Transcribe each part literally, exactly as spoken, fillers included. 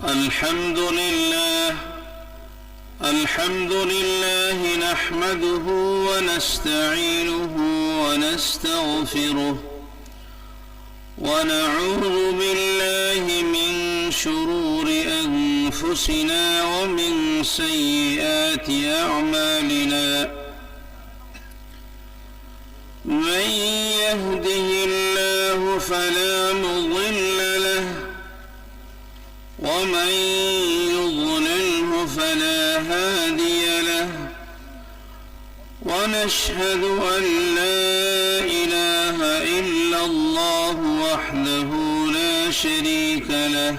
الحمد لله. الحمد لله نحمده ونستعينه ونستغفره، ونعوذ بالله من شرور أنفسنا ومن سيئات أعمالنا. من يهده الله فلا مضل له، ومن يضلله فلا هادي له. ونشهد أن لا إله إلا الله وحده لا شريك له،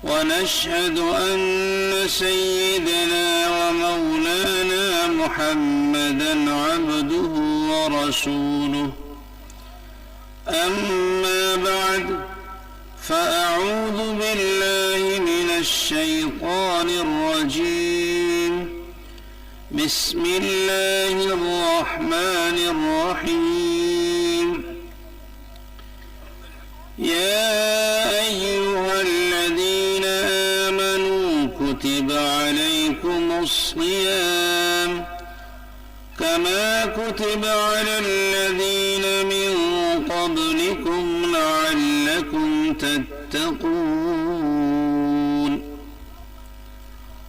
ونشهد أن سيدنا ومولانا محمدا عبده ورسوله. أما بعد، فأعوذ بالله من الشيطان الرجيم. بسم الله الرحمن الرحيم. يا أيها الذين آمنوا كتب عليكم الصيام كما كتب على الذين من قبلكم لعلكم تتقون.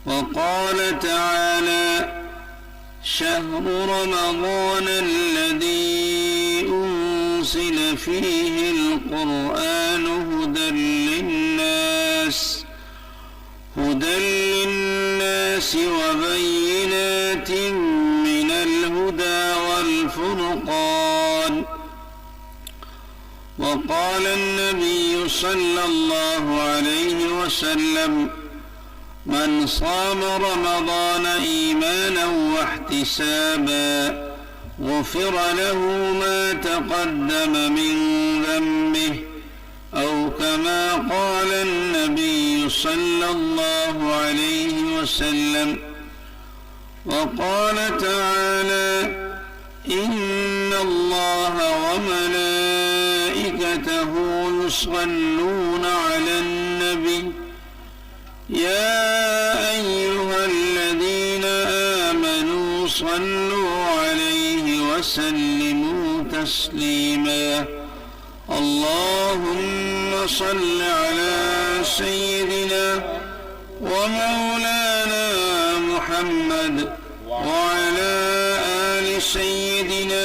وقال تعالى: شهر رمضان الذي أنزل فيه القرآن هدى للناس، هدى للناس وبينات من الهدى والفرقان. وقال النبي صلى الله عليه وسلم: من صام رمضان إيمانا واحتسابا غفر له ما تقدم من ذنبه، أو كما قال النبي صلى الله عليه وسلم. وقال تعالى: إن الله وملائكته يصلون على النبي، يا أيها الذين آمنوا صلوا عليه وسلموا تسليما. اللهم صل على سيدنا ومولانا محمد وعلى آل سيدنا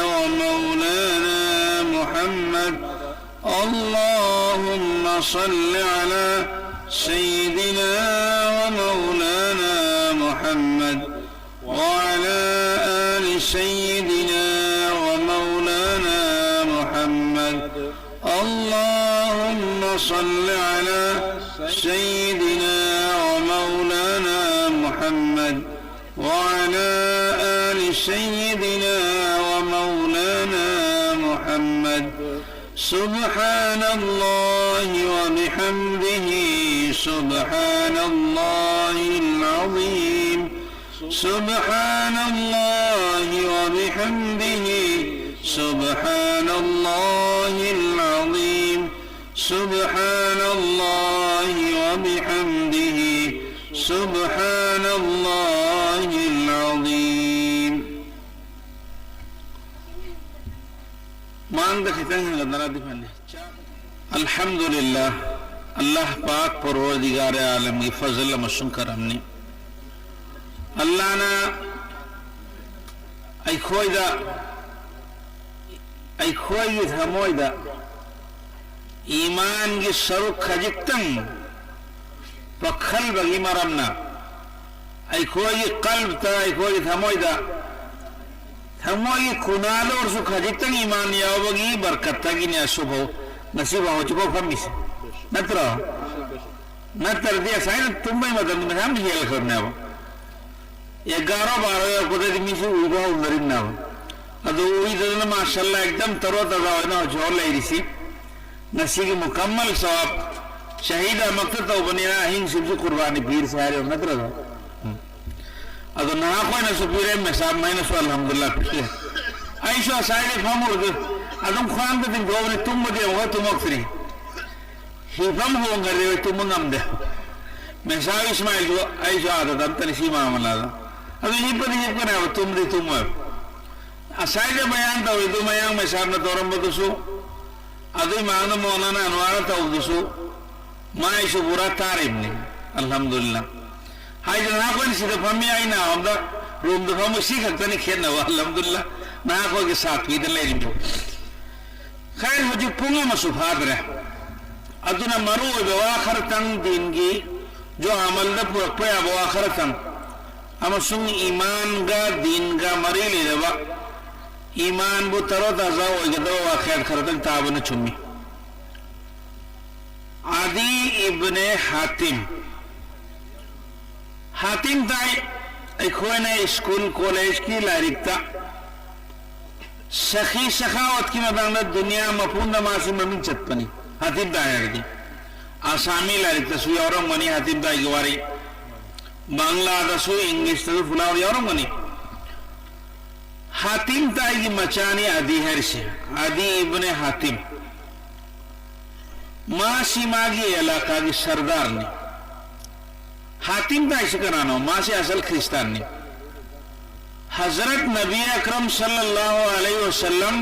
ومولانا محمد. اللهم صل على سيدنا ومولانا محمد وعلى آل سيدنا ومولانا محمد. اللهم صل على سيدنا ومولانا محمد وعلى آل سيدنا ومولانا محمد. سبحان الله وبحمده، سبحان الله العظيم، سبحان الله وبحمده، سبحان الله العظيم، سبحان الله وبحمده، سبحان الله العظيم. Mangda khitang hanga dara di phane. Alhamdulillah. Allah pak Parwardigare Alam gi fazl amasung karamni. Allah na ꯑꯩꯈꯣꯏꯗ, ꯑꯩꯈꯣꯏꯒꯤ ꯊꯃꯣꯏꯗ ꯏꯃꯥꯟꯒꯤ ꯁꯔꯨꯛ ꯈꯖꯤꯛꯇꯪ ꯄꯛꯍꯟꯕꯒꯤ ꯃꯔꯝꯅ ꯑꯩꯈꯣꯏꯒꯤ ꯀꯜꯕꯇ, ꯑꯩꯈꯣꯏꯒꯤ ꯊꯃꯣꯏꯗ, ꯊꯃꯣꯏꯒꯤ ꯈꯨꯅꯥꯗ ꯑꯣꯏꯔꯁꯨ ꯈꯖꯤꯛꯇꯪ ꯏꯃꯥꯟ ꯌꯥꯎꯕꯒꯤ ꯕꯔꯀꯠꯇꯒꯤꯅꯦ ꯑꯁꯨꯐꯥꯎ, ꯉꯁꯤꯐꯥꯎ ꯍꯧꯖꯤꯛꯐꯥꯎ ꯐꯝꯃꯤꯁꯦ꯫ ꯅꯠꯇ꯭ꯔꯣ? ꯅꯠꯇ꯭ꯔꯗꯤ ꯉꯁꯥꯏꯅ ꯇꯨꯝꯕꯩ ꯃꯇꯝꯗꯤ ꯃꯌꯥꯝ ꯍꯦꯜꯂꯛꯈ꯭ꯔꯕꯅꯦꯕ꯫ ꯑꯦꯒꯥꯔꯣ ꯕꯥꯔꯣ ꯌꯧꯔꯛꯄꯗꯗꯤ ꯃꯤꯁꯨ ꯎꯏꯕ ꯍꯧꯅꯔꯤꯕꯅꯦꯕ꯫ ꯑꯗꯨ ꯎꯏꯗꯗꯅ ꯃꯥꯁꯥꯜꯂꯥ ꯑꯦꯛꯗꯝ ꯇꯔꯣ ꯇꯖꯥ ꯑꯣꯏꯅ ꯍꯧꯖꯤꯛ ꯍꯧꯔ ꯂꯩꯔꯤꯁꯤ꯫ ꯉꯁꯤꯒꯤ ꯃꯨꯀꯝꯃꯜ ꯁꯋꯥꯕ ꯁꯍꯤꯗ ꯑꯃꯛꯇ ꯇꯧꯕꯅꯤꯅ ꯑꯍꯤꯡꯁꯤꯕꯨꯁꯨ ꯀꯨꯔꯕꯥꯅꯤ ꯄꯤꯔꯁꯦ ꯍꯥꯏꯔꯤꯕ ꯅꯠꯇ꯭ꯔꯣ? ꯎꯝ꯫ ꯑꯗꯣ ꯅꯍꯥꯈꯣꯏꯅꯁꯨ ꯄꯤꯔꯝꯃꯦ, ꯁꯥꯕ ꯃꯩꯅꯁꯨ ꯑꯜꯍꯝꯗꯨꯂꯤꯜꯂꯥꯍ ꯄꯤꯔꯦ꯫ ꯑꯩꯁꯨ ꯉꯁꯥꯏꯗꯤ ꯐꯝꯃꯨꯔꯒ ꯑꯗꯨꯝ ꯈ꯭ꯋꯥꯡꯗ ꯇꯤꯡꯊꯣꯛꯑꯕꯅꯤ, ꯇꯨꯝꯕꯗꯤ ꯑꯃꯨꯛ ꯇꯨꯝꯃꯛꯇ꯭ꯔꯤ꯫ ꯍꯤꯐꯝ ꯍꯣꯡꯈ꯭ꯔꯦ, ꯇꯨꯝꯕ ꯉꯝꯗꯦ꯫ ꯃꯦꯁꯥꯕ ꯏꯁꯃꯥꯏꯜꯁꯨ ꯑꯩꯁꯨ ꯑꯥꯗ ꯇꯝꯇꯅꯤ ꯁꯤ ꯃꯥꯃꯂꯥꯗ꯫ ꯑꯗꯨ ꯍꯤꯞꯄꯗꯤ ꯍꯤꯞꯀꯅꯦꯕ, ꯇꯨꯝꯗꯤ ꯇꯨꯝꯃꯣꯏꯕ꯫ ꯉꯁꯥꯏꯗ ꯕꯌꯥꯟ ꯇꯧꯔꯤꯗꯨ ꯃꯌꯥꯡ ꯃꯦꯁꯥꯕꯅ ꯇꯧꯔꯝꯕꯗꯨꯁꯨ ꯑꯗꯨꯏ ꯃꯥꯡꯗ ꯃꯣꯂꯥꯅ ꯑꯟꯋꯥꯔ ꯇꯧꯕꯗꯨꯁꯨ ꯃꯥꯏꯁꯨ ꯄꯨꯔꯥ ꯇꯥꯔꯤꯕꯅꯤ꯫ ꯑꯜꯍꯝꯗꯨꯂꯤꯜꯂꯥ꯫ ꯍꯥꯏꯗꯅ ꯑꯩꯈꯣꯏꯅ ꯁꯤꯗ ꯐꯝꯃꯤ, ꯑꯩꯅ ꯑꯃꯗ ꯔꯨꯝꯗ ꯐꯝꯃꯤ, ꯁꯤ ꯈꯛꯇꯅꯤ ꯈꯦꯠꯅꯕ꯫ ꯑꯜꯍꯝꯗꯨꯂꯤꯜꯂꯥ꯫ ꯅꯍꯥꯛꯈꯣꯏꯒꯤ ꯁꯥꯠ ꯄꯤꯗ ꯂꯩꯔꯤꯕꯗꯨ꯫ ꯈꯔ ꯍꯧꯖꯤꯛ ꯄꯨꯡ ꯑꯃꯁꯨ ꯐꯥꯗ꯭ꯔꯦ꯫ ꯑꯗꯨꯅ ꯃꯔꯨ ꯑꯣꯏꯕ ꯋꯥ ꯈꯔꯇꯪ ꯗꯤꯟꯒꯤ ꯖꯣ ꯑꯃꯜꯗ ꯄꯨꯔꯛꯄ ꯌꯥꯕ ꯋꯥ ꯈꯔꯇꯪ ꯑꯃꯁꯨꯡ ꯏꯃꯥꯟꯒ ꯗꯤꯟꯒ ꯃꯔꯤ ꯂꯩꯅꯕ ꯏꯃꯥꯟꯕꯨ ꯇꯔꯣ ꯇꯥꯖꯥ ꯑꯣꯏꯒꯗꯕ ꯋꯥꯈꯜ ꯈꯔꯇꯪ ꯇꯥꯕꯅ ꯆꯨꯝꯃꯤ꯫ ꯑꯗꯤ ꯏꯕꯅꯦ ꯍꯥꯇꯤꯝ꯫ ꯍꯥꯇꯤꯝ ꯇꯥꯏ ꯑꯩꯈꯣꯏꯅ ꯁ꯭ꯀꯨꯜ ꯀꯣꯂꯦꯖꯀꯤ ꯂꯥꯏꯔꯤꯛꯇ ꯁꯈꯤ ꯁꯈꯥꯋꯠꯀꯤ ꯃꯇꯥꯡꯗ ꯗꯨꯅꯤꯌꯥ ꯃꯄꯨꯝꯗ ꯃꯥꯁꯤ ꯃꯃꯤꯡ ꯆꯠꯄꯅꯤ꯫ ꯍꯥꯇꯤꯝ ꯇꯥꯏ ꯍꯥꯏꯔꯗꯤ ꯑꯁꯥꯃꯤ ꯂꯥꯏꯔꯤꯛꯇꯁꯨ ꯌꯥꯎꯔꯝꯒꯅꯤ, ꯍꯥꯇꯤꯝ ꯇꯥꯏꯒꯤ ꯋꯥꯔꯤ ꯕꯪꯂꯥꯗꯁꯨ ꯏꯪꯂꯤꯁꯇꯁꯨ ꯐꯨꯂꯥ ꯌꯥꯎꯔꯝꯒꯅꯤ꯫ ꯍꯥꯇꯤꯝ ꯇꯥꯏꯒꯤ ꯃꯆꯥꯅꯤ ꯑꯗꯤ ꯍꯥꯏꯔꯤꯁꯦ, ꯑꯗꯤ ꯏꯕꯅꯦ ꯍꯥꯇꯤꯝ꯫ ꯃꯥꯁꯤ ꯃꯥꯒꯤ ꯑꯦꯂꯥꯀꯥꯒꯤ ꯁꯔꯗꯥꯔꯅꯤ꯫ ꯍꯥꯇꯤꯝ ꯇꯥꯏꯁꯤ ꯀꯅꯥꯅꯣ? ꯃꯥꯁꯤ ꯑꯁꯜ ꯈ꯭ꯔꯤꯁꯇꯥꯟꯅꯤ꯫ ꯍꯖꯔꯠ ꯅꯕꯤ ꯑꯀꯔꯝ ꯁꯜꯂꯜꯂꯥꯍꯨ ꯑꯂꯩꯍꯤ ꯋꯁꯜꯂꯝ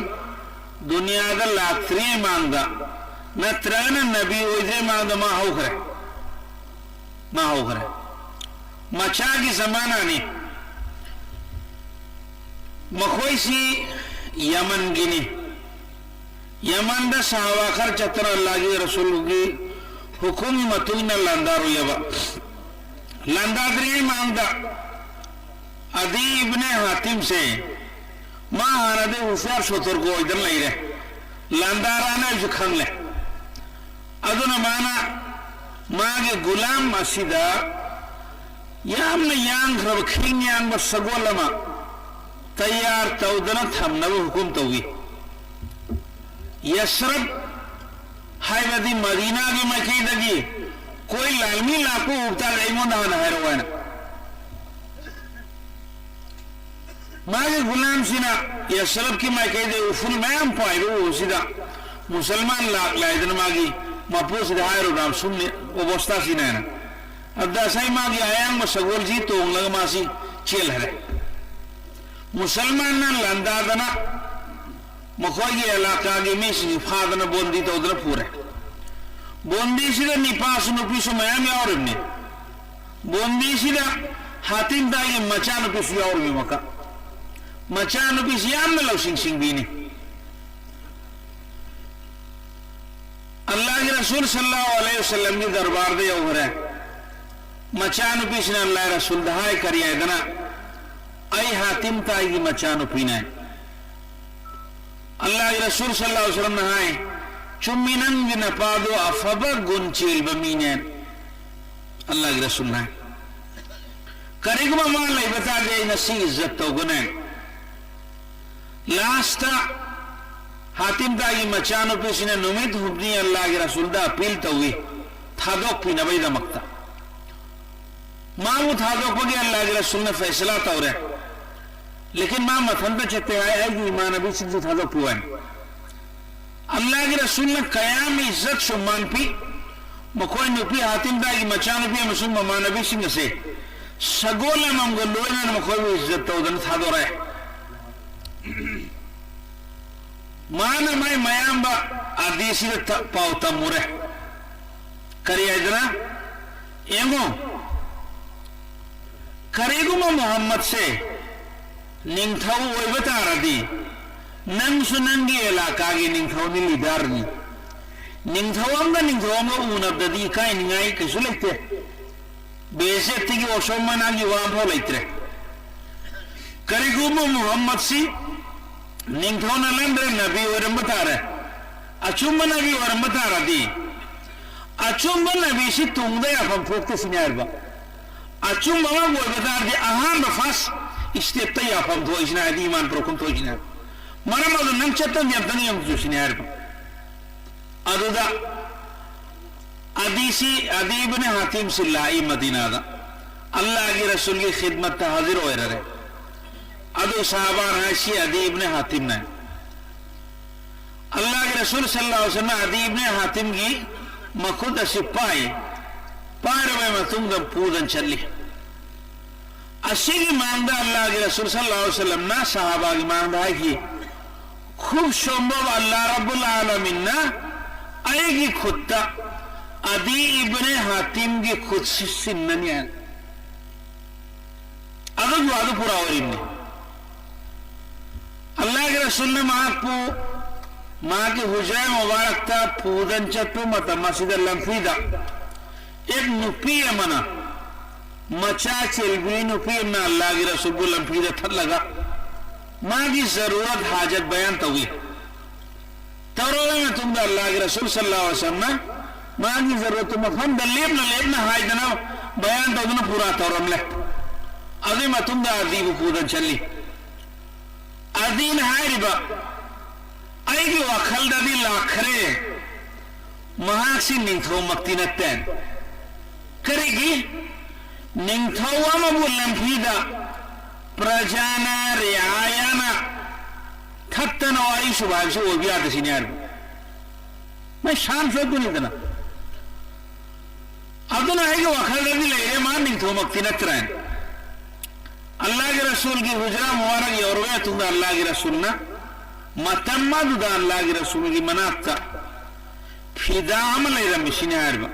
ꯗꯨꯅꯤꯌꯥꯗ ꯂꯥꯛꯇ꯭ꯔꯤꯉꯩ ꯃꯥꯡꯗ ꯅꯠꯇ꯭ꯔꯒꯅ ꯅꯕꯤ ꯑꯣꯏꯗ꯭ꯔꯤꯉꯩ ꯃꯥꯡꯗ ꯃꯥ ꯍꯧꯈ꯭ꯔꯦ꯫ ꯃꯥ ꯍꯧꯈ꯭ꯔꯦ꯫ ꯃꯆꯥꯒꯤ ꯖꯃꯥꯅꯥꯅꯤ꯫ ꯃꯈꯣꯏꯁꯤ ꯌꯃꯟꯒꯤꯅꯤ꯫ ꯌꯃꯟꯗ ꯁꯍꯥꯕꯥ ꯈꯔ ꯆꯠꯇꯅ ꯑꯜꯂꯥꯍꯒꯤ ꯔꯁꯨꯜꯒꯤ ꯍꯨꯀꯨꯝꯒꯤ ꯃꯇꯨꯡ ꯏꯟꯅ ꯂꯥꯟꯗꯥꯔꯨꯏꯌꯦꯕ꯫ ꯂꯥꯟꯗꯥꯗ꯭ꯔꯤꯉꯩ ꯃꯃꯥꯡꯗ ꯑꯗꯤ ꯏꯕꯅꯦ ꯍꯥꯇꯤꯝꯁꯦ ꯃꯥ ꯍꯥꯟꯅꯗꯤ ꯍꯨꯁꯤꯌꯥꯔ ꯁꯣꯇꯔꯒ ꯑꯣꯏꯗꯅ ꯂꯩꯔꯦ꯫ ꯂꯥꯟꯗꯥꯔꯥꯅ ꯑꯩꯁꯨ ꯈꯪꯂꯦ꯫ ꯑꯗꯨꯅ ꯃꯥꯅ ꯃꯥꯒꯤ ꯒꯨꯂꯥꯝ ꯑꯁꯤꯗ ꯌꯥꯝꯅ ꯌꯥꯡꯈ꯭ꯔꯕ ꯈꯤꯡ ꯌꯥꯡꯕ ꯁꯒꯣꯜ ꯑꯃ ꯇꯌꯥꯔ ꯇꯧꯗꯅ ꯊꯝꯅꯕ ꯍꯨꯀꯨꯝ ꯇꯧꯏ꯫ ꯌꯁꯔꯕ ꯍꯥꯏꯕꯗꯤ ꯃꯗꯤꯅꯥꯒꯤ ꯃꯥꯏꯀꯩꯗꯒꯤ ꯀꯣꯏ ꯂꯥꯜꯃꯤ ꯂꯥꯛꯄ ꯎꯕ ꯇꯥꯔꯗꯤ ꯑꯩꯉꯣꯟꯗ ꯍꯥꯟꯅ ꯍꯥꯏꯔꯛꯑꯣ ꯍꯥꯏꯅ꯫ ꯃꯥꯒꯤ ꯒꯨꯂꯥꯝꯁꯤꯅ ꯌꯁꯔꯕꯀꯤ ꯃꯥꯏꯀꯩꯗ ꯎꯐꯨꯜ ꯃꯌꯥꯝ ꯄꯥꯏꯕ ꯎꯕꯁꯤꯗ ꯃꯨꯁꯜꯃꯥꯟ ꯂꯥꯛꯂꯦ ꯍꯥꯏꯗꯅ ꯃꯥꯒꯤ ꯃꯄꯨꯁꯤꯗ ꯍꯥꯏꯔꯨꯔꯥ ꯁꯨꯝꯅꯤ ꯑꯣꯕꯣꯁꯇꯥꯁꯤꯅ ꯍꯥꯏꯅ꯫ ꯑꯗ ꯉꯁꯥꯏ ꯃꯥꯒꯤ ꯑꯌꯥꯡꯕ ꯁꯒꯣꯜꯁꯤ ꯇꯣꯡꯂꯒ ꯃꯥꯁꯤ ꯆꯦꯜꯈ꯭ꯔꯦ꯫ ꯃꯨꯁꯜꯃꯥꯟꯅ ꯂꯥꯟꯗꯥꯗꯅ ꯃꯈꯣꯏꯒꯤ ꯑꯦꯂꯥꯀꯥꯒꯤ ꯃꯤꯁꯤꯡꯁꯤ ꯐꯥꯗꯅ ꯕꯣꯟꯗꯤ ꯇꯧꯗꯅ ꯄꯨꯔꯦ꯫ ꯕꯣꯟꯗꯤꯁꯤꯗ ꯅꯤꯄꯥꯁꯨ ꯅꯨꯄꯤꯁꯨ ꯃꯌꯥꯝ ꯌꯥꯎꯔꯤꯕꯅꯤ꯫ ꯕꯣꯟꯗꯤꯁꯤꯗ ꯍꯥꯇꯤꯝ ꯇꯥꯏꯒꯤ ꯃꯆꯥꯅꯨꯄꯤꯁꯨ ꯌꯥꯎꯔꯤꯕꯅꯤ꯫ ꯃꯀ-, ꯃꯆꯥꯅꯨꯄꯤꯁꯤ ꯌꯥꯝꯅ ꯂꯧꯁꯤꯡ ꯁꯤꯡꯕꯤꯅꯤ꯫ ꯑꯜꯂꯥꯍꯒꯤ ꯔꯁꯨꯜ ꯁꯜꯂꯜꯂꯥꯍꯨ ꯑꯂꯩꯍꯤ ꯋꯁꯜꯂꯝꯒꯤ ꯗꯔꯕꯥꯔꯗ ꯌꯧꯈ꯭ꯔꯦ꯫ ꯃꯆꯥꯅꯨꯄꯤꯁꯤꯅ ꯑꯜꯂꯥꯍꯒꯤ ꯔꯁꯨꯜꯗ ꯍꯥꯏ, ꯀꯔꯤ ꯍꯥꯏꯗꯅ, "ꯑꯩ ꯍꯥꯇꯤꯝ ꯇꯥꯏꯒꯤ ꯃꯆꯥꯅꯨꯄꯤꯅꯦ꯫" ꯑꯜꯂꯥꯍꯒꯤ ꯔꯁꯨꯜ ꯁꯜꯂꯜꯂꯥꯍꯨ ꯑꯂꯩꯍꯤ ꯋꯁꯜꯂꯝꯅ ꯍꯥꯏ, "ꯆꯨꯝꯃꯤ, ꯅꯪꯒꯤ ꯅꯄꯥꯗꯣ ꯑꯐꯕ ꯒꯨꯟ ꯆꯦꯜꯕ ꯃꯤꯅꯦ꯫" ꯑꯜꯂꯥꯍꯒꯤ ꯔꯁꯨꯜꯅ ꯍꯥꯏ, "ꯀꯔꯤꯒꯨꯝꯕ ꯃꯥ ꯂꯩꯕ ꯇꯥꯔꯗꯤ ꯑꯩ ꯉꯁꯤ ꯏꯖꯠ ꯇꯧꯒꯅꯤ꯫" ꯂꯥꯁꯇ ꯍꯥꯇꯤꯝ ꯇꯥꯏꯒꯤ ꯃꯆꯥꯅꯨꯄꯤꯁꯤꯅ ꯅꯨꯃꯤꯠ ꯍꯨꯝꯅꯤ ꯑꯜꯂꯥꯍꯒꯤ ꯔꯁꯨꯜꯗ ꯑꯄꯤꯜ ꯇꯧꯏ, ꯊꯥꯗꯣꯛꯄꯤꯅꯕꯒꯤꯗꯃꯛꯇ꯫ ꯃꯥꯕꯨ ꯊꯥꯗꯣꯛꯄꯒꯤ ꯑꯜꯂꯥꯍꯒꯤ ꯔꯁꯨꯜꯅ ꯐꯩꯁꯂꯥ ꯇꯧꯔꯦ꯫ ꯂꯦꯀꯤꯟ ꯃꯥ ꯃꯊꯟꯇ ꯆꯠꯇꯦ ꯍꯥꯏ, "ꯑꯩꯒꯤ ꯏꯃꯥꯟꯅꯕꯤꯁꯤꯡꯁꯨ ꯊꯥꯗꯣꯛꯄꯤꯌꯨ" ꯍꯥꯏꯅ꯫ ꯑꯜꯂꯥꯍꯒꯤ ꯔꯁꯨꯜꯅ ꯀꯌꯥꯝ ꯏꯖꯠ ꯁꯨꯃꯥꯟ ꯄꯤ꯫ ꯃꯈꯣꯏ ꯅꯨꯄꯤ ꯍꯥꯇꯤꯝ ꯇꯥꯏꯒꯤ ꯃꯆꯥꯅꯨꯄꯤ ꯑꯃꯁꯨꯡ ꯃꯃꯥꯟꯅꯕꯤꯁꯤꯡ ꯑꯁꯦ ꯁꯒꯣꯜ ꯑꯃꯃꯝꯒ ꯂꯣꯏꯅꯅ ꯃꯈꯣꯏꯕꯨ ꯏꯖꯠ ꯇꯧꯗꯅ ꯊꯥꯗꯣꯔꯛꯑꯦ꯫ ꯃꯥꯅ ꯃꯥꯏ ꯃꯌꯥꯝꯕ ꯑꯗꯤꯁꯤꯗ ꯇ-, ꯄꯥꯎ ꯇꯝꯃꯨꯔꯦ꯫ ꯀꯔꯤ ꯍꯥꯏꯗꯅ? ꯌꯦꯡꯉꯨ, ꯀꯔꯤꯒꯨꯝꯕ ꯃꯨꯍꯝꯃꯗꯁꯦ ꯅꯤꯡꯊꯧ ꯑꯣꯏꯕ ꯇꯥꯔꯗꯤ, ꯅꯪꯁꯨ ꯅꯪꯒꯤ ꯑꯦꯂꯥꯀꯥꯒꯤ ꯅꯤꯡꯊꯧꯅꯤ, ꯂꯤꯗꯔꯅꯤ꯫ ꯅꯤꯡꯊꯧ ꯑꯃꯒ ꯅꯤꯡꯊꯧ ꯑꯃꯒ ꯎꯅꯕꯗꯗꯤ ꯏꯀꯥꯏꯅꯤꯡꯉꯥꯏ ꯀꯩꯁꯨ ꯂꯩꯇꯦ꯫ ꯕꯦꯏꯖꯠꯇꯤꯒꯤ ꯋꯥꯁꯣꯝ ꯃꯅꯥꯒꯤ ꯋꯥ ꯑꯃꯐꯥꯎ ꯂꯩꯇ꯭ꯔꯦ꯫ ꯀꯔꯤꯒꯨꯝꯕ ꯃꯨꯍꯝꯃꯗꯁꯤ ꯅꯤꯡꯊꯧ ꯅꯠꯂꯝꯗ꯭ꯔꯦ, ꯅꯕꯤ ꯑꯣꯏꯔꯝꯕ ꯇꯥꯔꯦ꯫ ꯑꯆꯨꯝꯕ ꯅꯕꯤ ꯑꯣꯏꯔꯝꯕ ꯇꯥꯔꯗꯤ, ꯑꯆꯨꯝꯕ ꯅꯕꯤꯁꯤ ꯇꯨꯡꯗ ꯌꯥꯐꯝ ꯊꯣꯛꯇꯦ ꯁꯤꯅꯤ ꯍꯥꯏꯔꯤꯕ꯫ ꯑꯆꯨꯝꯕ ꯑꯃ ꯑꯣꯏꯕ ꯇꯥꯔꯗꯤ ꯑꯍꯥꯟꯕ first stepꯇ ꯌꯥꯐꯝ ꯊꯣꯛꯏꯁꯤꯅ ꯍꯥꯏꯗꯤ ꯏꯃꯥꯟ ꯄꯨꯔꯛꯐꯝ ꯊꯣꯛꯏꯁꯤꯅ ꯍꯥꯏꯕ꯫ ꯃꯔꯝ ꯑꯗꯨ ꯅꯪ ꯆꯠꯇꯕꯗꯤ ꯑꯝꯇꯪ ꯌꯦꯡꯉꯨ ꯁꯤꯅꯤ ꯍꯥꯏꯔꯤꯕ꯫ ꯑꯗꯨꯗ ꯑꯗꯤꯁꯤ, ꯑꯗꯤ ꯏꯕꯅ ꯍꯥꯇꯤꯝꯁꯤ ꯂꯥꯛꯏ ꯃꯗꯤꯅꯥꯗ꯫ ꯑꯜꯂꯥꯍꯒꯤ ꯔꯁꯨꯜꯒꯤ ꯈꯤꯗꯃꯠꯇ ꯍꯥꯖꯤꯔ ꯑꯣꯏꯔꯔꯦ꯫ ꯑꯗꯨ ꯁꯍꯥꯕꯥꯅ ꯍꯥꯏꯁꯤ ꯑꯗꯤ ꯏꯕꯅ ꯍꯥꯇꯤꯝꯅ꯫ ꯑꯜꯂꯥꯍꯒꯤ ꯔꯁꯨꯜ ꯁꯜꯂꯜꯂꯥꯍꯨ ꯑꯂꯩꯍꯤ ꯋꯁꯜꯂꯝꯅ ꯑꯗꯤ ꯏꯕꯅ ꯍꯥꯇꯤꯝꯒꯤ ꯃꯈꯨꯠ ꯑꯁꯤ ꯄꯥꯏ꯫ ꯄꯥꯏꯔꯕ ꯃꯇꯨꯡꯗ ꯄꯨꯗꯅ ꯆꯠꯂꯤ꯫ ꯑꯁꯤꯒꯤ ꯃꯥꯡꯗ ꯑꯜꯂꯥꯍꯒꯤ ꯔꯁꯨꯜ ꯁꯜꯂꯜꯂꯥꯍꯨ ꯑꯂꯩꯍꯤ ꯋꯁꯜꯂꯝꯅ ꯁꯍꯥꯕꯥꯒꯤ ꯃꯥꯡꯗ ꯍꯥꯏꯈꯤ, "ꯈꯨꯕ ꯁꯣꯝꯕꯕ ꯑꯜꯂꯥꯍ ꯔꯕꯨꯜ ꯑꯥꯂꯃꯤꯟꯅ ꯑꯩꯒꯤ ꯈꯨꯠꯇ ꯑꯗꯤ ꯏꯕꯅꯦ ꯍꯥꯇꯤꯝꯒꯤ ꯈꯨꯠꯁꯤ ꯁꯤꯟꯅꯅꯤ" ꯍꯥꯏꯅ꯫ ꯑꯗꯨꯒꯤ ꯋꯥꯗꯨ ꯄꯨꯔꯥ ꯑꯣꯏꯔꯤꯕꯅꯤ꯫ ꯑꯜꯂꯥꯍꯒꯤ ꯔꯁꯨꯜꯅ ꯃꯍꯥꯛꯄꯨ ꯃꯍꯥꯛꯀꯤ ꯍꯨꯖꯔꯥ ꯃꯨꯕꯥꯔꯛꯇ ꯄꯨꯗꯅ ꯆꯠꯄ ꯃꯇꯝ ꯑꯁꯤꯗ ꯂꯝꯐꯤꯗ ꯑꯦꯛ ꯅꯨꯄꯤ ꯑꯃꯅ, ꯃꯆꯥ ꯆꯦꯜꯕꯤ ꯅꯨꯄꯤ ꯑꯃꯅ ꯑꯜꯂꯥꯍꯒꯤ ꯔꯁꯨꯜꯕꯨ ꯂꯝꯐꯤꯗ ꯊꯠꯂꯒ ꯃꯥꯒꯤ ꯖꯔꯨꯔꯠ ꯍꯥꯖꯠ ꯕꯌꯥꯟ ꯇꯧꯏ꯫ ꯇꯧꯔꯕ ꯃꯇꯨꯡꯗ ꯑꯜꯂꯥꯍꯒꯤ ꯔꯁꯨꯜ ꯁꯜꯂꯜꯂꯥꯍꯨ ꯑꯂꯩꯍꯤ ꯋꯁꯜꯂꯝꯅ ꯃꯥꯒꯤ ꯖꯔꯨꯔꯠꯇꯨ ꯃꯐꯝꯗ ꯂꯦꯞꯅ ꯂꯦꯞꯅ ꯍꯥꯏꯗꯅ ꯕꯌꯥꯟ ꯇꯧꯗꯨꯅ ꯄꯨꯔꯥ ꯇꯧꯔꯝꯂꯦ꯫ ꯑꯗꯨꯒꯤ ꯃꯇꯨꯡꯗ ꯑꯗꯤꯕꯨ ꯄꯨꯗꯅ ꯆꯠꯂꯤ꯫ ꯑꯗꯤꯅ ꯍꯥꯏꯔꯤꯕ, "ꯑꯩꯒꯤ ꯋꯥꯈꯜꯗꯗꯤ ꯂꯥꯛꯈ꯭ꯔꯦ, ꯃꯍꯥꯛꯁꯤ ꯅꯤꯡꯊꯧꯃꯛꯇꯤ ꯅꯠꯇꯦ"꯫ ꯀꯔꯤꯒꯤ? ꯅꯤꯡꯊꯧ ꯑꯃꯕꯨ ꯂꯝꯐꯤꯗ ꯄ꯭ꯔꯖꯥꯅ, ꯔꯤꯌꯥꯌꯥꯅ ꯊꯠꯇꯅ ꯋꯥꯔꯤ ꯁꯨꯕ ꯍꯥꯏꯕꯁꯤ ꯑꯣꯏꯕ ꯌꯥꯗꯦ ꯁꯤꯅꯤ ꯍꯥꯏꯔꯤꯕ꯫ ꯃꯣꯏ ꯁꯥꯟ ꯁꯣꯏꯗꯨꯅꯤꯗꯅ꯫ ꯑꯗꯨꯅ ꯑꯩꯒꯤ ꯋꯥꯈꯜꯗꯗꯤ ꯂꯩꯔꯦ, ꯃꯥ ꯅꯤꯡꯊꯧꯃꯛꯇꯤ ꯅꯠꯇ꯭ꯔꯦ꯫ ꯑꯜꯂꯥꯍꯒꯤ ꯔꯁꯨꯜꯒꯤ ꯍꯨꯖꯔꯥ ꯃꯨꯕꯥꯔꯛ ꯌꯧꯔꯕ ꯃꯇꯨꯡꯗ ꯑꯜꯂꯥꯍꯒꯤ ꯔꯁꯨꯜꯅ ꯃꯇꯝ ꯑꯗꯨꯗ ꯑꯜꯂꯥꯍꯒꯤ ꯔꯁꯨꯜꯒꯤ ꯃꯅꯥꯛꯇ ꯐꯤꯗꯥ ꯑꯃ ꯂꯩꯔꯝꯃꯤ ꯁꯤꯅꯤ ꯍꯥꯏꯔꯤꯕ꯫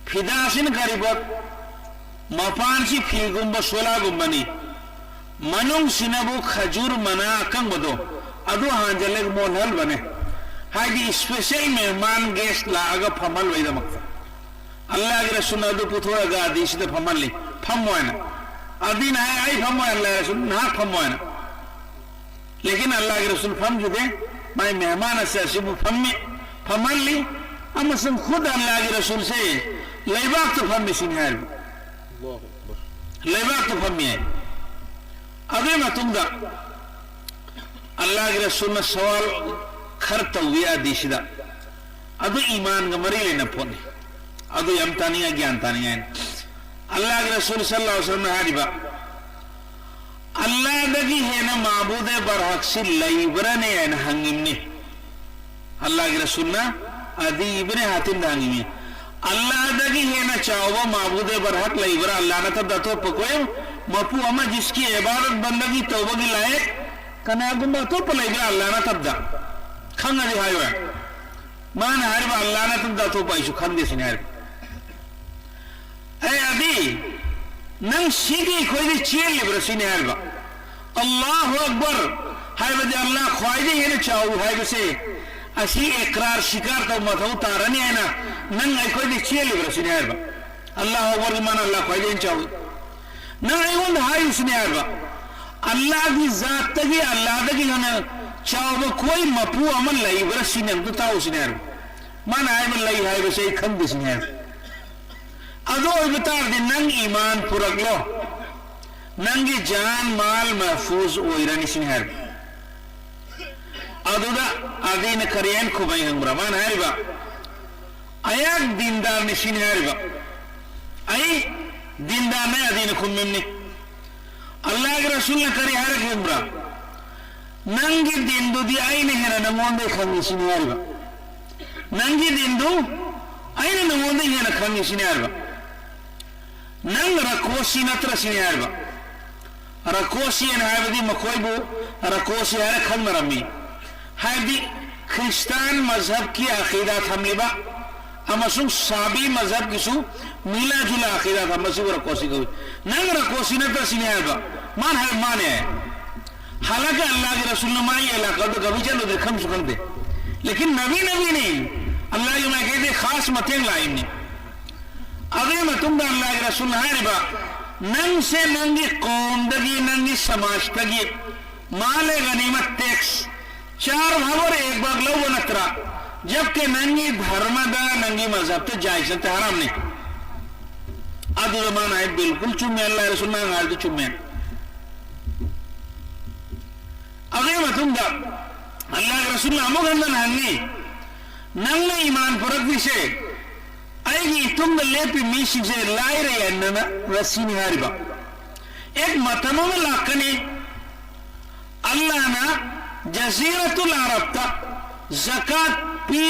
ꯐꯤꯗꯥꯁꯤꯅ ꯀꯔꯤꯕꯣ? ꯃꯄꯥꯟꯁꯤ ꯐꯤꯒꯨꯝꯕ ꯁꯣꯂꯥꯒꯨꯝꯕꯅꯤ, ꯃꯅꯨꯡꯁꯤꯅꯕꯨ ꯈꯖꯨꯔ ꯃꯅꯥ ꯑꯀꯪꯕꯗꯣ ꯑꯗꯨ ꯍꯥꯟꯖꯜꯂꯒ ꯃꯣꯜꯍꯜꯕꯅꯦ꯫ ꯍꯥꯏꯗꯤ ꯏꯁꯄꯦꯁꯦꯜ ꯃꯦꯍꯃꯥꯟ ꯒꯦꯁ ꯂꯥꯛꯑꯒ ꯐꯝꯍꯜꯕꯒꯤꯗꯃꯛꯇ꯫ ꯑꯜꯂꯥꯍꯒꯤ ꯔꯁꯨꯜꯅ ꯑꯗꯨ ꯄꯨꯊꯣꯔꯒ ꯑꯗꯤꯁꯤꯗ ꯐꯝꯍꯜꯂꯤ, "ꯐꯝꯃꯣ" ꯍꯥꯏꯅ꯫ ꯑꯗꯤꯅ ꯍꯥꯏ, "ꯑꯩ ꯐꯝꯃꯣꯏ ꯑꯜꯂꯥꯍꯒꯤ ꯔꯁꯨꯜ, ꯅꯍꯥꯛ ꯐꯝꯃꯣ" ꯍꯥꯏꯅ꯫ ꯂꯦꯀꯤꯟ ꯑꯜꯂꯥꯍꯒꯤ ꯔꯁꯨꯜ ꯐꯝꯈꯤꯗꯦ, ꯃꯥꯏ ꯃꯦꯍꯃꯥꯟ ꯑꯁꯦ ꯑꯁꯤꯕꯨ ꯐꯝꯃꯤ, ꯐꯝꯍꯜꯂꯤ, ꯑꯃꯁꯨꯡ ꯈꯨꯗ ꯑꯜꯂꯥꯍꯒꯤ ꯔꯁꯨꯜꯁꯦ ꯂꯩꯕꯥꯛꯇ ꯐꯝꯃꯤ ꯁꯤꯅꯤ ꯍꯥꯏꯔꯤꯕ꯫ ꯂꯩꯕꯥꯛꯇ ꯐꯝꯃꯤ ꯍꯥꯏ꯫ ꯑꯗꯨꯒꯤ ꯃꯇꯨꯡꯗ ꯑꯜꯂꯥꯍꯒꯤ ꯔꯁꯨꯜꯅ ꯁꯋꯥꯜ ꯈꯔ ꯇꯧꯏ ꯑꯗꯤꯁꯤꯗ꯫ ꯑꯗꯨ ꯏꯃꯥꯟꯒ ꯃꯔꯤ ꯂꯩꯅꯕ ꯄꯣꯠꯅꯤ꯫ ꯑꯗꯨ ꯌꯥꯝ ꯇꯥꯅꯤꯡꯉꯥꯏ, ꯒ꯭ꯌꯥꯟ ꯇꯥꯅꯤꯡꯉꯥꯏꯅꯤ꯫ ꯑꯜꯂꯥꯍꯒꯤ ꯔꯁꯨꯜ ꯁꯜꯂꯜꯂꯥꯍꯨ ꯑꯂꯩꯍꯤ ꯋꯁꯜꯂꯝꯅ ꯍꯥꯏꯔꯤꯕ, "ꯑꯜꯂꯥꯍꯗꯒꯤ ꯍꯦꯟꯅ ꯃꯥꯕꯨꯗꯦ ꯕꯔꯍꯛꯁꯤ ꯂꯩꯕ꯭ꯔꯅꯦ?" ꯍꯥꯏꯅ ꯍꯪꯉꯤꯝꯅꯤ꯫ ꯑꯜꯂꯥꯍꯒꯤ ꯔꯁꯨꯜꯅ ꯑꯗꯤ ꯏꯕꯅꯦ ꯍꯥꯇꯤꯝꯗ ꯍꯪꯉꯤꯝꯅꯤ, ꯑꯜꯂꯥꯍꯗꯒꯤ ꯍꯦꯟꯅ ꯆꯥꯎꯕ ꯃꯥꯕꯨꯗ ꯕꯔꯍꯛ ꯂꯩꯕ꯭ꯔꯥ? ꯑꯜꯂꯥꯍ ꯅꯠꯇꯕꯗ ꯑꯇꯣꯞꯄ ꯀꯣꯏ ꯃꯄꯨ ꯑꯃ ꯖꯤꯁꯀꯤ ꯏꯕꯥꯗꯠ ꯕꯟꯗꯒꯤ ꯇꯧꯕꯒꯤ ꯂꯥꯏꯛ ꯀꯅꯥꯒꯨꯝꯕ ꯑꯇꯣꯞꯄ ꯂꯩꯕ꯭ꯔꯥ? ꯑꯜꯂꯥꯍ ꯅꯠꯇꯕꯗ ꯈꯪꯉꯗꯤ ꯍꯥꯏꯌꯨꯔꯥ? ꯃꯥꯅ ꯍꯥꯏꯔꯤꯕ ꯑꯜꯂꯥꯍ ꯅꯠꯇꯕꯗ ꯑꯇꯣꯞꯄ ꯑꯩꯁꯨ ꯈꯪꯗꯦ ꯁꯤꯅꯤ ꯍꯥꯏꯔꯤꯕ꯫ ꯑꯦ ꯑꯗꯤ ꯅꯪ ꯁꯤꯒꯤ ꯑꯩꯈꯣꯏꯗꯤ ꯆꯦꯜꯂꯤꯕ꯭ꯔꯥ ꯁꯤꯅꯤ ꯍꯥꯏꯔꯤꯕ꯫ ꯑꯜꯂꯥꯍꯨ ꯑꯛꯕꯔ ꯍꯥꯏꯕꯗꯤ ꯑꯜꯂꯥꯍ ꯈ꯭ꯋꯥꯏꯗꯒꯤ ꯍꯦꯟꯅ ꯆꯥꯎꯏ ꯍꯥꯏꯕꯁꯦ ꯑꯁꯤ ꯏꯀ꯭ꯔꯥꯔ ꯁꯤꯀꯥꯔ ꯇꯧꯕ ꯃꯊꯧ ꯇꯥꯔꯅꯤ ꯍꯥꯏꯅ ꯅꯪ ꯑꯩꯈꯣꯏꯗꯤ ꯆꯦꯜꯂꯤꯕ꯭ꯔꯥ ꯁꯤꯅꯤ ꯍꯥꯏꯔꯤꯕ꯫ ꯑꯜꯂꯥꯍꯨ ꯑꯛꯕꯔꯒꯤ ꯃꯥꯅ ꯑꯜꯂꯥꯍ ꯈ꯭ꯋꯥꯏꯗꯒꯤ ꯍꯦꯟꯅ ꯆꯥꯎꯏ꯫ ꯅꯪ ꯑꯩꯉꯣꯟꯗ ꯍꯥꯏꯌꯨ ꯁꯤꯅꯤ ꯍꯥꯏꯔꯤꯕ꯫ ꯑꯜꯂꯥꯍꯒꯤ ꯖꯥꯠꯇꯒꯤ ꯑꯜꯂꯥꯍꯗꯒꯤ ꯍꯦꯟꯅ ꯆꯥꯎꯕ ꯀꯣꯏ ꯃꯄꯨ ꯑꯃ ꯂꯩꯕ꯭ꯔꯥ ꯁꯤꯅꯤ ꯑꯝꯇ ꯇꯥꯎ ꯁꯤꯅꯤ ꯍꯥꯏꯔꯤꯕ꯫ ꯃꯥꯅ ꯍꯥꯏꯕ ꯂꯩ ꯍꯥꯏꯕꯁꯦ ꯑꯩ ꯈꯪꯗꯦ ꯁꯤꯅꯤ ꯍꯥꯏꯔꯤꯕ꯫ ꯑꯗꯨ ꯑꯣꯏꯕ ꯇꯥꯔꯗꯤ ꯅꯪ ꯏꯃꯥꯟ ꯄꯨꯔꯛꯂꯣ꯫ ꯅꯪꯒꯤ ꯖꯥꯟ ꯃꯥꯜ ꯃꯍꯐꯨꯖ ꯑꯣꯏꯔꯅꯤ ꯁꯤꯅꯤ ꯍꯥꯏꯔꯤꯕ꯫ ꯑꯗꯨꯗ ꯑꯗꯤꯅ ꯀꯔꯤ ꯍꯥꯏꯅ ꯈꯨꯝꯃꯩ ꯈꯪꯕ꯭ꯔꯥ? ꯃꯥꯅ ꯍꯥꯏꯔꯤꯕ, ꯑꯩꯍꯥꯛ ꯗꯤꯟꯗꯥꯔꯅꯤ ꯁꯤꯅꯤ ꯍꯥꯏꯔꯤꯕ꯫ ꯑꯩ ꯗꯤꯟꯗꯥꯔꯅꯦ ꯑꯗꯤꯅ ꯈꯨꯝꯃꯤꯝꯅꯤ꯫ ꯑꯜꯂꯥꯍꯒꯤ ꯔꯁꯨꯜꯅ ꯀꯔꯤ ꯍꯥꯏꯔꯛꯈꯤꯕ꯭ꯔꯥ? ꯅꯪꯒꯤ ꯗꯤꯟꯗꯨꯗꯤ ꯑꯩꯅ ꯍꯦꯟꯅ ꯅꯪꯉꯣꯟꯗ ꯈꯪꯉꯤ ꯁꯤꯅꯤ ꯍꯥꯏꯔꯤꯕ꯫ ꯅꯪꯒꯤ ꯗꯤꯟꯗꯨ ꯑꯩꯅ ꯅꯪꯉꯣꯟꯗ ꯍꯦꯟꯅ ꯈꯪꯉꯤ ꯁꯤꯅꯤ ꯍꯥꯏꯔꯤꯕ꯫ ꯅꯪ ꯔꯀꯣꯁꯤ ꯅꯠꯇ꯭ꯔ ꯁꯤꯅꯤ ꯍꯥꯏꯔꯤꯕ꯫ ꯔꯀꯣꯁꯤ ꯍꯥꯏꯅ ꯍꯥꯏꯕꯗꯤ ꯃꯈꯣꯏꯕꯨ ꯔꯀꯣꯁꯤ ꯍꯥꯏꯅ ꯈꯪꯅꯔꯝꯃꯤ꯫ ꯍꯥꯏꯕꯗꯤ ꯈ꯭ꯔꯤꯁꯇꯥꯟ ꯃꯖꯍꯕꯀꯤ ꯑꯀꯤꯗꯥ ꯊꯝꯂꯤꯕ ꯑꯃꯁꯨꯡ ꯁꯥꯕꯤ ꯃꯖꯍꯕꯀꯤꯁꯨ ꯃꯤꯂꯥ ꯖꯨꯂꯥ ꯑꯀꯤꯗꯥ ꯊꯝꯕꯁꯤꯕꯨ ꯔꯀꯣꯁꯤ ꯀꯧꯏ꯫ ꯅꯪ ꯔꯀꯣꯁꯤ ꯅꯠꯇ꯭ꯔ ꯁꯤꯅꯤ ꯍꯥꯏꯕ꯫ ꯃꯥꯅ ꯍꯥꯏꯕ ꯃꯥꯅꯦ ꯍꯥꯏ꯫ ꯍꯥꯂꯥꯟꯀꯤ ꯑꯜꯂꯥꯍꯒꯤ ꯔꯁꯨꯜꯅ ꯃꯥꯒꯤ ꯑꯦꯂꯥꯀꯥꯗ ꯀꯕꯤ ꯆꯠꯂꯨꯗ꯭ꯔꯦ ꯈꯪꯁꯨ ꯈꯪꯗꯦ꯫ ꯂꯦꯀꯤꯟ ꯅꯕꯤ ꯅꯕꯤꯅꯤ꯫ ꯑꯜꯂꯥꯍꯒꯤ ꯃꯥꯏꯀꯩꯗꯒꯤ ꯈꯥꯁ ꯃꯇꯦꯡ ꯂꯥꯛꯏꯕꯅꯤ꯫ ꯑꯗꯨꯒꯤ ꯃꯇꯨꯡꯗ ꯑꯜꯂꯥꯍꯒꯤ ꯔꯁꯨꯜꯅ ꯍꯥꯏꯔꯤꯕ, ꯅꯪꯁꯦ ꯅꯪꯒꯤ ꯀꯣꯝꯗꯒꯤ, ꯅꯪꯒꯤ ꯁꯃꯥꯖꯇꯒꯤ ꯃꯥꯂꯦ ꯒꯅꯤꯃꯠ ꯇꯦꯛꯁ ꯆꯥꯔ ꯚꯥꯒ ꯑꯣꯔ ꯑꯦꯛ ꯚꯥꯒ ꯂꯧꯕ ꯅꯠꯇ꯭ꯔꯥ? ꯖꯕꯀꯤ ꯅꯪꯒꯤ ꯙꯔꯃꯗ, ꯅꯪꯒꯤ ꯃꯖꯍꯕꯇ ꯖꯥꯏꯖ ꯅꯠꯇꯦ, ꯍꯔꯥꯝꯅꯤ꯫ ꯑꯗꯨꯗ ꯃꯥꯅ ꯍꯥꯏ, ꯕꯤꯜꯀꯨꯜ ꯆꯨꯝꯃꯦ, ꯑꯜꯂꯥꯍꯒꯤ ꯔꯁꯨꯜꯅ ꯍꯥꯏꯕꯗꯨ ꯆꯨꯝꯃꯦ꯫ ꯑꯗꯨꯒꯤ ꯃꯇꯨꯡꯗ ꯑꯜꯂꯥꯍꯒꯤ ꯔꯁꯨꯜꯅ ꯑꯃꯨꯛ ꯍꯟꯅ ꯍꯪꯉꯤ, ꯅꯪꯅ ꯏꯃꯥꯟ ꯄꯨꯔꯛꯂꯤꯁꯦ ꯑꯩꯒꯤ ꯏꯇꯨꯡꯗ ꯂꯦꯞꯄꯤ ꯃꯤꯁꯤꯡꯁꯦ ꯂꯥꯏꯔ ꯌꯥꯟꯅꯅ ꯔꯁꯤꯅꯤ ꯍꯥꯏꯔꯤꯕ꯫ ꯑꯦꯛ ꯃꯇꯝ ꯑꯃ ꯂꯥꯛꯀꯅꯤ, ꯑꯜꯂꯥꯍꯅ ꯖꯖꯤꯔꯥꯇꯨꯜ ꯑꯔꯕꯇ ꯖꯀꯥꯠ ꯄꯤ,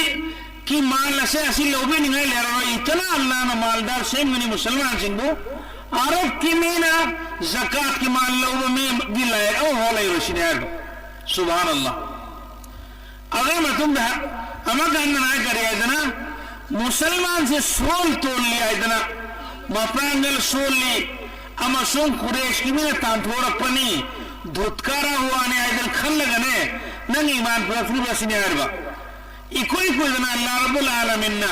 ꯃꯥꯜ ꯑꯁꯦ ꯑꯁꯤ ꯂꯧꯕꯤꯅꯤꯡꯉꯥꯏ ꯂꯩꯔꯔꯣꯏ, ꯏꯇꯅꯥ ꯑꯜꯂꯥꯅ ꯃꯥꯜꯗꯥꯔ ꯁꯦꯝꯒꯅꯤ ꯃꯨꯁꯜꯃꯥꯟꯁꯤꯡꯕꯨ, ꯑꯔꯕꯀꯤ ꯃꯤꯅ ꯖꯀꯥꯠꯀꯤ ꯃꯥꯜ ꯂꯧꯕ ꯃꯤꯒꯤ ꯂꯥꯏꯔꯤꯛ ꯑꯃꯐꯥꯎ ꯂꯩꯔꯣꯏ ꯁꯤꯅꯤ ꯍꯥꯏꯔꯤꯕ꯫ ꯁꯨꯕꯍꯥꯅ ꯑꯜꯂꯥ꯫ ꯑꯗꯨꯒꯤ ꯃꯇꯨꯡꯗ ꯑꯃꯨꯛ ꯍꯟꯅ ꯍꯥꯏ ꯀꯔꯤ ꯍꯥꯏꯗꯅ, ꯃꯨꯁꯜꯃꯥꯟꯁꯦ ꯁꯣꯜ ꯇꯣꯜꯂꯤ ꯍꯥꯏꯗꯅ, ꯃꯄꯥꯡꯒꯜ ꯁꯣꯜꯂꯤ ꯑꯃꯁꯨꯡ ꯀꯨꯔꯦꯁꯀꯤ ꯃꯤꯅ ꯇꯥꯟꯊꯣꯔꯛꯄꯅꯤ, ꯙꯨꯠꯀꯥꯔꯥ ꯍꯨꯋꯥꯅꯤ ꯍꯥꯏꯗꯅ ꯈꯜꯂꯒꯅꯦ ꯅꯪ ꯏꯃꯥꯟ ꯄꯨꯔꯛꯇ꯭ꯔꯤꯕ ꯁꯤꯅꯤ ꯍꯥꯏꯔꯤꯕ꯫ ꯏꯀꯨꯏ ꯀꯨꯏꯗꯅ ꯑꯜꯂꯥ ꯔꯕꯨꯜ ꯑꯥꯂꯃꯤꯟꯅ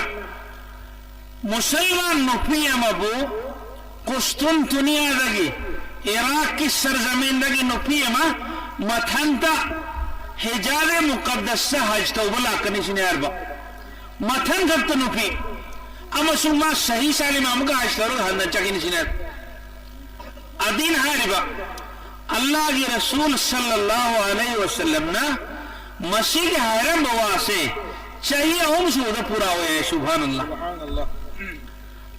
ꯃꯨꯁꯜꯃꯥꯟ ꯅꯨꯄꯤ ꯑꯃꯕꯨ ꯀꯨꯁꯇꯨꯟꯇꯨꯅꯤꯌꯥꯗꯒꯤ, ꯏꯔꯥꯛꯀꯤ ꯁꯔꯖꯃꯤꯟꯗꯒꯤ ꯅꯨꯄꯤ ꯑꯃ ꯃꯊꯟꯇ ꯍꯤꯖꯥꯖꯦ ꯃꯨꯀꯗꯁꯇ ꯍꯖ ꯇꯧꯕ ꯂꯥꯛꯀꯅꯤ ꯁꯤꯅꯤ ꯍꯥꯏꯔꯤꯕ꯫ ꯃꯊꯟ ꯈꯛꯇ ꯅꯨꯄꯤ, ꯑꯃꯁꯨꯡ ꯃꯥ ꯁꯍꯤ ꯁꯥꯂꯤꯝ ꯑꯃꯒ ꯍꯖ ꯇꯧꯔꯒ ꯍꯟꯅ ꯆꯠꯈꯤꯅꯤ ꯁꯤꯅꯤ ꯍꯥꯏꯔꯤꯕ꯫ ꯑꯗꯤꯟ ꯍꯥꯏꯔꯤꯕ ꯑꯜꯂꯥꯍꯒꯤ ꯔꯁꯨꯜ ꯁꯜꯂꯜꯂꯥꯍꯨ ꯑꯂꯩꯍꯤ ꯋꯁꯜꯂꯝꯅ ꯃꯁꯤꯒꯤ ꯍꯥꯏꯔꯝꯕ ꯋꯥꯁꯦ ꯆꯍꯤ ꯑꯍꯨꯝ ꯁꯨꯕꯗ ꯄꯨꯔꯥ ꯑꯣꯏ ꯍꯥꯏ꯫ ꯁꯨꯕꯍꯥꯅꯜꯂꯥ꯫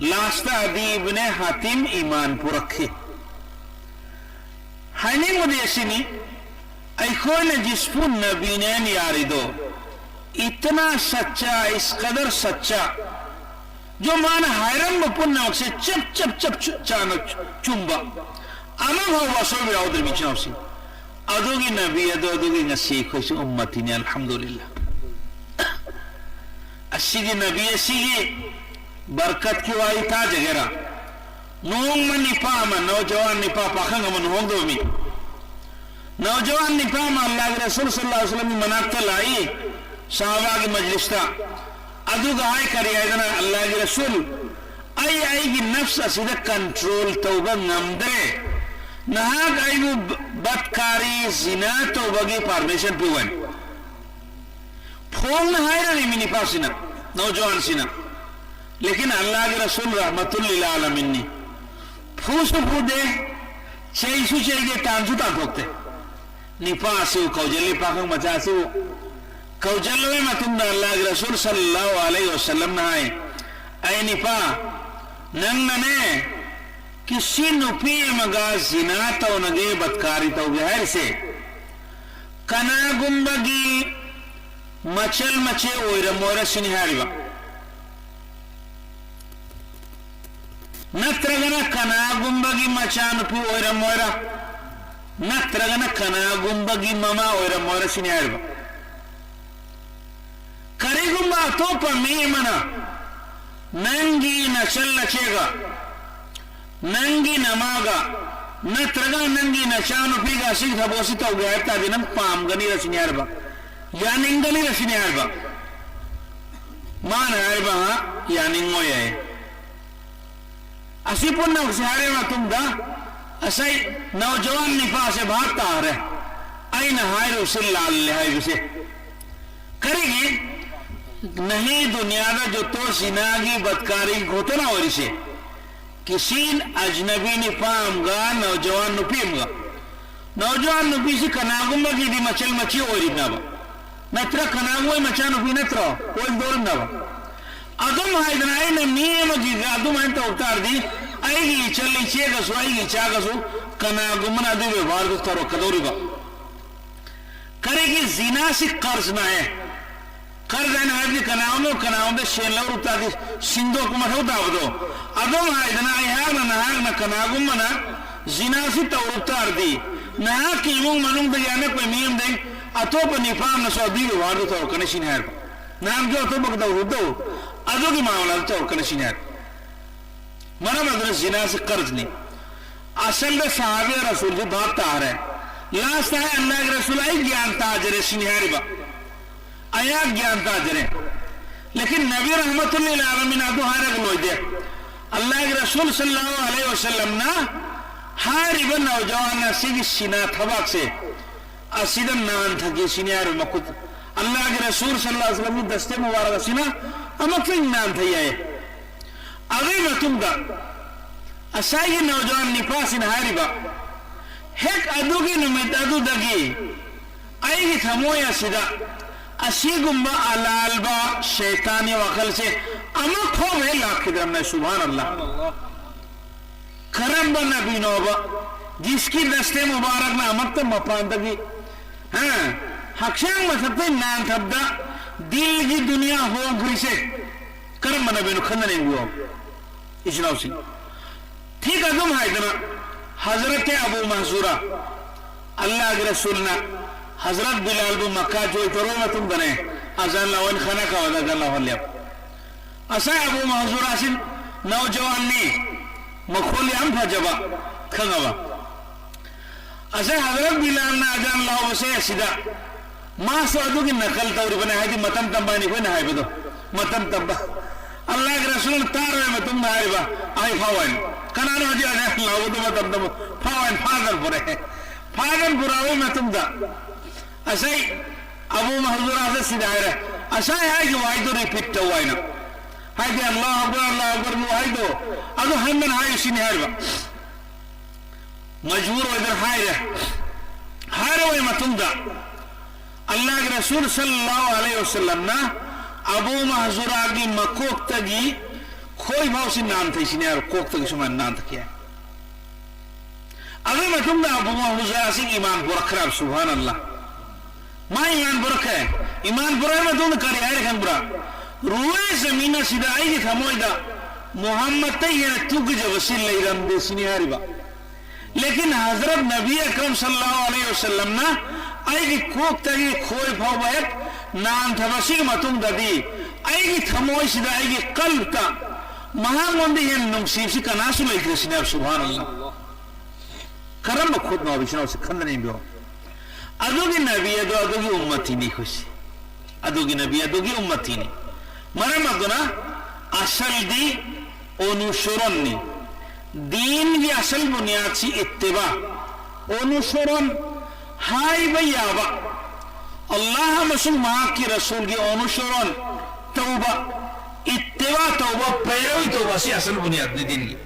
ꯂꯥꯁꯇ ꯑꯗꯤ ꯏꯕꯅꯦ ꯍꯥꯇꯤꯝ ꯏꯃꯥꯟ ꯄꯨꯔꯛꯈꯤ꯫ ꯍꯥꯏꯅꯤꯡꯕꯗꯤ ꯑꯁꯤꯅꯤ, ꯑꯩꯈꯣꯏꯅ ꯖꯤꯁꯄꯨ ꯅꯕꯤꯅꯦꯅ ꯌꯥꯔꯤꯗꯣ, ꯏꯇꯅꯥ ꯁꯠꯆꯥ, ꯏꯁ ꯀꯗꯔ ꯁꯠꯆꯥ, ꯖꯣ ꯃꯥꯅ ꯍꯥꯏꯔꯝꯕ ꯄꯨꯝꯅꯃꯛꯁꯦ ꯆꯞ ꯆꯞ ꯆꯞ ꯆꯨ-, ꯆꯥꯅ ꯆꯨꯝꯕ, ꯑꯃ ꯐꯥꯎꯕ ꯑꯁꯣꯏꯕ ꯌꯥꯎꯗ꯭ꯔꯤꯕ ꯏꯆꯤꯟ ꯏꯅꯥꯎꯁꯤꯡ꯫ ꯑꯗꯨꯒꯤ ꯅꯕꯤ ꯑꯗꯣ, ꯑꯗꯨꯒꯤ ꯉꯁꯤ ꯑꯩꯈꯣꯏꯁꯨ ꯎꯝꯃꯇꯤꯅꯤ, ꯑꯜꯍꯝꯗꯨꯂꯤꯜꯂꯥ꯫ ꯑꯁꯤꯒꯤ ꯅꯕꯤ ꯑꯁꯤꯒꯤ ꯕꯔꯀꯠꯀꯤ ꯋꯥꯔꯤ ꯇꯥꯖꯒꯦꯔꯥ? ꯅꯣꯡꯃ ꯅꯤꯄꯥ ꯑꯃ, ꯅꯧꯖꯋꯥꯟ ꯅꯤꯄꯥ, ꯄꯥꯈꯪ ꯑꯃ ꯂꯨꯍꯣꯡꯗꯕ ꯃꯤ, ꯅꯧꯖꯋꯥꯟ ꯅꯤꯄꯥ ꯑꯃ ꯑꯜꯂꯥꯍꯒꯤ ꯔꯁꯨꯜ ꯁꯜꯂꯜꯂꯥꯍꯨ ꯑꯂꯩꯍꯤ ꯋꯁꯜꯂꯝꯒꯤ ꯃꯅꯥꯛꯇ ꯂꯥꯛꯏ, ꯁꯍꯥꯕꯥꯒꯤ ꯃꯖꯂꯤꯁꯇ꯫ ꯑꯗꯨꯒ ꯍꯥꯏ ꯀꯔꯤ ꯍꯥꯏꯗꯅ, "ꯑꯜꯂꯥꯍꯒꯤ ꯔꯁꯨꯜ, ꯑꯩ ꯑꯩꯒꯤ ꯅꯐꯁ ꯑꯁꯤꯗ ꯀꯟꯇ꯭ꯔꯣꯜ ꯇꯧꯕ ꯉꯝꯗ꯭ꯔꯦ, ꯅꯍꯥꯛ ꯑꯩꯕꯨ ꯕ-, ꯕꯠꯀꯥꯔꯤ, ꯖꯤꯅꯥ ꯇꯧꯕꯒꯤ ꯄꯥꯔꯃꯤꯁꯟ ꯄꯤꯌꯨ" ꯍꯥꯏꯅ꯫ ꯐꯣꯡꯅ ꯍꯥꯏꯔꯔꯤꯃꯤ ꯅꯤꯄꯥꯁꯤꯅ, ꯅꯧꯖꯋꯥꯟꯁꯤꯅ꯫ ꯂꯦꯀꯤꯟ ꯑꯜꯂꯥꯍꯒꯤ ꯔꯁꯨꯜ ꯔꯍꯃꯇꯨꯜ ꯂꯤꯜ ꯑꯥꯂꯃꯤꯟꯅꯤ꯫ ꯐꯨꯁꯨ ꯐꯨꯗꯦ, ꯆꯩꯁꯨ ꯆꯩꯗꯦ, ꯇꯥꯟꯁꯨ ꯇꯥꯟꯊꯣꯛꯇꯦ꯫ ꯅꯤꯄꯥ ꯑꯁꯤꯕꯨ ꯀꯧꯖꯜꯂꯤ, ꯄꯥꯈꯪ ꯃꯆꯥ ꯑꯁꯤꯕꯨ ꯀꯧꯖꯜꯂꯕ ꯃꯇꯨꯡꯗ ꯑꯜꯂꯥꯍꯒꯤ ꯔꯁꯨꯜ ꯁꯜꯂꯜꯂꯥꯍꯨ ꯑꯂꯩꯍꯤ ꯋꯁꯜꯂꯝꯅ ꯍꯥꯏ, "ꯑꯩ ꯅꯤꯄꯥ, ꯅꯪꯅꯅꯦ ꯀꯤꯁꯤ ꯅꯨꯄꯤ ꯑꯃꯒ ꯖꯤꯅꯥ ꯇꯧꯅꯒꯦ, ꯕꯠꯀꯥꯔꯤ ꯇꯧꯒꯦ ꯍꯥꯏꯔꯤꯁꯦ, ꯀꯅꯥꯒꯨꯝꯕꯒꯤ ꯃꯆꯜ ꯃꯆꯦ ꯑꯣꯏꯔꯝꯃꯣꯏꯔ ꯁꯤꯅꯤ ꯍꯥꯏꯔꯤꯕ꯫ ꯅꯠꯇ꯭ꯔꯒꯅ ꯀꯅꯥꯒꯨꯝꯕꯒꯤ ꯃꯆꯥꯅꯨꯄꯤ ꯑꯣꯏꯔꯝꯃꯣꯏꯔ, ꯅꯠꯇ꯭ꯔꯒꯅ ꯀꯅꯥꯒꯨꯝꯕꯒꯤ ꯃꯃꯥ ꯑꯣꯏꯔꯝꯃꯣꯏꯔ ꯁꯤꯅꯤ ꯍꯥꯏꯔꯤꯕ꯫ ꯀꯔꯤꯒꯨꯝꯕ ꯑꯇꯣꯞꯄ ꯃꯤ ꯑꯃꯅ ꯅꯪꯒꯤ ꯅꯆꯜ ꯅꯆꯦꯒ, ꯅꯪꯒꯤ ꯅꯃꯥꯒ, ꯅꯠꯇ꯭ꯔꯒ ꯅꯪꯒꯤ ꯅꯆꯥꯅꯨꯄꯤꯒ ꯑꯁꯤꯒꯤ ꯊꯕꯛ ꯑꯁꯤ ꯇꯧꯒꯦ ꯍꯥꯏꯕ ꯇꯥꯔꯗꯤ ꯅꯪ ꯄꯥꯝꯒꯅꯤꯔ ꯁꯤꯅꯤ ꯍꯥꯏꯔꯤꯕ, ꯌꯥꯅꯤꯡꯒꯅꯤꯔ ꯁꯤꯅꯤ ꯍꯥꯏꯔꯤꯕ꯫ ꯃꯥꯅ ꯍꯥꯏꯔꯤꯕ, "ꯍꯥ, ꯌꯥꯅꯤꯡꯉꯣꯏ" ꯍꯥꯏ꯫ ꯑꯁꯤ ꯄꯨꯝꯅꯃꯛꯁꯦ ꯍꯥꯏꯔꯕ ꯃꯇꯨꯡꯗ, ꯉꯁꯥꯏ ꯅꯧꯖꯋꯥꯟ ꯅꯤꯄꯥꯁꯦ ꯚꯥꯞ ꯇꯥꯔꯦ, ꯑꯩꯅ ꯍꯥꯏꯔꯤꯕꯁꯦ ꯂꯥꯜꯂꯦ ꯍꯥꯏꯕꯁꯦ꯫ ꯀꯔꯤꯒꯤ? ꯅꯍꯤ ꯗꯨꯅꯤꯌꯥꯗ ꯖꯣꯇꯣ ꯖꯤꯅꯥꯒꯤ ꯕꯠꯀꯥꯔꯤꯒꯤ ꯘꯣꯇꯅꯥ ꯑꯣꯏꯔꯤꯁꯦ, ꯀꯤꯁꯤꯟ ꯑꯖꯅꯕꯤ ꯅꯤꯄꯥ ꯑꯃꯒ ꯅꯧꯖꯋꯥꯟ ꯅꯨꯄꯤ ꯑꯃꯒ꯫ ꯅꯧꯖꯋꯥꯟ ꯅꯨꯄꯤꯁꯤ ꯀꯅꯥꯒꯨꯝꯕꯒꯤꯗꯤ ꯃꯆꯜ ꯃꯆꯤ ꯑꯣꯏꯔꯤꯕꯅꯦꯕ, ꯅꯠꯇ꯭ꯔ ꯀꯅꯥꯒꯨꯝꯕ ꯃꯆꯥꯅꯨꯄꯤ ꯅꯠꯇ꯭ꯔꯣ ꯑꯣꯏꯗꯧꯔꯤꯕꯅꯦꯕ꯫ ꯑꯗꯨꯝ ꯍꯥꯏꯗꯅ ꯑꯩꯅ ꯃꯤ ꯑꯃꯒꯤꯒ ꯑꯗꯨꯃꯥꯏꯅ ꯇꯧ ꯇꯥꯔꯗꯤ, ꯑꯩꯒꯤ ꯏꯆꯜ ꯏꯆꯦꯒꯁꯨ ꯑꯩꯒꯤ ꯏꯆꯥꯒꯁꯨ ꯀꯅꯥꯒꯨꯝꯕꯅ ꯑꯗꯨꯒꯤ ꯕꯦꯕꯥꯔꯗꯨ ꯇꯧꯔꯛꯀꯗꯧꯔꯤꯕ? ꯀꯔꯤꯒꯤ? ꯖꯤꯅꯥꯁꯤ ꯀꯔꯖꯅ ꯍꯥꯏ꯫ ꯀꯔꯖ ꯍꯥꯏꯅ ꯍꯥꯏꯕꯗꯤ ꯀꯅꯥꯒꯨꯝꯕ ꯀꯅꯥꯒꯨꯝꯕꯗ ꯁꯦꯟ ꯂꯧꯔꯨ ꯇꯥꯔꯗꯤ ꯁꯤꯡꯗꯣꯛꯄ ꯃꯊꯧ ꯇꯥꯕꯗꯣ꯫ ꯑꯗꯨꯝ ꯍꯥꯏꯗꯅ ꯑꯩꯍꯥꯛꯅ ꯅꯍꯥꯛꯅ ꯀꯅꯥꯒꯨꯝꯕꯅ ꯖꯤꯅꯥꯁꯤ ꯇꯧꯔꯨ ꯇꯥꯔꯗꯤ, ꯅꯍꯥꯛꯀꯤ ꯏꯃꯨꯡ ꯃꯅꯨꯡꯗꯒꯤ ꯑꯅꯛꯄ ꯃꯤ ꯑꯃꯗꯒꯤ ꯑꯇꯣꯞꯄ ꯅꯤꯄꯥ ꯑꯃꯅꯁꯨ ꯑꯗꯨꯒꯤ ꯕꯦꯕꯥꯔꯗꯨ ꯇꯧꯔꯛꯀꯅꯤ ꯁꯤꯅꯤ ꯍꯥꯏꯕ꯫ ꯅꯍꯥꯛꯁꯨ ꯑꯇꯣꯞꯄꯒ ꯇꯧꯔꯨꯕꯗꯣ ꯑꯗꯨꯒꯤ ꯃꯥꯃꯂꯥꯗꯨ ꯇꯧꯔꯛꯀꯅꯤ ꯁꯤꯅꯤ ꯍꯥꯏꯕ꯫ ꯃꯔꯝ ꯑꯗꯨꯅ ꯖꯤꯅꯥꯁꯤ ꯀꯔꯖꯅꯤ꯫ ꯑꯁꯜꯗ ꯁꯍꯥꯕꯤ ꯔꯁꯨꯜꯁꯤ ꯚꯥꯞ ꯇꯥꯔꯦ꯫ ꯂꯥꯁꯇ ꯍꯥꯏ, "ꯑꯜꯂꯥꯍꯒꯤ ꯔꯁꯨꯜ, ꯑꯩ ꯒ꯭ꯌꯥꯟ ꯇꯥꯖꯔꯦ" ꯁꯤꯅꯤ ꯍꯥꯏꯔꯤꯕ꯫ ꯑꯩꯍꯥꯛ ꯒ꯭ꯌꯥꯟ ꯇꯥꯖꯔꯦ꯫ ꯂꯦꯀꯤꯟ ꯅꯕꯤ ꯔꯍꯃꯇꯨꯜ ꯂꯤꯜ ꯑꯥꯂꯃꯤꯟ ꯑꯗꯨ ꯍꯥꯏꯔꯒ ꯂꯣꯏꯗꯦ꯫ ꯑꯜꯂꯥꯍꯒꯤ ꯔꯁꯨꯜ ꯁꯜꯂꯜꯂꯥꯍꯨ ꯑꯂꯩꯍꯤ ꯋꯁꯜꯂꯝꯅ ꯍꯥꯏꯔꯤꯕ ꯅꯧꯖꯋꯥꯟ ꯑꯁꯤꯒꯤ ꯁꯤꯅꯥ ꯊꯕꯛꯁꯦ ꯑꯁꯤꯗ ꯅꯥꯟꯊꯒꯦ ꯁꯤꯅꯤ ꯍꯥꯏꯔꯤꯕ ꯃꯈꯨꯠ꯫ ꯑꯜꯂꯥꯍꯒꯤ ꯔꯁꯨꯜ ꯁꯜꯂꯜꯂꯥꯍꯨ ꯑꯂꯩꯍꯤ ꯋꯁꯜꯂꯝꯒꯤ ꯗꯁꯇꯦ ꯃꯨꯕꯥꯔꯛ ꯑꯁꯤꯅ ꯑꯃꯨꯛꯇꯪ ꯅꯥꯟꯊꯩ ꯍꯥꯏꯌꯦ꯫ ꯑꯗꯨꯒꯤ ꯃꯇꯨꯡꯗ ꯉꯁꯥꯏꯒꯤ ꯅꯧꯖꯋꯥꯟ ꯅꯤꯄꯥꯁꯤꯅ ꯍꯥꯏꯔꯤꯕ, "ꯍꯦꯛ ꯑꯗꯨꯒꯤ ꯅꯨꯃꯤꯠ ꯑꯗꯨꯗꯒꯤ ꯑꯩꯒꯤ ꯊꯃꯣꯏ ꯑꯁꯤꯗ ꯑꯁꯤꯒꯨꯝꯕ ꯑꯂꯥꯜꯕ ꯁꯩꯇꯥꯟꯒꯤ ꯋꯥꯈꯜꯁꯦ ꯑꯃꯐꯥꯎ ꯍꯦꯛ ꯂꯥꯛꯈꯤꯗ꯭ꯔꯕꯅꯦ"꯫ ꯁꯨꯕꯍꯥꯅꯜꯂꯥꯍ꯫ ꯀꯔꯝꯕ ꯅꯕꯤꯅꯣꯕ? ꯖꯤꯁꯀꯤ ꯗꯁꯇꯦ ꯃꯨꯕꯥꯔꯛꯅ ꯑꯃꯠꯇ ꯃꯄꯥꯟꯗꯒꯤ, ꯍꯥ, ꯍꯛꯆꯥꯡ ꯃꯊꯛꯇꯩ ꯅꯥꯟꯊꯕꯗ ꯗꯤꯜꯒꯤ ꯗꯨꯅꯤꯌꯥ ꯍꯣꯡꯈ꯭ꯔꯤꯁꯦ ꯀꯔꯝꯕꯅꯕꯤꯅꯣ ꯈꯟꯅ ꯌꯦꯡꯕꯤꯌꯣ, ꯏꯆꯤꯟ ꯏꯅꯥꯎꯁꯤꯡ꯫ ꯊꯤꯛ ꯑꯗꯨꯝ ꯍꯥꯏꯗꯅ ꯍꯖꯔꯠ ꯑꯕꯨ ꯃꯍꯖꯨꯔꯥ, ꯑꯜꯂꯥꯍꯒꯤ ꯔꯁꯨꯜꯅ ꯍꯖꯔꯠ ꯕꯤꯂꯥꯜꯕꯨ ꯃꯛꯀꯥ ꯖꯣꯏ ꯇꯧꯔꯕ ꯃꯇꯨꯡꯗꯅꯦ ꯑꯖꯥꯟ ꯂꯥꯎꯍꯟ ꯈꯥꯅꯥ ꯀꯥꯕꯗ ꯑꯖꯥꯟ ꯂꯥꯎꯍꯜꯂꯦꯕ꯫ ꯉꯁꯥꯏ ꯑꯕꯨ ꯃꯍꯖꯨꯔꯥꯁꯤ ꯅꯧꯖꯋꯥꯟꯅꯤ, ꯃꯈꯣꯜ ꯌꯥꯝ ꯐꯖꯕ, ꯈꯪꯉꯕ? ꯉꯁꯥꯏ ꯍꯖꯔꯠ ꯕꯤꯂꯥꯜꯅ ꯑꯖꯥꯟ ꯂꯥꯎꯕꯁꯦ ꯑꯁꯤꯗ ꯃꯥꯁꯨ ꯑꯗꯨꯒꯤ ꯅꯀꯜ ꯇꯧꯔꯤꯕꯅꯦ, ꯍꯥꯏꯗꯤ ꯃꯇꯝ ꯇꯝꯕ ꯍꯥꯏꯅ ꯑꯩꯈꯣꯏꯅ ꯍꯥꯏꯕꯗꯣ, ꯃꯇꯝ ꯇꯝꯕ꯫ ꯑꯜꯂꯥꯍꯒꯤ ꯔꯁꯨꯜꯅ ꯇꯥꯔꯕ ꯃꯇꯨꯡꯗ ꯍꯥꯏꯔꯤꯕ, "ꯑꯩ ꯐꯥꯎ ꯍꯥꯏꯅ"꯫ ꯀꯅꯥꯅꯣ ꯍꯧꯖꯤꯛ ꯑꯖꯥꯟ ꯂꯥꯎꯕꯗꯣ ꯃꯇꯝ ꯇꯝꯕ? "ꯐꯥꯎ ꯍꯥꯏꯅ" ꯐꯥꯗꯅ ꯄꯨꯔꯛꯑꯦ꯫ ꯐꯥꯗꯅ ꯄꯨꯔꯛꯑꯕ ꯃꯇꯨꯡꯗ ꯉꯁꯥꯏ ꯑꯕꯨ ꯃꯍꯖꯨꯔꯥꯁꯦ ꯁꯤꯗ ꯍꯥꯏꯔꯦ, "ꯉꯁꯥꯏ ꯍꯥꯏꯈꯤꯕ ꯋꯥꯍꯩꯗꯣ ꯔꯤꯄꯤꯠ ꯇꯧ" ꯍꯥꯏꯅ꯫ ꯍꯥꯏꯗꯤ "ꯑꯜꯂꯥꯍꯨ ꯑꯛꯕꯔ, ꯑꯜꯂꯥꯍꯨ ꯑꯛꯕꯔ" ꯋꯥꯍꯩꯗꯣ ꯑꯗꯨ ꯍꯟꯗꯅ ꯍꯥꯏꯌꯨ ꯁꯤꯅꯤ ꯍꯥꯏꯔꯤꯕ꯫ ꯃꯖꯕꯨꯔ ꯑꯣꯏꯗꯅ ꯍꯥꯏꯔꯦ꯫ ꯍꯥꯏꯔꯕ ꯃꯇꯨꯡꯗ ꯑꯜꯂꯥꯍꯒꯤ ꯔꯁꯨꯜ ꯁꯜꯂꯜꯂꯥꯍꯨ ꯑꯂꯩꯍꯤ ꯋꯁꯜꯂꯝꯅ ꯑꯕꯨ ꯃꯍꯖꯨꯔꯥꯒꯤ ꯃꯀꯣꯛꯇꯒꯤ ꯈꯣꯏ ꯐꯥꯎꯁꯤ ꯅꯥꯟꯊꯩꯁꯤꯅꯦ ꯍꯥꯏꯕ, ꯀꯣꯛꯇꯒꯤ ꯁꯨꯃꯥꯏꯅ ꯅꯥꯟꯊꯈꯤ ꯍꯥꯏ꯫ ꯑꯗꯨꯒꯤ ꯃꯇꯨꯡꯗ ꯑꯕꯨ ꯃꯍꯖꯨꯔꯥꯁꯤ ꯏꯃꯥꯟ ꯄꯨꯔꯛꯈ꯭ꯔꯕ, ꯁꯨꯕꯍꯥꯅꯜꯂꯥꯍ꯫ ꯃꯥ ꯏꯃꯥꯟ ꯄꯨꯔꯛꯈ꯭ꯔꯦ꯫ ꯏꯃꯥꯟ ꯄꯨꯔꯛꯑꯕ ꯃꯇꯨꯡꯗ ꯀꯔꯤ ꯍꯥꯏꯔꯦ ꯈꯪꯕ꯭ꯔꯥ? ꯔꯨꯋꯦ ꯖꯃꯤꯟ ꯑꯁꯤꯗ ꯑꯩꯒꯤ ꯊꯃꯣꯏꯗ ꯃꯨꯍꯝꯃꯗꯇꯩ ꯍꯦꯟꯅ ꯇꯨꯀꯤꯖꯕꯁꯤ ꯂꯩꯔꯝꯗꯦ ꯁꯤꯅꯤ ꯍꯥꯏꯔꯤꯕ꯫ ꯂꯦꯀꯤꯟ ꯍꯖꯔꯠ ꯅꯕꯤ ꯑꯀꯔꯝ ꯁꯜꯂꯜꯂꯥꯍꯨ ꯑꯂꯩꯍꯤ ꯋꯁꯜꯂꯝꯅ ꯑꯩꯒꯤ ꯀꯣꯛꯇꯒꯤ ꯈꯣꯏ ꯐꯥꯎꯕ ꯍꯦꯛ ꯅꯥꯟꯊꯕꯁꯤꯒꯤ ꯃꯇꯨꯡꯗꯗꯤ ꯑꯩꯒꯤ ꯊꯃꯣꯏꯁꯤꯗ, ꯑꯩꯒꯤ ꯀꯜꯕꯇ ꯃꯍꯥꯛꯉꯣꯟꯗ ꯍꯦꯟꯅ ꯅꯨꯡꯁꯤꯕꯁꯤ ꯀꯅꯥꯁꯨ ꯂꯩꯇ꯭ꯔꯦ ꯁꯤꯅꯦꯕ꯫ ꯁꯨꯕꯍꯥꯅꯜꯂꯥꯍ꯫ ꯀꯔꯝꯕ ꯈꯨꯠꯅꯣ ꯍꯥꯏꯕ ꯏꯆꯤꯟ ꯏꯅꯥꯎꯁꯤ ꯈꯟꯗꯅ ꯌꯦꯡꯕꯤꯌꯨ꯫ ꯑꯗꯨꯒꯤ ꯅꯕꯤ ꯑꯗꯣ ꯑꯗꯨꯒꯤ ꯎꯝꯃꯇꯤꯅꯤ ꯑꯩꯈꯣꯏꯁꯤ꯫ ꯑꯗꯨꯒꯤ ꯅꯕꯤ ꯑꯗꯨꯒꯤ ꯎꯝꯃꯇꯤꯅꯤ꯫ ꯃꯔꯝ ꯑꯗꯨꯅ ꯑꯁꯜꯗꯤ ꯑꯣꯅꯨꯁꯣꯔꯟꯅꯤ꯫ ꯗꯤꯟꯒꯤ ꯑꯁꯜ ꯕꯨꯅꯤꯌꯥꯗꯁꯤ ꯏꯠꯇꯤꯕꯥ, ꯑꯣꯅꯨꯁꯣꯔꯟ, ꯍꯥꯏꯕ ꯌꯥꯕ, ꯑꯜꯂꯥꯍ ꯑꯃꯁꯨꯡ ꯃꯍꯥꯛꯀꯤ ꯔꯁꯨꯜꯒꯤ ꯑꯣꯅꯨꯁꯣꯔꯟ ꯇꯧꯕ, ꯏꯠꯇꯤꯕꯥ ꯇꯧꯕ, ꯄꯩꯔꯣꯏ ꯇꯧꯕ ꯑꯁꯤ ꯑꯁꯜ ꯕꯨꯅꯤꯌꯥꯗꯅꯤ ꯗꯤꯟꯒꯤ꯫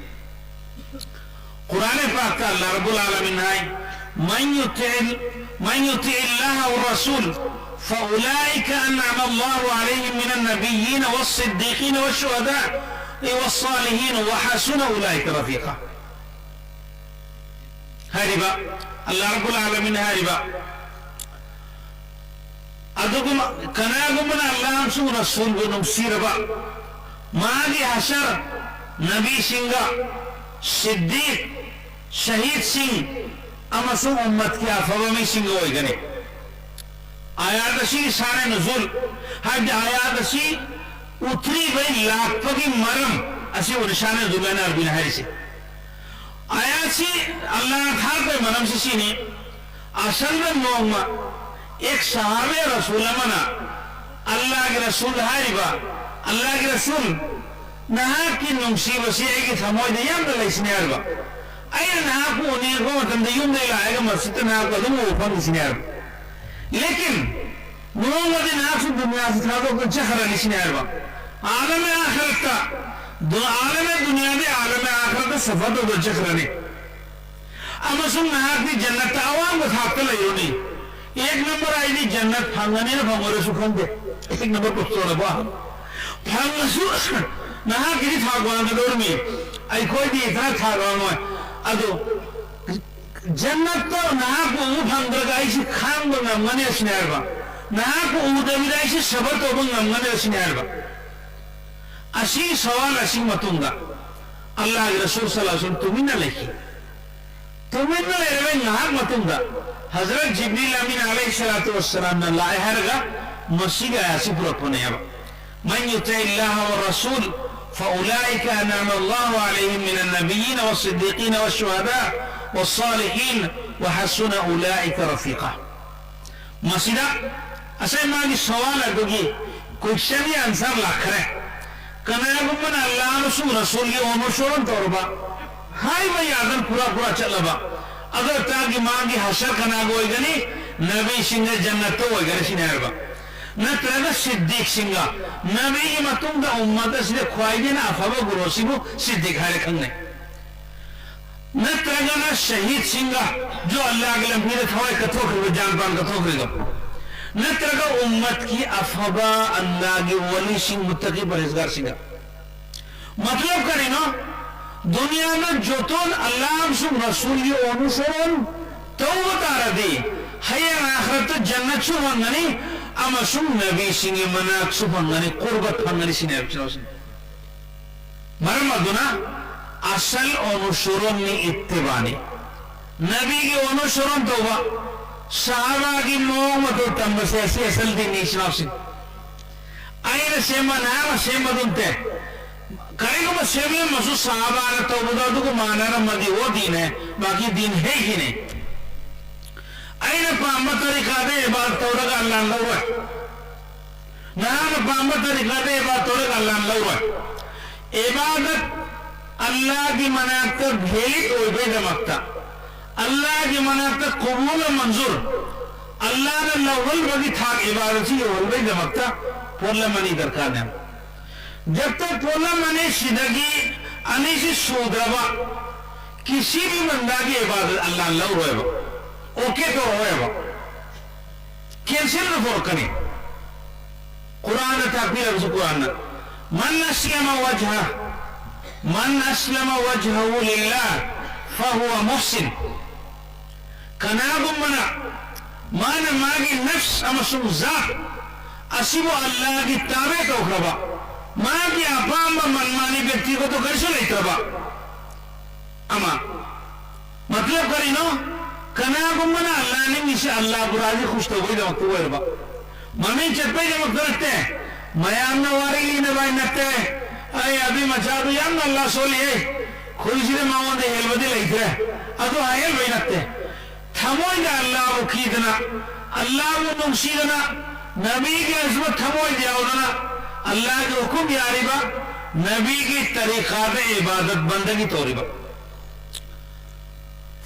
ꯀꯨꯔꯥꯟ ꯄꯥꯛꯇ ꯑꯜꯂꯥꯍ ꯔꯕꯨꯜ ꯑꯥꯂꯃꯤꯟ ꯍꯥꯏ, "من يطع، من يطع الله والرسول فأولئك أنعم الله عليهم من النبيين والصديقين والشهداء والصالحين وحسن أولئك رفيقا" ꯍꯥꯏꯔꯤꯕ, ꯑꯜꯂꯥꯍ ꯔꯕꯨꯜ ꯑꯥꯂꯃꯤꯟ ꯍꯥꯏꯔꯤꯕ, ꯑꯗꯨꯒꯨꯝ-, ꯀꯅꯥꯒꯨꯝꯕꯅ ꯑꯜꯂꯥꯍ ꯑꯃꯁꯨꯡ ꯔꯁꯨꯜꯕꯨ ꯅꯨꯡꯁꯤꯔꯕ, ꯃꯥꯒꯤ ꯍꯁꯔ ꯅꯕꯤꯁꯤꯡꯒ, ꯁꯤꯗ꯭ꯗꯤꯛ, ꯁꯍꯤꯗꯁꯤꯡ ꯑꯃꯁꯨꯡ ꯎꯝꯃꯠꯀꯤ ꯑꯐꯕ ꯃꯤꯁꯤꯡꯒ ꯑꯣꯏꯒꯅꯤ꯫ ꯑꯥꯌꯥꯠ ꯑꯁꯤꯒꯤ ꯁꯥꯅꯦ ꯅꯨꯖꯨꯜ, ꯍꯥꯏꯕꯗꯤ ꯑꯥꯌꯥꯠ ꯑꯁꯤ ꯎꯠꯊ꯭ꯔꯤꯕꯩ ꯂꯥꯛꯄꯒꯤ ꯃꯔꯝ ꯑꯁꯤꯕꯨꯅꯤ ꯁꯥꯅꯦ ꯅꯨꯖꯨꯜ ꯍꯥꯏꯅ ꯑꯔꯕꯤꯅ ꯍꯥꯏꯔꯤꯁꯦ꯫ ꯑꯥꯌꯥꯠꯁꯤ ꯑꯜꯂꯥꯍꯅ ꯊꯥꯔꯛꯄꯒꯤ ꯃꯔꯝꯁꯤ ꯁꯤꯅꯤ꯫ ꯑꯁꯜꯗ ꯅꯣꯡꯃ ꯑꯦꯛ ꯁꯍꯥꯕꯦ ꯔꯁꯨꯜ ꯑꯃꯅ ꯑꯜꯂꯥꯍꯒꯤ ꯔꯁꯨꯜ ꯍꯥꯏꯔꯤꯕ, "ꯑꯜꯂꯥꯍꯒꯤ ꯔꯁꯨꯜ, ꯅꯍꯥꯛꯀꯤ ꯅꯨꯡꯁꯤꯕꯁꯤ ꯑꯩꯒꯤ ꯊꯃꯣꯏꯗ ꯌꯥꯝꯅ ꯂꯩꯁꯤꯅꯤ" ꯍꯥꯏꯔꯤꯕ꯫ "ꯑꯩꯅ ꯅꯍꯥꯛꯄꯨ ꯎꯅꯤꯡꯉꯛꯄ ꯃꯇꯝꯗ ꯌꯨꯝꯗꯒꯤ ꯂꯥꯛꯑꯒ ꯃꯁꯖꯤꯗꯇ ꯅꯍꯥꯛꯄꯨ ꯑꯗꯨꯝ ꯎꯕ ꯐꯪꯉꯤꯁꯤꯅꯤ" ꯍꯥꯏꯔꯤꯕ꯫ "ꯂꯦꯀꯤꯟ ꯅꯣꯡꯃꯗꯤ ꯅꯍꯥꯛꯁꯨ ꯗꯨꯅꯤꯌꯥꯁꯤ ꯊꯥꯗꯣꯛꯇꯨꯅ ꯆꯠꯈ꯭ꯔꯅꯤ" ꯁꯤꯅꯤ ꯍꯥꯏꯔꯤꯕ꯫ ꯑꯥꯂꯝ ꯑꯥꯈꯔꯠꯇ, ꯗꯨ-, ꯑꯥꯂꯝ ꯗꯨꯅꯤꯌꯥꯗꯤ ꯑꯥꯂꯝ ꯑꯥꯈꯔꯠꯇ ꯁꯐꯔ ꯇꯧꯗꯨꯅ ꯆꯠꯈ꯭ꯔꯅꯤ꯫ ꯑꯃꯁꯨꯡ ꯅꯍꯥꯛꯇꯤ ꯖꯟꯅꯠꯇ ꯑꯋꯥꯡꯕ ꯊꯥꯛꯇ ꯂꯩꯔꯨꯅꯤ꯫ ꯑꯦꯛ ꯅꯝꯕꯔ ꯑꯩꯗꯤ ꯖꯟꯅꯠ ꯐꯪꯒꯅꯤꯅ ꯐꯪꯉꯣꯏꯔꯁꯨ ꯈꯪꯗꯦ꯫ ꯑꯦꯛ ꯅꯝꯕꯔ ꯄꯨꯁꯇꯣꯔꯕ ꯐꯪꯉꯁꯨ ꯅꯍꯥꯛꯀꯤꯗꯤ ꯊꯥꯛ ꯋꯥꯡꯒꯗꯧꯔꯤꯃꯤ, ꯑꯩꯈꯣꯏꯗꯤ ꯈꯔ ꯊꯥꯛ ꯋꯥꯡꯉꯣꯏ꯫ ꯑꯗꯣ ꯖꯟꯅꯠꯇ ꯅꯍꯥꯛꯄꯨ ꯎꯕ ꯐꯪꯗ꯭ꯔꯒ ꯑꯩꯁꯤ ꯈꯥꯡꯕ ꯉꯝꯒꯅꯤ ꯑꯁꯤꯅꯤ ꯍꯥꯏꯔꯤꯕ꯫ ꯅꯍꯥꯛꯄꯨ ꯎꯗꯕꯤꯗ ꯑꯩꯁꯤ ꯁꯕꯔ ꯇꯧꯕ ꯉꯝꯒꯅꯤ ꯑꯁꯤꯅꯤ ꯍꯥꯏꯔꯤꯕ꯫ ꯑꯁꯤꯒꯤ ꯁꯋꯥꯜ ꯑꯁꯤꯒꯤ ꯃꯇꯨꯡꯗ ꯑꯜꯂꯥꯍꯒꯤ ꯔꯁꯨꯜ ꯁꯜꯂꯜꯂꯥꯍꯨ ꯑꯂꯩꯍꯤ ꯋꯥꯁꯜꯂꯝ ꯇꯨꯃꯤꯟꯅ ꯂꯩꯈꯤ꯫ ꯇꯨꯃꯤꯟꯅ ꯂꯩꯔꯕ ꯉꯥꯏꯍꯥꯛ ꯃꯇꯨꯡꯗ ꯍꯖꯔꯠ ꯖꯤꯕ꯭ꯔꯤꯜ ꯑꯃꯤꯟ ꯑꯂꯩꯍꯤ ꯁꯂꯥꯇꯨ ꯋꯁꯁꯂꯥꯝꯅ ꯂꯥꯛꯑꯦ ꯍꯥꯏꯔꯒ ꯃꯁꯤꯒꯤ ꯑꯥꯌꯥꯠꯁꯤ ꯄꯨꯔꯛꯄꯅꯦꯕ꯫ "من يطع الله والرسول فأولئك أنعم الله عليهم من النبيين والصديقين والشهداء والصالحين وحسن أولئك رفيقا." ꯃꯁꯤꯗ ꯉꯁꯥꯏ ꯃꯥꯒꯤ ꯁꯋꯥꯜ ꯑꯗꯨꯒꯤ ꯀꯣꯏꯁꯟꯒꯤ ꯑꯟꯁꯔ ꯂꯥꯛꯈ꯭ꯔꯦ꯫ ꯀꯅꯥꯒꯨꯝꯕꯅ ꯑꯜꯂꯥꯍ ꯑꯃꯁꯨꯡ ꯔꯁꯨꯜꯒꯤ ꯑꯣꯅꯨꯁꯣꯔꯟ ꯇꯧꯔꯕ, ꯍꯥꯏꯕ ꯌꯥꯗꯅ ꯄꯨꯔꯥ ꯄꯨꯔꯥ ꯆꯠꯂꯕ, ꯑꯗꯨ ꯑꯣꯏꯇꯥꯔꯗꯤ ꯃꯥꯒꯤ ꯍꯁꯔ ꯀꯅꯥꯒ ꯑꯣꯏꯒꯅꯤ? ꯅꯕꯤꯁꯤꯡꯒ ꯖꯟꯅꯠꯇ ꯑꯣꯏꯒꯅꯤ ꯁꯤꯅꯤ ꯍꯥꯏꯔꯕ꯫ ꯅꯠꯇ꯭ꯔꯒ ꯁꯤꯗ꯭ꯗꯤꯛꯁꯤꯡꯒ, ꯅꯕꯤꯒꯤ ꯃꯇꯨꯡꯗ ꯎꯝꯃꯠ ꯑꯁꯤꯗ ꯈ꯭ꯋꯥꯏꯗꯒꯤ ꯍꯦꯟꯅ ꯑꯐꯕ ꯒꯨꯔꯨ ꯑꯁꯤꯕꯨ ꯁꯤꯗ꯭ꯗꯤꯛ ꯍꯥꯏꯔ ꯈꯪꯅꯩ꯫ ꯅꯠꯇ꯭ꯔꯒꯅ ꯁꯍꯤꯗꯁꯤꯡꯒ, ꯖꯣ ꯑꯜꯂꯥꯍꯒꯤ ꯂꯝꯕꯤꯗ ꯊꯋꯥꯏ ꯀꯠꯊꯣꯛꯈ꯭ꯔꯤꯕ, ꯖꯥꯟ ꯄꯥꯟ ꯀꯠꯊꯣꯛꯈ꯭ꯔꯤꯕ꯫ ꯅꯠꯇ꯭ꯔꯒ ꯎꯝꯃꯠꯀꯤ ꯑꯐꯕ ꯑꯜꯂꯥꯍꯒꯤ ꯋꯥꯂꯤꯁꯤꯡ, ꯃꯨꯠꯇꯀꯤ ꯄꯔꯍꯦꯖꯒꯥꯔꯁꯤꯡꯒ꯫ ꯃꯇꯂꯕ ꯀꯔꯤꯅꯣ? ꯗꯨꯅꯤꯌꯥꯗ ꯖꯣꯇꯣꯟ ꯑꯜꯂꯥꯍ ꯑꯃꯁꯨꯡ ꯔꯁꯨꯜꯒꯤ ꯑꯣꯅꯨꯁꯣꯔꯟ ꯇꯧꯕ ꯇꯥꯔꯗꯤ ꯍꯌꯦꯡ ꯑꯥꯈꯔꯠꯇ ꯖꯟꯅꯠꯁꯨ ꯐꯪꯒꯅꯤ, ꯑꯃꯁꯨꯡ ꯅꯕꯤꯁꯤꯡꯒꯤ ꯃꯅꯥꯛꯁꯨ ꯐꯪꯒꯅꯤ, ꯀꯨꯔꯕꯠ ꯐꯪꯒꯅꯤ ꯁꯤꯅꯦ ꯍꯥꯏꯕꯁꯤꯅ꯫ ꯃꯔꯝ ꯑꯗꯨꯅ ꯑꯁꯜ ꯑꯣꯅꯨꯁꯣꯔꯣꯟꯅꯤ ꯏꯠꯇꯤꯕꯥꯅꯤ꯫ ꯅꯕꯤꯒꯤ ꯑꯣꯅꯨꯁꯣꯔꯣꯟ ꯇꯧꯕ, ꯁꯍꯥꯕꯥꯒꯤ ꯃꯑꯣꯡ ꯃꯇꯧ ꯇꯝꯕꯁꯦ ꯑꯁꯤ ꯑꯁꯜ ꯗꯤꯟꯅꯤ ꯏꯆꯤꯟ ꯏꯅꯥꯎꯁꯤꯡ꯫ ꯑꯩꯅ ꯁꯦꯝꯕ, ꯅꯍꯥꯛꯅ ꯁꯦꯝꯕꯗꯨ ꯅꯠꯇꯦ꯫ ꯀꯔꯤꯒꯨꯝꯕ ꯁꯦꯝꯂꯝꯃꯁꯨ ꯁꯍꯥꯕꯥꯅ ꯇꯧꯕꯗꯣ ꯑꯗꯨꯒ ꯃꯥꯟꯅꯔꯝꯃꯗꯤ ꯑꯣ ꯗꯤꯟ ꯍꯦ, ꯕꯥꯀꯤ ꯗꯤꯟ ꯍꯦ ꯍꯤ ꯅꯦ꯫ ꯑꯩꯅ ꯄꯥꯝꯕ ꯇꯔꯤꯀꯥꯗ ꯏꯕꯥꯗꯠ ꯇꯧꯔꯒ ꯑꯜꯂꯥꯍꯅ ꯂꯧꯔꯣꯏ꯫ ꯅꯍꯥꯛꯅ ꯄꯥꯝꯕ ꯇꯔꯤꯀꯥꯗ ꯏꯕꯥꯗꯠ ꯇꯧꯔꯒ ꯑꯜꯂꯥꯍꯅ ꯂꯧꯔꯣꯏ꯫ ꯏꯕꯥꯗꯠ ꯑꯜꯂꯥꯍꯒꯤ ꯃꯅꯥꯛꯇ ꯚꯦꯂꯤꯗ ꯑꯣꯏꯕꯩꯗꯃꯛꯇ, ꯑꯜꯂꯥꯍꯒꯤ ꯃꯅꯥꯛꯇ ꯀꯕꯨꯜ ꯃꯟꯖꯨꯔ, ꯑꯜꯂꯥꯍꯅ ꯂꯧꯍꯟꯕꯒꯤ ꯊꯥꯛ ꯏꯕꯥꯗꯠꯁꯤ ꯌꯧꯍꯟꯕꯒꯤꯗꯃꯛꯇ ꯄꯣꯠꯂꯝ ꯑꯅꯤ ꯗꯔꯀꯥꯔꯅꯦ꯫ ꯖꯕ ꯇꯛ ꯄꯣꯠꯂꯝ ꯑꯅꯤꯁꯤꯗꯒꯤ ꯑꯅꯤꯁꯤ ꯁꯨꯗ꯭ꯔꯕ ꯀꯤꯁꯤ ꯚꯤ ꯕꯟꯗꯥꯒꯤ ꯏꯕꯥꯗꯠ ꯑꯜꯂꯥꯍꯅ ꯂꯧꯔꯣꯏꯕ, ꯑꯣꯀꯦ ꯇꯧꯔꯣꯏꯕ, ꯀꯦꯟꯁꯦꯜꯗ ꯄꯨꯔꯛꯀꯅꯤ꯫ ꯀꯨꯔꯥꯟꯗ ꯇꯥꯛꯄꯤꯔꯕꯁꯨ ꯀꯨꯔꯥꯟꯅ, "ꯃꯟ ꯑꯁꯂꯃ ꯋꯖꯍ, ꯃꯟ ꯑꯁꯂꯃ ꯋꯖꯍꯍꯨ ꯂꯤꯜꯂꯥꯍ ꯐꯍꯨꯋ ꯃꯨꯍꯁꯤꯟ"꯫ ꯀꯅꯥꯒꯨꯝꯕꯅ ꯃꯥꯅ ꯃꯥꯒꯤ ꯅꯐꯁ ꯑꯃꯁꯨꯡ ꯖꯥꯠ ꯑꯁꯤꯕꯨ ꯑꯜꯂꯥꯍꯒꯤ ꯇꯥꯕꯦ ꯇꯧꯈ꯭ꯔꯕ, ꯃꯥꯒꯤ ꯑꯄꯥꯝꯕ ꯃꯟꯃꯥꯅꯤ ꯕ꯭ꯌꯛꯇꯤꯒꯇ ꯀꯔꯤꯁꯨ ꯂꯩꯇ꯭ꯔꯕ ꯑꯃ, ꯃꯇꯂꯕ ꯀꯔꯤꯅꯣ? ꯀꯅꯥꯒꯨꯝꯕꯅ ꯑꯜꯂꯥꯍ ꯅꯤꯡꯉꯤꯁꯤ ꯑꯜꯂꯥꯍꯕꯨ ꯔꯥꯖꯤ ꯈꯨꯁ ꯇꯧꯕꯒꯤꯗꯃꯛꯇ ꯑꯣꯏꯔꯕ꯫ ꯃꯃꯤꯡ ꯆꯠꯄꯩꯗꯃꯛꯇ ꯅꯠꯇꯦ, ꯃꯌꯥꯝꯅ ꯋꯥꯔꯤ ꯂꯤꯅꯕ ꯍꯥꯏ ꯅꯠꯇꯦ꯫ ꯑꯩ ꯑꯗꯨꯏ ꯃꯆꯥꯗꯨ ꯌꯥꯝꯅ ꯑꯜꯂꯥꯍ ꯁꯣꯜꯂꯤꯍꯦ, ꯈꯨꯜꯁꯤꯗ ꯃꯉꯣꯟꯗ ꯍꯦꯜꯕꯗꯤ ꯂꯩꯇ꯭ꯔꯦ, ꯑꯗꯨ ꯍꯥꯏꯍꯜꯕꯩ ꯅꯠꯇꯦ꯫ ꯊꯃꯣꯏꯗ ꯑꯜꯂꯥꯍꯕꯨ ꯀꯤꯗꯅ, ꯑꯜꯂꯥꯍꯕꯨ ꯅꯨꯡꯁꯤꯗꯅ, ꯅꯕꯤꯒꯤ ꯑꯖꯃꯠ ꯊꯃꯣꯏꯗ ꯌꯥꯎꯗꯅ, ꯑꯜꯂꯥꯍꯒꯤ ꯍꯨꯀꯨꯝ ꯌꯥꯔꯤꯕ, ꯅꯕꯤꯒꯤ ꯇꯔꯤꯀꯥꯗ ꯏꯕꯥꯗꯠ ꯕꯟꯗꯒꯤ ꯇꯧꯔꯤꯕ꯫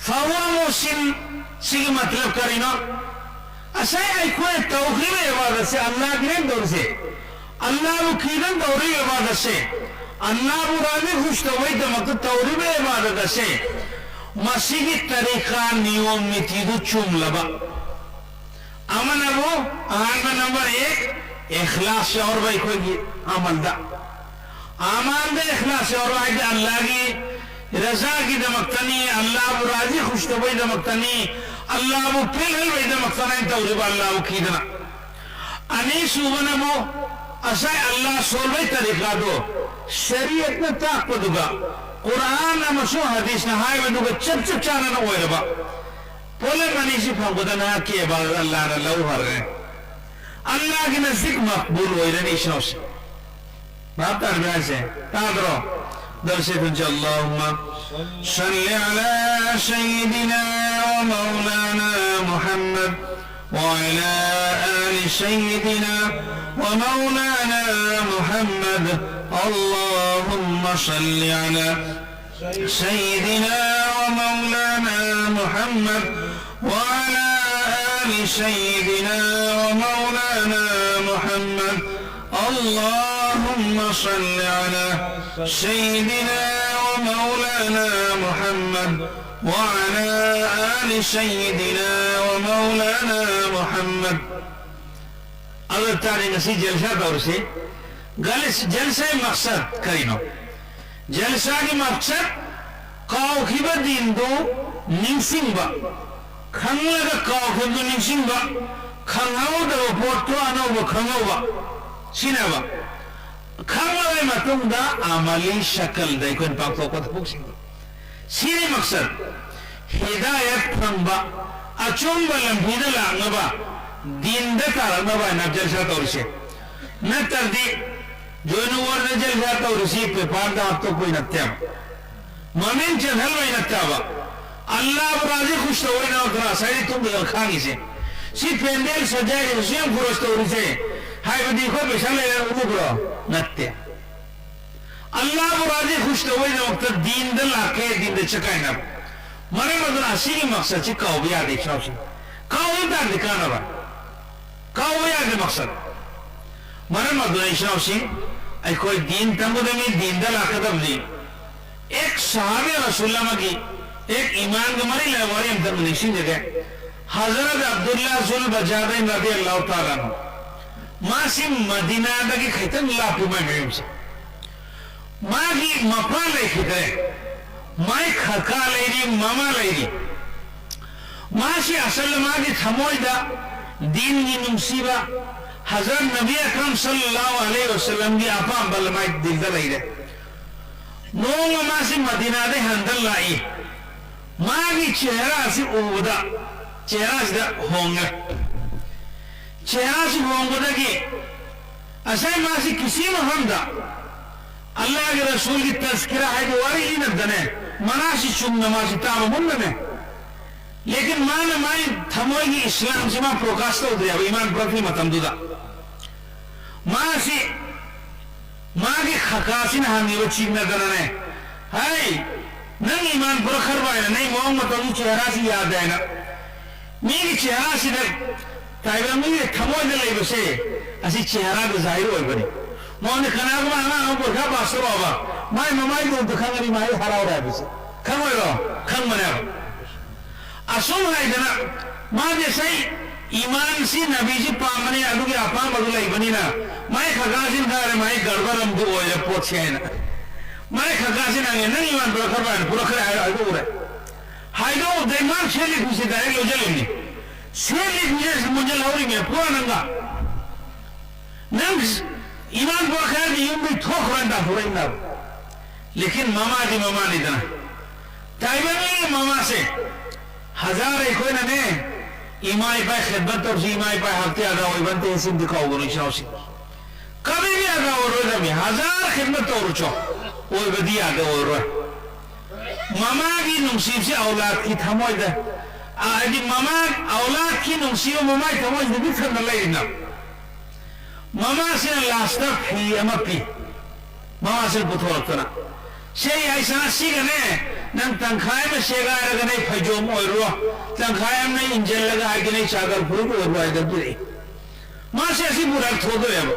ꯐꯍꯨꯋ ꯃꯨꯍꯁꯤꯟ ꯁꯤꯒꯤ ꯃꯇꯂꯕ ꯀꯔꯤꯅꯣ? ꯉꯁꯥꯏ ꯑꯩꯈꯣꯏꯅ ꯇꯧꯈ꯭ꯔꯤꯕ ꯏꯕꯥꯗꯠꯁꯦ, ꯑꯜꯂꯥꯍꯒꯤꯅꯦ ꯇꯧꯔꯤꯁꯦ, ꯑꯜꯂꯥꯍꯕꯨ ꯀꯤꯗꯅ ꯇꯧꯔꯤꯕ ꯏꯕꯥꯗꯠꯁꯦ, ꯑꯜꯂꯥꯍꯕꯨ ꯔꯥꯖꯤ ꯈꯨꯁ ꯇꯧꯕꯒꯤꯗꯃꯛꯇ ꯇꯧꯔꯤꯕ ꯏꯕꯥꯗꯠ ꯑꯁꯦ, ꯃꯁꯤꯒꯤ ꯇꯔꯤꯀꯥ ꯅꯤꯌꯣꯝ ꯅꯤꯇꯤꯗꯨ ꯆꯨꯝꯂꯕ꯫ ꯑꯃꯅꯕꯨ ꯑꯍꯥꯟꯕ ꯅꯝꯕꯔ ꯑꯦꯛ, ꯏꯈ꯭ꯂꯥꯁ ꯌꯥꯎꯔꯕ ꯑꯩꯈꯣꯏꯒꯤ ꯑꯃꯜꯗ꯫ ꯑꯃꯜꯗ ꯏꯈ꯭ꯂꯥꯁ ꯌꯥꯎꯔꯕ ꯍꯥꯏꯗꯤ ꯑꯜꯂꯥꯍꯒꯤ ꯔꯖꯥꯒꯤꯗꯃꯛꯇꯅꯤ, ꯑꯜꯂꯥꯍꯕꯨ ꯔꯥꯖꯤ ꯈꯨꯁ ꯇꯧꯕꯒꯤꯗꯃꯛꯇꯅꯤ, ꯑꯜꯂꯥꯍꯕꯨ ꯄꯦꯜꯍꯟꯕꯒꯤꯗꯃꯛꯇꯅꯤ ꯇꯧꯔꯤꯕ, ꯑꯜꯂꯥꯍꯕꯨ ꯀꯤꯗꯅ꯫ ꯑꯅꯤꯁꯨꯕꯅ ꯑꯃꯨꯛ ꯉꯁꯥꯏ ꯑꯜꯂꯥ ꯁꯣꯟꯕꯩ ꯇꯔꯤꯀꯥꯗꯣ ꯁꯔꯤꯌꯠꯅ ꯇꯥꯛꯄꯗꯨꯒ ꯀꯨꯔꯥꯟ ꯑꯃꯁꯨꯡ ꯍꯗꯤꯁꯅ ꯍꯥꯏꯕꯗꯨꯒ ꯆꯞ ꯆꯞ ꯆꯥꯟꯅꯅ ꯑꯣꯏꯔꯕ ꯄꯣꯠꯂꯝ ꯑꯅꯤꯁꯤ ꯐꯪꯕꯗ ꯅꯍꯥꯛꯀꯤ ꯏꯕꯥꯗꯠ ꯑꯜꯂꯥꯅ ꯂꯧꯈ꯭ꯔꯦ꯫ ꯑꯜꯂꯥꯒꯤ ꯅꯖꯤꯛ ꯃꯛꯕꯨꯜ ꯑꯣꯏꯔꯅꯤ ꯏꯁꯥꯎꯁꯦ꯫ ꯚꯥꯞ ꯇꯥꯔꯕ꯭ꯔꯥ ꯍꯥꯏꯁꯦ? ꯇꯥꯗ꯭ꯔꯣ? ꯗꯔꯁꯦ ꯊꯨꯟꯁꯦ, اللهم صل على سيدنا ومولانا محمد وعلى آل سيدنا ومولانا محمد. اللهم صل على سيدنا ومولانا محمد وعلى آل سيدنا ومولانا محمد. اللهم صل على سيدنا ومولانا محمد وعلى آل سيدنا ومولانا محمد. ꯑꯗꯨ ꯇꯥꯔꯦ, ꯉꯁꯤ ꯖꯜꯁꯥ ꯇꯧꯔꯁꯤ꯫ ꯒꯥꯂꯤꯁ-, ꯖꯜꯁꯥꯒꯤ ꯃꯛꯁꯗ ꯀꯔꯤꯅꯣ? ꯖꯜꯁꯥꯒꯤ ꯃꯛꯁꯗ ꯀꯥꯎꯈꯤꯕ ꯗꯤꯟꯗꯨ ꯅꯤꯡꯁꯤꯡꯕ, ꯈꯪꯂꯒ ꯀꯥꯎꯈꯤꯕꯗꯨ ꯅꯤꯡꯁꯤꯡꯕ, ꯈꯪꯍꯧꯗꯕ ꯄꯣꯠꯇꯨ ꯑꯅꯧꯕ ꯈꯪꯍꯧꯕ, ꯁꯤꯅꯦꯕ꯫ ꯈꯪꯂꯕ ꯃꯇꯨꯡꯗ ꯑꯃꯂꯤ ꯁꯀꯜꯗ ꯑꯩꯈꯣꯏꯅ ꯄꯥꯡꯊꯣꯛꯄ ꯊꯕꯛꯁꯤꯡꯗꯣ, ꯁꯤꯅꯤ ꯃꯛꯁꯗ꯫ ꯍꯤꯗꯥꯌꯠ ꯐꯪꯕ, ꯑꯆꯨꯝꯕ ꯂꯝꯕꯤꯗ ꯂꯥꯛꯅꯕ, ꯗꯤꯟꯗ ꯇꯥꯔꯛꯅꯕ ꯍꯥꯏꯅ ꯖꯜꯁꯥ ꯇꯧꯔꯤꯁꯦ꯫ ꯅꯠꯇ꯭ꯔꯗꯤ ꯖꯣꯏꯅꯨꯋꯔꯗ ꯖꯜꯁꯥ ꯇꯧꯔꯤꯁꯤ ꯄꯦꯄꯔꯗ ꯍꯥꯞꯇꯣꯛꯄꯩ ꯅꯠꯇꯦꯕ, ꯃꯃꯤꯡ ꯆꯦꯟꯍꯜꯂꯣꯏ ꯅꯠꯇꯕ, ꯑꯜꯂꯥꯕꯨ ꯔꯥꯖꯤ ꯈꯨꯁ ꯇꯧꯕꯩꯗꯃꯛꯇ ꯉꯁꯥꯏꯗꯤ ꯇꯨꯝꯗꯅ ꯈꯥꯡꯉꯤꯁꯦ꯫ ꯁꯤ ꯄꯦꯟꯗꯦꯜ ꯁꯖꯥꯏꯔꯤꯕ ꯁꯤ ꯌꯥꯝ ꯈꯨꯔꯣꯁ ꯇꯧꯔꯤꯁꯦ ꯍꯥꯏꯕꯗꯤ ꯑꯩꯈꯣꯏ ꯄꯩꯁꯥ ꯂꯩꯔꯒ ꯎꯠꯂꯨꯕ꯭ꯔꯣ? ꯅꯠꯇꯦ꯫ ꯑꯜꯂꯥꯕꯨ ꯔꯥꯖꯤ ꯈꯨꯁ ꯇꯧꯕꯩꯗꯃꯛꯇ ꯗꯤꯟꯗ ꯂꯥꯛꯀꯦ, ꯗꯤꯟꯗ ꯆꯠꯀꯥꯏꯅꯕ꯫ ꯃꯔꯝ ꯑꯗꯨꯅ ꯑꯁꯤꯒꯤ ꯃꯛꯁꯠꯁꯤ ꯀꯥꯎꯕ ꯌꯥꯗꯦ ꯏꯆꯥꯎꯁꯤꯡ꯫ ꯀꯥꯎꯕ ꯇꯥꯔꯗꯤ ꯀꯥꯟꯅꯕ꯫ ꯀꯥꯎꯕ ꯌꯥꯗꯦ ꯃꯛꯁꯠ꯫ ꯃꯔꯝ ꯑꯗꯨꯅ ꯏꯆꯥꯎꯁꯤꯡ, ꯑꯩꯈꯣꯏ ꯗꯤꯟ ꯇꯝꯒꯗꯕꯅꯤ, ꯗꯤꯟꯗ ꯂꯥꯛꯀꯗꯕꯅꯤ꯫ ꯑꯦꯛ ꯁꯍꯥꯕꯤ ꯔꯁꯨꯜ ꯑꯃꯒꯤ ꯑꯦꯛ ꯏꯃꯥꯟꯒ ꯃꯔꯤ ꯂꯩꯅꯕ ꯋꯥꯔꯤ ꯑꯝꯇꯪ ꯅꯤꯡꯁꯤꯡꯖꯒꯦ꯫ ꯍꯖꯔꯠ ꯑꯕꯗꯨꯜꯂꯥ ꯖꯨꯜ ꯕꯖꯥꯗꯩꯟ ꯔꯗꯤ ꯑꯜꯂꯥꯍꯨ ꯇꯥꯂꯥ ꯑꯟꯍꯨ꯫ ꯃꯥꯁꯤ ꯃꯗꯤꯅꯥꯗꯒꯤ ꯈꯤꯇꯪ ꯂꯥꯞꯄꯤ ꯃꯥꯏ ꯃꯌꯨꯝꯁꯦ꯫ ꯃꯥꯒꯤ ꯃꯄꯥ ꯂꯩꯈꯤꯗ꯭ꯔꯦ꯫ ꯃꯥꯏ ꯀꯀꯥ ꯂꯩꯔꯤ, ꯃꯃꯥ ꯂꯩꯔꯤ꯫ ꯃꯥꯁꯤ ꯑꯁꯜꯗ ꯃꯥꯒꯤ ꯊꯃꯣꯏꯗ ꯗꯤꯟꯒꯤ ꯅꯨꯡꯁꯤꯕ, ꯍꯖꯔꯠ ꯅꯕꯤ ꯑꯀꯔꯝ ꯁꯜꯂꯜꯂꯥꯍꯨ ꯑꯂꯩꯍꯤ ꯋꯁꯜꯂꯝꯒꯤ ꯑꯄꯥꯝꯕ ꯂꯃꯥꯏ ꯗꯤꯜꯗ ꯂꯩꯔꯦ꯫ ꯅꯣꯡꯃ ꯃꯥꯁꯤ ꯃꯗꯤꯅꯥꯗꯩ ꯍꯟꯗ ꯂꯥꯛꯏ꯫ ꯃꯥꯒꯤ ꯆꯦꯍꯔꯥꯁꯤ ꯎꯕꯗ ꯆꯦꯍꯔꯥꯁꯤꯗ ꯍꯣꯡꯉꯦ꯫ ꯆꯦꯍꯔꯥꯁꯤ ꯍꯣꯡꯕꯗꯒꯤ ꯉꯁꯥꯏ ꯃꯥꯁꯤ ꯀꯤꯁꯤ ꯃꯐꯝꯗ ꯑꯜꯂꯥꯍꯒꯤ ꯔꯁꯨꯜꯒꯤ ꯇꯖꯀꯤꯔꯥ ꯍꯥꯏꯗꯤ ꯋꯥꯔꯤ ꯏꯅꯕꯗꯅꯦ, ꯃꯅꯥꯁꯤ ꯆꯨꯝꯅ ꯃꯥꯁꯤ ꯇꯥꯕ ꯃꯨꯟꯅꯅꯦ꯫ ꯂꯦꯀꯤꯟ ꯃꯥꯅ ꯃꯥꯒꯤ ꯊꯃꯣꯏꯒꯤ ꯏꯁꯂꯥꯝꯁꯤ ꯃꯥ ꯄ꯭ꯔꯣꯀꯥꯁ ꯇꯧꯗ꯭ꯔꯦꯕ ꯏꯃꯥꯟ ꯄꯨꯔꯛꯇ꯭ꯔꯤ ꯃꯇꯝꯗꯨꯗ꯫ ꯃꯥꯁꯤ ꯃꯥꯒꯤ ꯈꯀꯥꯁꯤꯅ ꯍꯪꯉꯤꯕ ꯆꯤꯡꯅꯗꯅꯅꯦ, "ꯍꯩ, ꯅꯪ ꯏꯃꯥꯟ ꯄꯨꯔꯛꯈ꯭ꯔꯕ ꯍꯥꯏꯅ ꯅꯪ ꯃꯑꯣꯡ ꯃꯇꯧꯒꯤ ꯆꯦꯍꯔꯥꯁꯤ ꯌꯥꯗꯦ" ꯍꯥꯏꯅ꯫ ꯃꯤꯒꯤ ꯆꯦꯍꯔꯥꯁꯤꯗ ꯇꯥꯏꯕꯪ ꯃꯤꯒꯤ ꯊꯃꯣꯏꯗ ꯂꯩꯕꯁꯦ ꯑꯁꯤ ꯆꯦꯍꯔꯥꯗ ꯖꯥꯍꯤꯔ ꯑꯣꯏꯕꯅꯤ꯫ ꯃꯉꯣꯟꯗ ꯀꯅꯥꯒꯨꯝꯕ ꯑꯉꯥꯡ ꯑꯃ ꯄꯨꯔꯈꯥ ꯄꯥꯁ ꯇꯧꯔꯛꯑꯕ ꯃꯥꯏ ꯃꯃꯥꯏꯗꯣ ꯑꯝꯇ ꯈꯪꯉꯅꯤ ꯃꯥ ꯑꯩ ꯍꯔꯥꯎꯔꯦ ꯍꯥꯏꯕꯁꯦ ꯈꯪꯉꯣꯏꯔꯣ? ꯈꯪꯕꯅꯦꯕ꯫ ꯑꯁꯨꯝ ꯍꯥꯏꯗꯅ ꯃꯥꯗꯤ ꯉꯁꯥꯏ ꯏꯃꯥꯟꯁꯤ ꯅꯕꯤꯁꯤ ꯄꯥꯝꯕꯅꯤ ꯑꯗꯨꯒꯤ ꯑꯄꯥꯝꯕꯗꯨ ꯂꯩꯕꯅꯤꯅ ꯃꯥꯏ ꯈꯒꯥꯁꯤꯅ ꯈꯔꯦ ꯃꯥꯏ ꯒꯔꯕꯔ ꯑꯃꯗꯤ ꯑꯣꯏꯔꯦ ꯄꯣꯠꯁꯦ ꯍꯥꯏꯅ ꯃꯥꯏ ꯈꯒꯥꯁꯤꯅ ꯍꯪꯉꯦ ꯅꯪ ꯏꯃꯥꯟ ꯄꯨꯔꯛꯈ꯭ꯔꯕ ꯍꯥꯏꯅ ꯄꯨꯔꯛꯈ꯭ꯔꯦ ꯍꯥꯏꯔ ꯍꯥꯏꯗꯣꯛꯎꯔꯦ꯫ ꯍꯥꯏꯗꯣꯛꯎꯕꯗꯩ ꯃꯥ ꯁꯦꯠꯂꯤ ꯐꯤꯁꯦ ꯗꯥꯏꯔꯦꯛ ꯂꯧꯁꯤꯜꯂꯤꯅꯤ꯫ ꯁꯦꯠꯂꯤ ꯐꯤꯁꯦ ꯃꯨꯟꯖꯜꯍꯧꯔꯤꯅꯦ ꯄꯨꯔꯥ ꯅꯪꯒ꯫ ꯅꯪ ꯏꯃꯥꯟ ꯄꯨꯔꯛꯈ꯭ꯔꯦ ꯍꯥꯏꯔꯗꯤ ꯌꯨꯝꯗꯩ ꯊꯣꯛꯈ꯭ꯔꯣꯅ ꯇꯥꯟꯊꯣꯔꯛꯏꯅꯦꯕ꯫ ꯂꯦꯀꯤꯟ ꯃꯃꯥꯗꯤ ꯃꯃꯥꯅꯤꯗꯅ꯫ ꯇꯥꯏꯕꯪꯒꯤ ꯃꯃꯥꯁꯦ ꯍꯖꯥꯔ ꯑꯩꯈꯣꯏꯅꯅꯦ ꯏꯃꯥ ꯏꯄꯥ ꯈꯦꯗꯃꯠ ꯇꯧꯁꯤ, ꯏꯃꯥ ꯏꯄꯥ ꯍꯛꯇꯤ ꯑꯗꯥ ꯑꯣꯏꯕꯟꯇꯦ ꯁꯤꯝꯗꯤ ꯀꯥꯎꯒꯅꯨ ꯏꯆꯥꯎꯁꯤꯡ꯫ ꯀꯕꯤꯕꯤ ꯑꯗꯥ ꯑꯣꯏꯔꯣꯏꯗꯕꯅꯤ꯫ ꯍꯖꯥꯔ ꯈꯦꯗꯃꯠ ꯇꯧꯔꯨꯆꯣ꯫ ꯑꯣꯏꯕꯗꯤ ꯌꯥꯗ ꯑꯣꯏꯔꯣꯏ꯫ ꯃꯃꯥꯒꯤ ꯅꯨꯡꯁꯤꯕꯁꯤ ꯑꯧꯂꯥꯗꯀꯤ ꯊꯃꯣꯏꯗ, ꯑ, ꯍꯥꯏꯗꯤ ꯃꯃꯥ ꯑꯧꯂꯥꯗꯀꯤ ꯅꯨꯡꯁꯤꯕ ꯃꯃꯥꯒꯤ ꯊꯃꯣꯏꯁꯤꯗ ꯄꯤꯛ ꯊꯟꯅ ꯂꯩꯔꯤꯅ꯫ ꯃꯃꯥꯁꯤꯅ ꯂꯥꯁꯇ ꯐꯤ ꯑꯃ ꯄꯤ꯫ ꯃꯃꯥꯁꯤꯅ ꯄꯨꯊꯣꯔꯛꯇꯅ, "ꯁꯦ ꯌꯥꯏꯁꯅꯥ ꯁꯤꯒꯅꯦ, ꯅꯪ ꯇꯪꯈꯥꯏ ꯑꯃ ꯁꯦꯒꯥꯏꯔꯒꯅꯦ ꯐꯩꯖꯣꯝ ꯑꯣꯏꯔꯣ, ꯇꯪꯈꯥꯏ ꯑꯃꯅ ꯏꯟꯖꯜꯂꯒ ꯍꯥꯏꯒꯅꯦ ꯆꯥꯗꯔ ꯐꯨꯔꯤꯠ ꯑꯣꯏꯔꯣ" ꯍꯥꯏꯗꯅ ꯄꯤꯔꯛꯏ꯫ ꯃꯥꯁꯦ ꯑꯁꯤ ꯄꯨꯔꯛ ꯊꯣꯛꯇꯣꯏꯅꯦꯕ꯫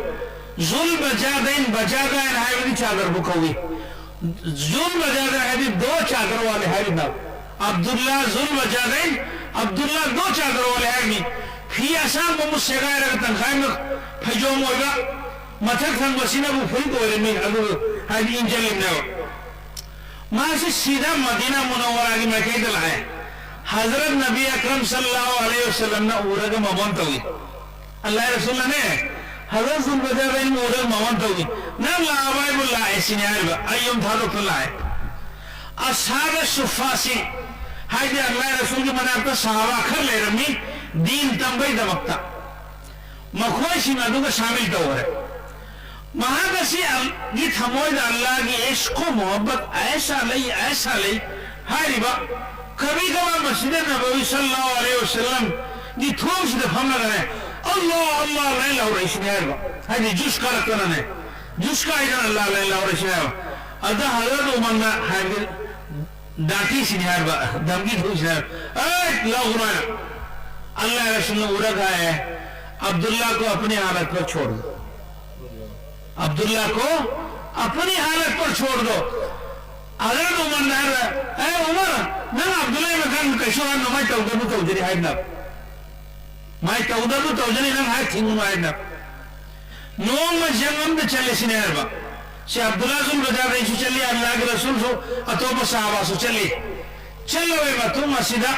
ꯖꯨꯜ ꯕꯖꯥꯗꯩꯟ, ꯕꯖꯥꯗꯥꯏꯟ ꯍꯥꯏꯕꯗꯤ ꯆꯥꯗꯔꯕꯨ ꯀꯧꯏ꯫ ꯖꯨꯜ ꯕꯖꯥꯗꯥꯏꯟ ꯍꯥꯏꯗꯤ ꯗꯣ ꯆꯥꯗꯔ ꯋꯥꯂꯦ ꯍꯥꯏꯔꯤꯅ꯫ ꯑꯕꯗꯨꯜꯂꯥ ꯖꯨꯜ ꯕꯖꯥꯗꯥꯏꯟ, ꯑꯕꯗꯨꯜꯂꯥ ꯗꯣ ꯆꯥꯗꯔ ꯋꯥꯂꯦ ꯍꯥꯏꯔꯤꯅꯤ꯫ ꯐꯤ ꯑꯁꯥꯡꯕ ꯑꯃꯨꯛ ꯁꯦꯒꯥꯏꯔꯒ ꯇꯪꯈꯥꯏ ꯑꯃ ꯐꯩꯖꯣꯝ ꯑꯣꯏꯕ, ꯃꯊꯛ ꯊꯪꯕꯁꯤꯅꯕꯨ ꯐꯨꯔꯤꯠ ꯑꯣꯏꯔꯝꯃꯤ, ꯑꯗꯨ ꯍꯥꯏꯗꯤ ꯏꯟꯖꯜꯂꯤꯝꯅꯦꯕ꯫ ꯃꯥꯁꯤ ꯁꯤꯗ ꯃꯗꯤꯅꯥ ꯃꯨꯅꯧꯋꯔꯥꯒꯤ ꯃꯥꯏꯀꯩꯗ ꯂꯥꯛꯑꯦ꯫ ꯍꯖꯔꯠ ꯅꯕꯤ ꯑꯀꯔꯝ ꯁꯜꯂꯜꯂꯥꯍꯨ ꯑꯂꯩꯍꯤ ꯋꯁꯜꯂꯝꯅ ꯎꯔꯒ ꯃꯕꯣꯟ ꯇꯧꯏ꯫ ꯑꯜꯂꯥꯍ ꯔꯁꯨꯜꯅꯅꯦ, ꯍꯖꯔꯠ ꯖꯨꯜꯕꯖꯥꯔꯗ ꯑꯩ ꯎꯔꯒ ꯃꯉꯣꯟ ꯇꯧꯏ, "ꯅꯪ ꯂꯥꯛꯑꯕ?" ꯍꯥꯏꯕꯨ, "ꯂꯥꯛꯑꯦ" ꯁꯤꯅꯤ ꯍꯥꯏꯔꯤꯕ꯫ ꯑꯩ ꯌꯨꯝ ꯊꯥꯗꯣꯛꯇ ꯂꯥꯛꯑꯦ꯫ ꯑꯁꯥꯕ ꯁꯨꯐꯥꯁꯤ, ꯍꯥꯏꯗꯤ ꯑꯜꯂꯥꯍ ꯔꯁꯨꯜꯒꯤ ꯃꯅꯥꯛꯇ ꯁꯍꯥꯕꯥ ꯈꯔ ꯂꯩꯔꯝꯃꯤ, ꯗꯤꯟ ꯇꯝꯕꯩꯗꯃꯛꯇ꯫ ꯃꯈꯣꯏꯁꯤꯡ ꯑꯗꯨꯒ ꯁꯥꯃꯤꯜ ꯇꯧꯈ꯭ꯔꯦ꯫ ꯃꯍꯥꯛ ꯑꯁꯤ ꯑꯜ-, ꯒꯤ ꯊꯃꯣꯏꯗ ꯑꯜꯂꯥꯍꯒꯤ ꯏꯁ꯭ꯀ ꯃꯣꯍꯕꯠ ꯑꯩꯁꯥ ꯂꯩ, ꯑꯩꯁꯥ ꯂꯩ ꯍꯥꯏꯔꯤꯕ꯫ ꯀꯕꯤ ꯀꯕꯥ ꯃꯁꯖꯤꯗ ꯅꯕꯋꯤ ꯁꯜꯂꯜꯂꯥꯍꯨ ꯑꯂꯩꯍꯤ ꯋꯁꯜꯂꯝꯒꯤ ꯊꯣꯡꯁꯤꯗ ꯐꯝꯂꯒꯅꯦ, "ꯑꯜꯂꯥꯍ, ꯑꯜꯂꯥꯍ" ꯂꯥꯏ ꯂꯥꯎꯔꯛꯏꯁꯤꯅꯦ ꯍꯥꯏꯔꯤꯕ꯫ ꯍꯥꯏꯗꯤ ꯖꯨꯁ ꯀꯥꯔꯛꯇꯅꯅꯦ, ꯖꯨꯁ ꯀꯥꯏꯗꯅ "ꯑꯜꯂꯥꯍ" ꯂꯥꯏ ꯂꯥꯎꯔꯛꯏꯁꯤꯅꯦ ꯍꯥꯏꯕ꯫ ꯑꯗ ꯍꯖꯔꯠ ꯎꯃꯔꯅ ꯍꯥꯏꯕꯗꯤ ꯗꯥꯇꯤꯁꯤꯅꯤ ꯍꯥꯏꯔꯤꯕ, ꯙꯝꯀꯤ ꯊꯣꯛꯏꯁꯤꯅꯤ ꯍꯥꯏꯔꯤꯕ꯫ "ꯑꯦ, ꯂꯥꯎꯒꯅꯨ" ꯍꯥꯏꯅ꯫ "अल्लाह रसूल ने उड़ा है, अब्दुल्ला को अपनी हालत पर छोड़ दो।" अब्दुल्ला को अपनी हालत पर छोड़ दो। ꯍꯖꯔꯠ ꯎꯃꯔꯅ ꯍꯥꯏꯔ, "ꯑꯦ ꯎꯃꯔ, ꯅꯪ ꯑꯕꯗꯨꯜꯂꯥꯍ ꯏꯕꯟ ꯈꯥꯟ ꯀꯩꯁꯨ ꯍꯥꯏꯅꯣ, ꯃꯥꯏ ꯇꯧꯗꯕꯨ ꯇꯧꯖꯔꯤ ꯍꯥꯏꯅ꯫ ꯃꯥꯏ ꯇꯧꯗꯕꯨ ꯇꯧꯖꯔꯤ, ꯅꯪ ꯍꯥꯏ ꯊꯤꯡꯉꯨꯅꯨ" ꯍꯥꯏꯅ꯫ ꯅꯣꯡꯃ ꯖꯪ ꯑꯃꯗ ꯆꯠꯂꯦ ꯁꯤꯅꯦ ꯍꯥꯏꯔꯕ꯫ ꯁꯤ ꯑꯕꯗꯨꯜꯂꯥꯍ ꯖꯨꯜ ꯕꯖꯥꯔꯗꯩꯁꯨ ꯆꯠꯂꯤ, ꯑꯜꯂꯥꯍꯒꯤ ꯔꯁꯨꯜꯁꯨ, ꯑꯇꯣꯞꯄ ꯁꯍꯥꯕꯥꯁꯨ ꯆꯠꯂꯤ꯫ ꯆꯠꯂꯕꯩ ꯃꯇꯨꯡ ꯑꯁꯤꯗ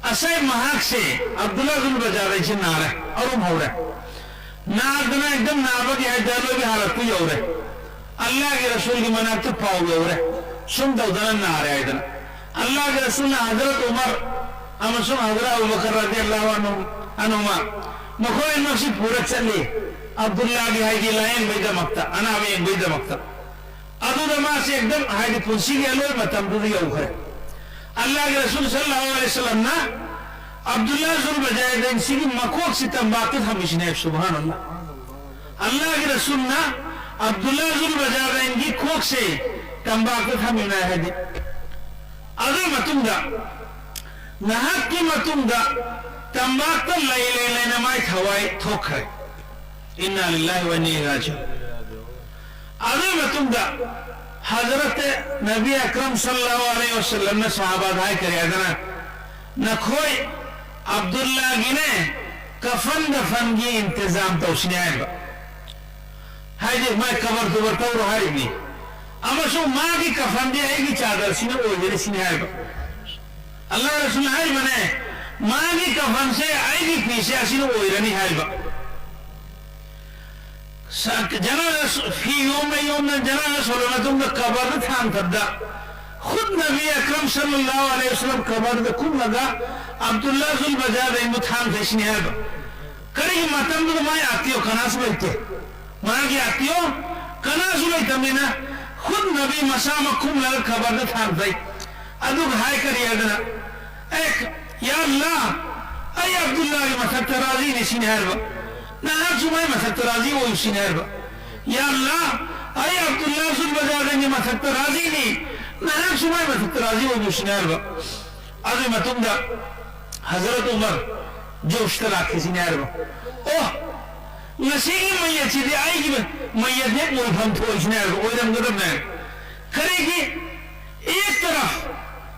ꯑꯁꯥꯏ ꯃꯍꯥꯛꯁꯦ ꯑꯕꯗꯨꯜꯂꯥꯍ ꯖꯨꯜ ꯕꯖꯥꯔꯗꯩꯁꯦ ꯅꯥꯔꯦ, ꯑꯔꯨꯝ ꯍꯧꯔꯦ꯫ ꯅꯥꯗꯅ ꯑꯦꯛꯗꯝ ꯅꯥꯕꯒꯤ ꯍꯥꯏꯗꯤ ꯑꯔꯣꯏꯕ ꯍꯥꯂꯠꯄꯨ ꯌꯧꯔꯦ꯫ ꯑꯜꯂꯥꯍꯒꯤ ꯔꯁꯨꯜꯒꯤ ꯃꯅꯥꯛꯇ ꯄꯥꯎ ꯌꯧꯔꯦ, ꯁꯨꯝ ꯇꯧꯗꯅ ꯅꯥꯔꯦ ꯍꯥꯏꯗꯅ꯫ ꯑꯜꯂꯥꯍꯒꯤ ꯔꯁꯨꯜꯅ ꯍꯖꯔꯠ ꯎꯃꯔ ꯑꯃꯁꯨꯡ ꯍꯖꯔꯠ ꯑꯕꯨ ꯕꯀꯔ ꯔꯗꯤꯌꯜꯂꯥꯍꯨ ꯑꯟꯍꯨ, ꯑꯟꯍꯨꯃꯥ, ꯃꯈꯣꯏ ꯑꯅꯤꯃꯛꯁꯤ ꯄꯨꯔ ꯆꯠꯂꯤ, ꯑꯕꯗꯨꯜꯂꯥꯍꯒꯤ ꯍꯥꯏꯗꯤ ꯂꯥꯌꯦꯡꯕꯩꯗꯃꯛꯇ, ꯑꯅꯥꯕ ꯌꯦꯡꯕꯩꯗꯃꯛꯇ꯫ ꯑꯗꯨꯗ ꯃꯥꯁꯦ ꯑꯦꯛꯗꯝ ꯍꯥꯏꯗꯤ ꯄꯨꯟꯁꯤꯒꯤ ꯑꯂꯣꯏꯕ ꯃꯇꯝꯗꯨꯗ ꯌꯧꯈ꯭ꯔꯦ꯫ ꯑꯜꯂꯥꯍꯒꯤ ꯔꯁꯨꯜ ꯁꯜꯂꯜꯂꯥꯍꯨ ꯑꯂꯩꯍꯤ ꯋꯁꯜꯂꯝꯅ ꯑꯕꯗꯨꯜꯂꯥꯍ ꯖꯨꯜ ꯕꯖꯥꯔꯗꯩꯟꯁꯤꯒꯤ ꯃꯀꯣꯛꯁꯤ ꯇꯝꯕꯥꯛꯇ ꯊꯝꯃꯤꯁꯤꯅꯦ꯫ ꯁꯨꯕꯍꯥꯅꯜꯂꯥꯍ꯫ ꯑꯜꯂꯥꯍꯒꯤ ꯔꯁꯨꯜꯅ ꯑꯕꯗꯨꯜꯂꯥꯍ ꯖꯨꯜ ꯕꯖꯥꯔꯗꯩꯟꯒꯤ ꯀꯣꯛꯁꯦ ꯇꯝꯕꯥꯛꯇ ꯊꯝꯃꯤꯅꯦ ꯍꯥꯏꯗꯤ꯫ ꯑꯗꯨꯒꯤ ꯃꯇꯨꯡꯗ, ꯉꯥꯏꯍꯥꯛꯀꯤ ꯃꯇꯨꯡꯗ ꯇꯝꯕꯥꯛꯇ ꯂꯩ ꯂꯩ ꯂꯩꯅ ꯃꯥꯏ ꯊꯋꯥꯏ ꯊꯣꯛꯈ꯭ꯔꯦ꯫ ꯏꯟꯅꯥ ꯂꯤꯜꯂꯥꯍꯤ ꯋ ꯏꯟꯅꯥ ꯏꯂꯩꯍꯤ ꯔꯥꯖꯤꯎꯟ꯫ ꯑꯗꯨꯒꯤ ꯃꯇꯨꯡꯗ ꯍꯖꯔꯠ ꯅꯕꯤ ꯑꯀꯔꯝ ꯁꯜꯂꯜꯂꯥꯍꯨ ꯑꯂꯩꯍꯤ ꯋꯁꯜꯂꯝꯅ ꯁꯍꯥꯕꯥꯗ ꯍꯥꯏꯈꯔꯦ ꯍꯥꯏꯗꯅ, "ꯅꯈꯣꯏ ꯑꯕꯗꯨꯜꯂꯥꯍꯒꯤꯅꯦ ꯀꯐꯟ ꯗꯐꯟꯒꯤ ꯏꯟꯇꯤꯖꯥꯝ ꯇꯧꯁꯤꯅꯦ" ꯍꯥꯏꯕ꯫ ꯍꯥꯏꯗꯤ ꯃꯥꯏ ꯀꯕꯔ ꯇꯨꯕꯔ ꯇꯧꯔꯣ ꯍꯥꯏꯔꯤꯕꯅꯤ꯫ ꯑꯃꯁꯨꯡ ꯃꯥꯒꯤ ꯀꯐꯟꯗꯤ ꯑꯩꯒꯤ ꯆꯥꯗꯔꯁꯤꯅ ꯑꯣꯏꯒꯅꯤ ꯁꯤꯅꯤ ꯍꯥꯏꯕ꯫ ꯑꯜꯂꯥꯍ ꯔꯁꯨꯜꯅ ꯍꯥꯏꯔꯤꯕꯅꯦ, ꯃꯥꯒꯤ ꯀꯐꯟꯁꯦ ꯑꯩꯒꯤ ꯐꯤꯁꯦ ꯑꯁꯤꯅ ꯑꯣꯏꯔꯅꯤ ꯍꯥꯏꯕ꯫ ꯁ-, ꯖꯅꯥꯖꯥ ꯁ-, ꯐꯤ ꯌꯣꯝꯃ ꯌꯣꯝꯅ ꯖꯅꯥꯖꯥ ꯁꯣꯜꯂ ꯃꯇꯨꯡꯗ ꯀꯕꯔꯗ ꯊꯥꯡꯊꯕꯗ ꯈꯨꯠ ꯅꯕꯤ ꯑꯀ꯭ꯔꯝ ꯁꯜꯂꯜꯂꯥꯍꯨ ꯑꯂꯩꯍꯤ ꯋꯁꯜꯂꯝ ꯀꯕꯔꯗ ꯀꯨꯝꯂꯒ ꯑꯕꯗꯨꯜꯂꯥ ꯖꯨꯜ ꯕꯖꯥꯗꯩꯟꯕꯨ ꯊꯥꯡꯊꯩꯁꯤꯅꯤ ꯍꯥꯏꯕ꯫ ꯀꯔꯤꯒꯤ ꯃꯇꯝꯗꯨꯗ ꯃꯥꯏ ꯑꯥꯇꯤꯌꯣ ꯀꯅꯥꯁꯨ ꯂꯩꯇꯦ꯫ ꯃꯥꯒꯤ ꯑꯥꯇꯤꯌꯣ ꯀꯅꯥꯁꯨ ꯂꯩꯇꯕꯅꯤꯅ ꯈꯨꯠ ꯅꯕꯤ ꯃꯁꯥꯃꯛ ꯀꯨꯝꯂꯒ ꯀꯕꯔꯗ ꯊꯥꯡꯊꯩ꯫ ꯑꯗꯨꯒ ꯍꯥꯏ ꯀꯔꯤ ꯍꯥꯏꯗꯅ, "ꯑꯦ, ꯌꯥ ꯑꯜꯂꯥ, ꯑꯩ ꯑꯕꯗꯨꯜꯂꯥꯒꯤ ꯃꯊꯛꯇ ꯔꯥꯖꯤꯅꯤ" ꯁꯤꯅꯤ ꯍꯥꯏꯔꯕ꯫ "ꯅꯍꯥꯛꯁꯨ ꯃꯥꯏ ꯃꯊꯛꯇ ꯔꯥꯖꯤ ꯑꯣꯏꯌꯨ" ꯁꯤꯅꯤ ꯍꯥꯏꯔꯕ꯫ "ꯌꯥ ꯑꯜꯂꯥ, ꯑꯩ ꯑꯕꯗꯨꯜꯂꯥ ꯖꯨꯜ ꯕꯖꯥꯗꯩꯟꯒꯤ ꯃꯊꯛꯇ ꯔꯥꯖꯤꯅꯤ, ꯅꯍꯥꯛꯁꯨ ꯃꯥꯏ ꯃꯊꯛꯇ ꯔꯥꯖꯤ ꯑꯣꯏꯌꯨ" ꯁꯤꯅꯤ ꯍꯥꯏꯔꯕ꯫ ꯑꯗꯨꯒꯤ ꯃꯇꯨꯡꯗ ꯍꯖꯔꯠ ꯎꯃꯔ ꯖꯣꯁꯇ ꯂꯥꯛꯈꯤꯁꯤꯅꯤ ꯍꯥꯏꯔꯕ꯫ ꯑꯣ, ꯉꯁꯤꯒꯤ ꯃꯩꯌꯠꯁꯤꯗꯤ ꯑꯩꯒꯤ ꯃꯩꯌꯠ ꯍꯦꯛ ꯑꯣꯏꯐꯝ ꯊꯣꯛꯏꯁꯤꯅꯦ ꯍꯥꯏꯕ, ꯑꯣꯏꯔꯝꯒꯗꯕꯅꯦ꯫ ꯀꯔꯤꯒꯤ? ꯑꯦꯛ ꯇꯔꯐ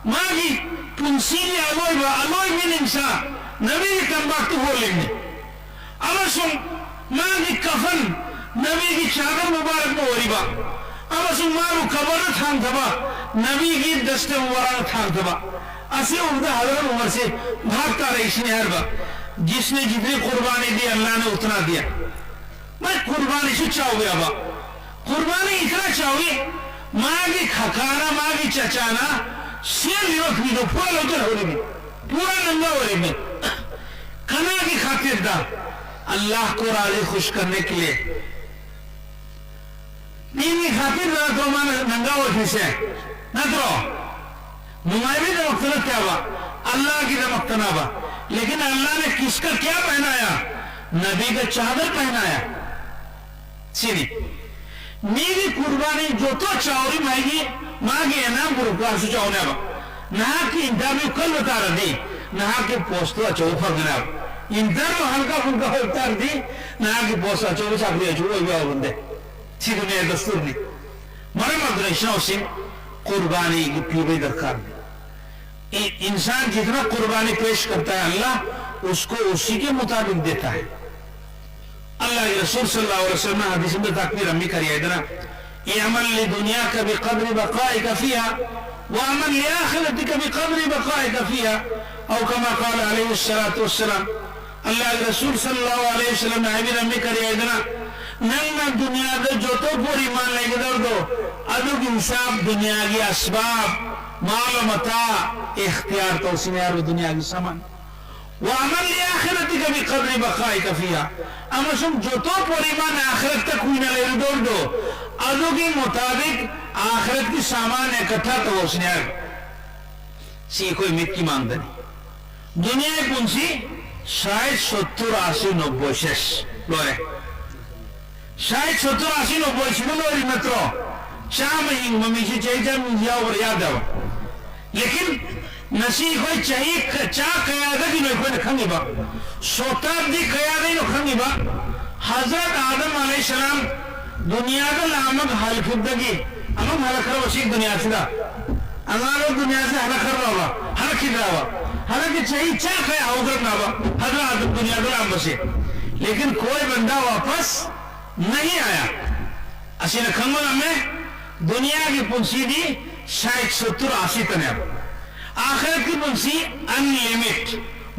ꯃꯥꯒꯤ ꯄꯨꯟꯁꯤꯒꯤ ꯑꯂꯣꯏꯕ, ꯑꯂꯣꯏꯕꯤ ꯅꯤꯡꯁꯥ ꯅꯕꯤꯒꯤ ꯇꯝꯕꯥꯛꯇꯨ ꯍꯣꯜꯂꯤꯕꯅꯤ꯫ ꯑꯃꯁꯨꯡ ꯃꯥꯒꯤ ꯀꯐꯟ ꯅꯕꯤꯒꯤ ꯆꯥꯗꯔ ꯃꯨꯕꯥꯔꯛꯅ ꯑꯣꯏꯔꯤꯕ, ꯑꯃꯁꯨꯡ ꯃꯥꯕꯨ ꯀꯕꯔꯗ ꯊꯥꯡꯊꯕ ꯅꯕꯤꯒꯤ ꯗꯁꯇ ꯃꯨꯕꯥꯔꯛꯅ ꯊꯥꯡꯊꯕ꯫ ꯑꯁꯤ ꯎꯕꯗ ꯍꯖꯔꯠ ꯎꯃꯔꯁꯦ ꯚꯥꯞ ꯇꯥꯔꯛꯏꯁꯤꯅꯤ ꯍꯥꯏꯔꯕ, "ꯖꯤꯁꯅꯦ ꯖꯤꯇꯅꯤ ꯀꯨꯔꯕꯥꯅꯤ ꯗꯤ, ꯑꯜꯂꯥꯍ ꯅꯦ ꯎꯇꯅꯥ ꯗꯤꯌꯥ"꯫ ꯃꯥꯏ ꯀꯨꯔꯕꯥꯅꯤꯁꯨ ꯆꯥꯎꯋꯦ ꯍꯥꯏꯕ꯫ ꯀꯨꯔꯕꯥꯅꯤ ꯏꯇꯅꯥ ꯆꯥꯎꯋꯤ, ꯃꯥꯒꯤ ꯀꯀꯥꯅ, ꯃꯥꯒꯤ ꯆꯆꯥꯅ ꯁꯦꯝꯂꯤꯕ ꯐꯤꯗꯣ ꯄꯨꯔꯥ ꯂꯧꯊꯣꯛꯍꯧꯔꯤꯅꯤ, ꯄꯨꯔꯥ ꯅꯪꯒ ꯑꯣꯏꯔꯤꯅꯤ꯫ ꯀꯅꯥꯒꯤ ꯈꯥꯇꯤꯔꯗ? ꯑꯜꯂꯥꯍ ꯀꯣ ꯔꯥꯖꯤ ꯈꯨꯁ ꯀꯔꯅꯦ ꯀꯦ ꯂꯤꯌꯦ꯫ ꯃꯤꯒꯤ ꯈꯥꯇꯤꯔꯗ ꯅꯠꯇ꯭ꯔꯣ ꯃꯥꯅ ꯅꯪꯒ ꯑꯣꯏꯈ꯭ꯔꯤꯁꯦ? ꯅꯠꯇ꯭ꯔꯣ? ꯅꯨꯡꯉꯥꯏꯕꯒꯤꯗꯃꯛꯇ ꯅꯠꯇꯦꯕ, ꯑꯜꯂꯥꯍꯒꯤꯗꯃꯛꯇꯅꯦꯕ꯫ ꯂꯦꯀꯤꯟ ꯑꯜꯂꯥꯍ ꯅꯦ ꯀꯤꯁꯀ ꯀꯌꯥ ꯄꯍꯅꯥꯌꯥ? ꯅꯕꯤ ꯀ ꯆꯥꯗꯔ ꯄꯍꯅꯥꯌꯥ꯫ ꯁꯤꯅꯤ꯫ ꯃꯤꯒꯤ ꯀꯨꯔꯕꯥꯅꯤ ꯖꯣꯇꯣ ꯆꯥꯎꯔꯤ ꯃꯥꯏꯒꯤ, ꯃꯥꯒꯤ ꯑꯦꯅꯥꯝ ꯄꯨꯔꯛꯄꯁꯨ ꯆꯥꯎꯅꯦꯕ꯫ ꯅꯍꯥꯛꯀꯤ ꯏꯟꯇꯔꯚ꯭ꯌꯨ ꯀꯜꯂ ꯇꯥꯔꯗꯤ, ꯅꯍꯥꯛꯀꯤ ꯄꯣꯁꯇꯨ ꯑꯆꯧꯕ ꯐꯪꯒꯅꯦꯕ꯫ ꯏꯟꯇꯔꯚ꯭ꯌꯨ ꯍꯜꯀꯥ ꯐꯨꯜꯀꯥ ꯑꯣꯏꯕ ꯇꯥꯔꯗꯤ, ꯅꯍꯥꯛꯀꯤ ꯄꯣꯁ ꯑꯆꯧꯕ ꯆꯥꯎꯈꯠꯂꯤ ꯑꯆꯧꯕ ꯑꯣꯏꯕ ꯌꯥꯎꯕ ꯅꯠꯇꯦ꯫ ꯁꯤ ꯗꯨꯅꯤꯌꯥ ꯗꯁꯇꯨꯔꯅꯤ꯫ ꯃꯔꯝ ꯑꯗꯨꯅ ꯏꯆꯤꯟ ꯏꯅꯥꯎꯁꯤꯡ, ꯀꯨꯔꯕꯥꯅꯤ ꯄꯤꯕꯒꯤ ꯗꯔꯀꯥꯔꯅꯤ꯫ इ-, इंसान जितना कुर्बानी पेश करता है, अल्लाह उसको उसी के मुताबिक देता है। अल्लाह के रसूल सल्लल्लाहु अलैहि वसल्लम ने हदीस में ताकबीर अम्मी करी है इतना, "इअमल लिदुनियाका बिकदरी बकाइका फीहा, व अमल लिआखिरतिका बिकदरी बकाइका फीहा।" أو كما قال عليه الصلاة والسلام, Allah'ın Resulü sallallahu aleyhi ve sellem aybi rammi kari aydana, nang na dünyada joto poriman laygıdardo, adug insaf dünyagi asbab, mal mata, ikhtiyar to sinero dünyagi saman. وعمل لآخرتك بقدر بقائك فيها. Ama sum joto poriman ahirat ta kuina layrudordo, adugi mutabik ahirat ki saman ekatha to sinero. Si koi mit ki mangdani. Duniya punsi, ষাট, সত্তর, আশি, নব্বই শেষ. Lore. ষাট, সত্তর, আশি, নব্বই, sino lori matro. Chama ing mami si chai cham ya over ya dawa. Lekin, nasi koi chai ka-, cha kaya da ki noi koi na khangi ba. Sota di kaya da ino khangi ba. Hazrat Adam alayhi salam, duniya da lamak halkub da ki. Amam halakar wasik duniya sida. Angalo duniya se halakar rawa, halakid rawa. Halaki chahi cha kaya haugar na ba, hadra adam duniya da lam base. Lekin koi banda wapas nahi aaya. Asina khango na me, duniya ki punsi di, ষাট, সত্তর, আশি tane. Akhirat ki punsi unlimit.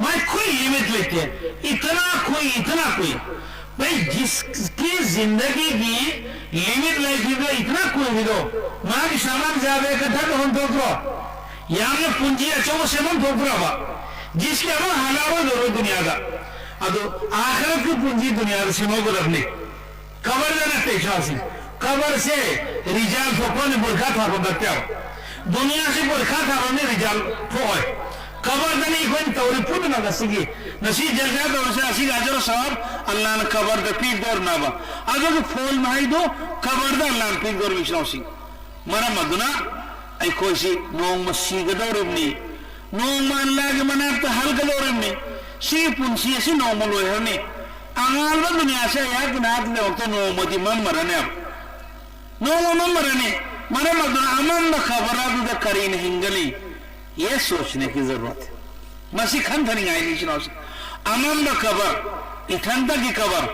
Mai koi limit lete. Itna koi, itna koi. Bhai, jiski zindagi ki limit life hi to itna koi bhi to, maa ki saman jaabe ka thak hon thokro. Yaamne punji acha wo se mon thokra ba. Jiski ama halaro doro duniya da. Ado akhirat ki punji duniya da se mo ko rakhne. Kabar da na te chasi. Kabar se rijal thokone burkha thakon da tya. Duniya se burkha thakone rijal thokoi. Kabar da ni koi tauri pun na gasigi. Nasi jaza da sa asig ajro sahab, Allah na kabar da pi dor na ba. Agar ko phol mahai do, kabar da Allah na pi dor mi chna si. Mara maduna, ai koi si nong masi ga dor ni. Nong man lagi mana ta hal ga dor ni. Si punsi si nong mo loi ni. Angal ba duniya se ya gina de to nong mati man mara ne. Nong mo man mara ni. Mara maduna amam ba kabar da karin hingali. ये सोचने की जरूरत है. Masi khan thani ngai ni chino si. Amam ba kabar, ithanta ki kabar.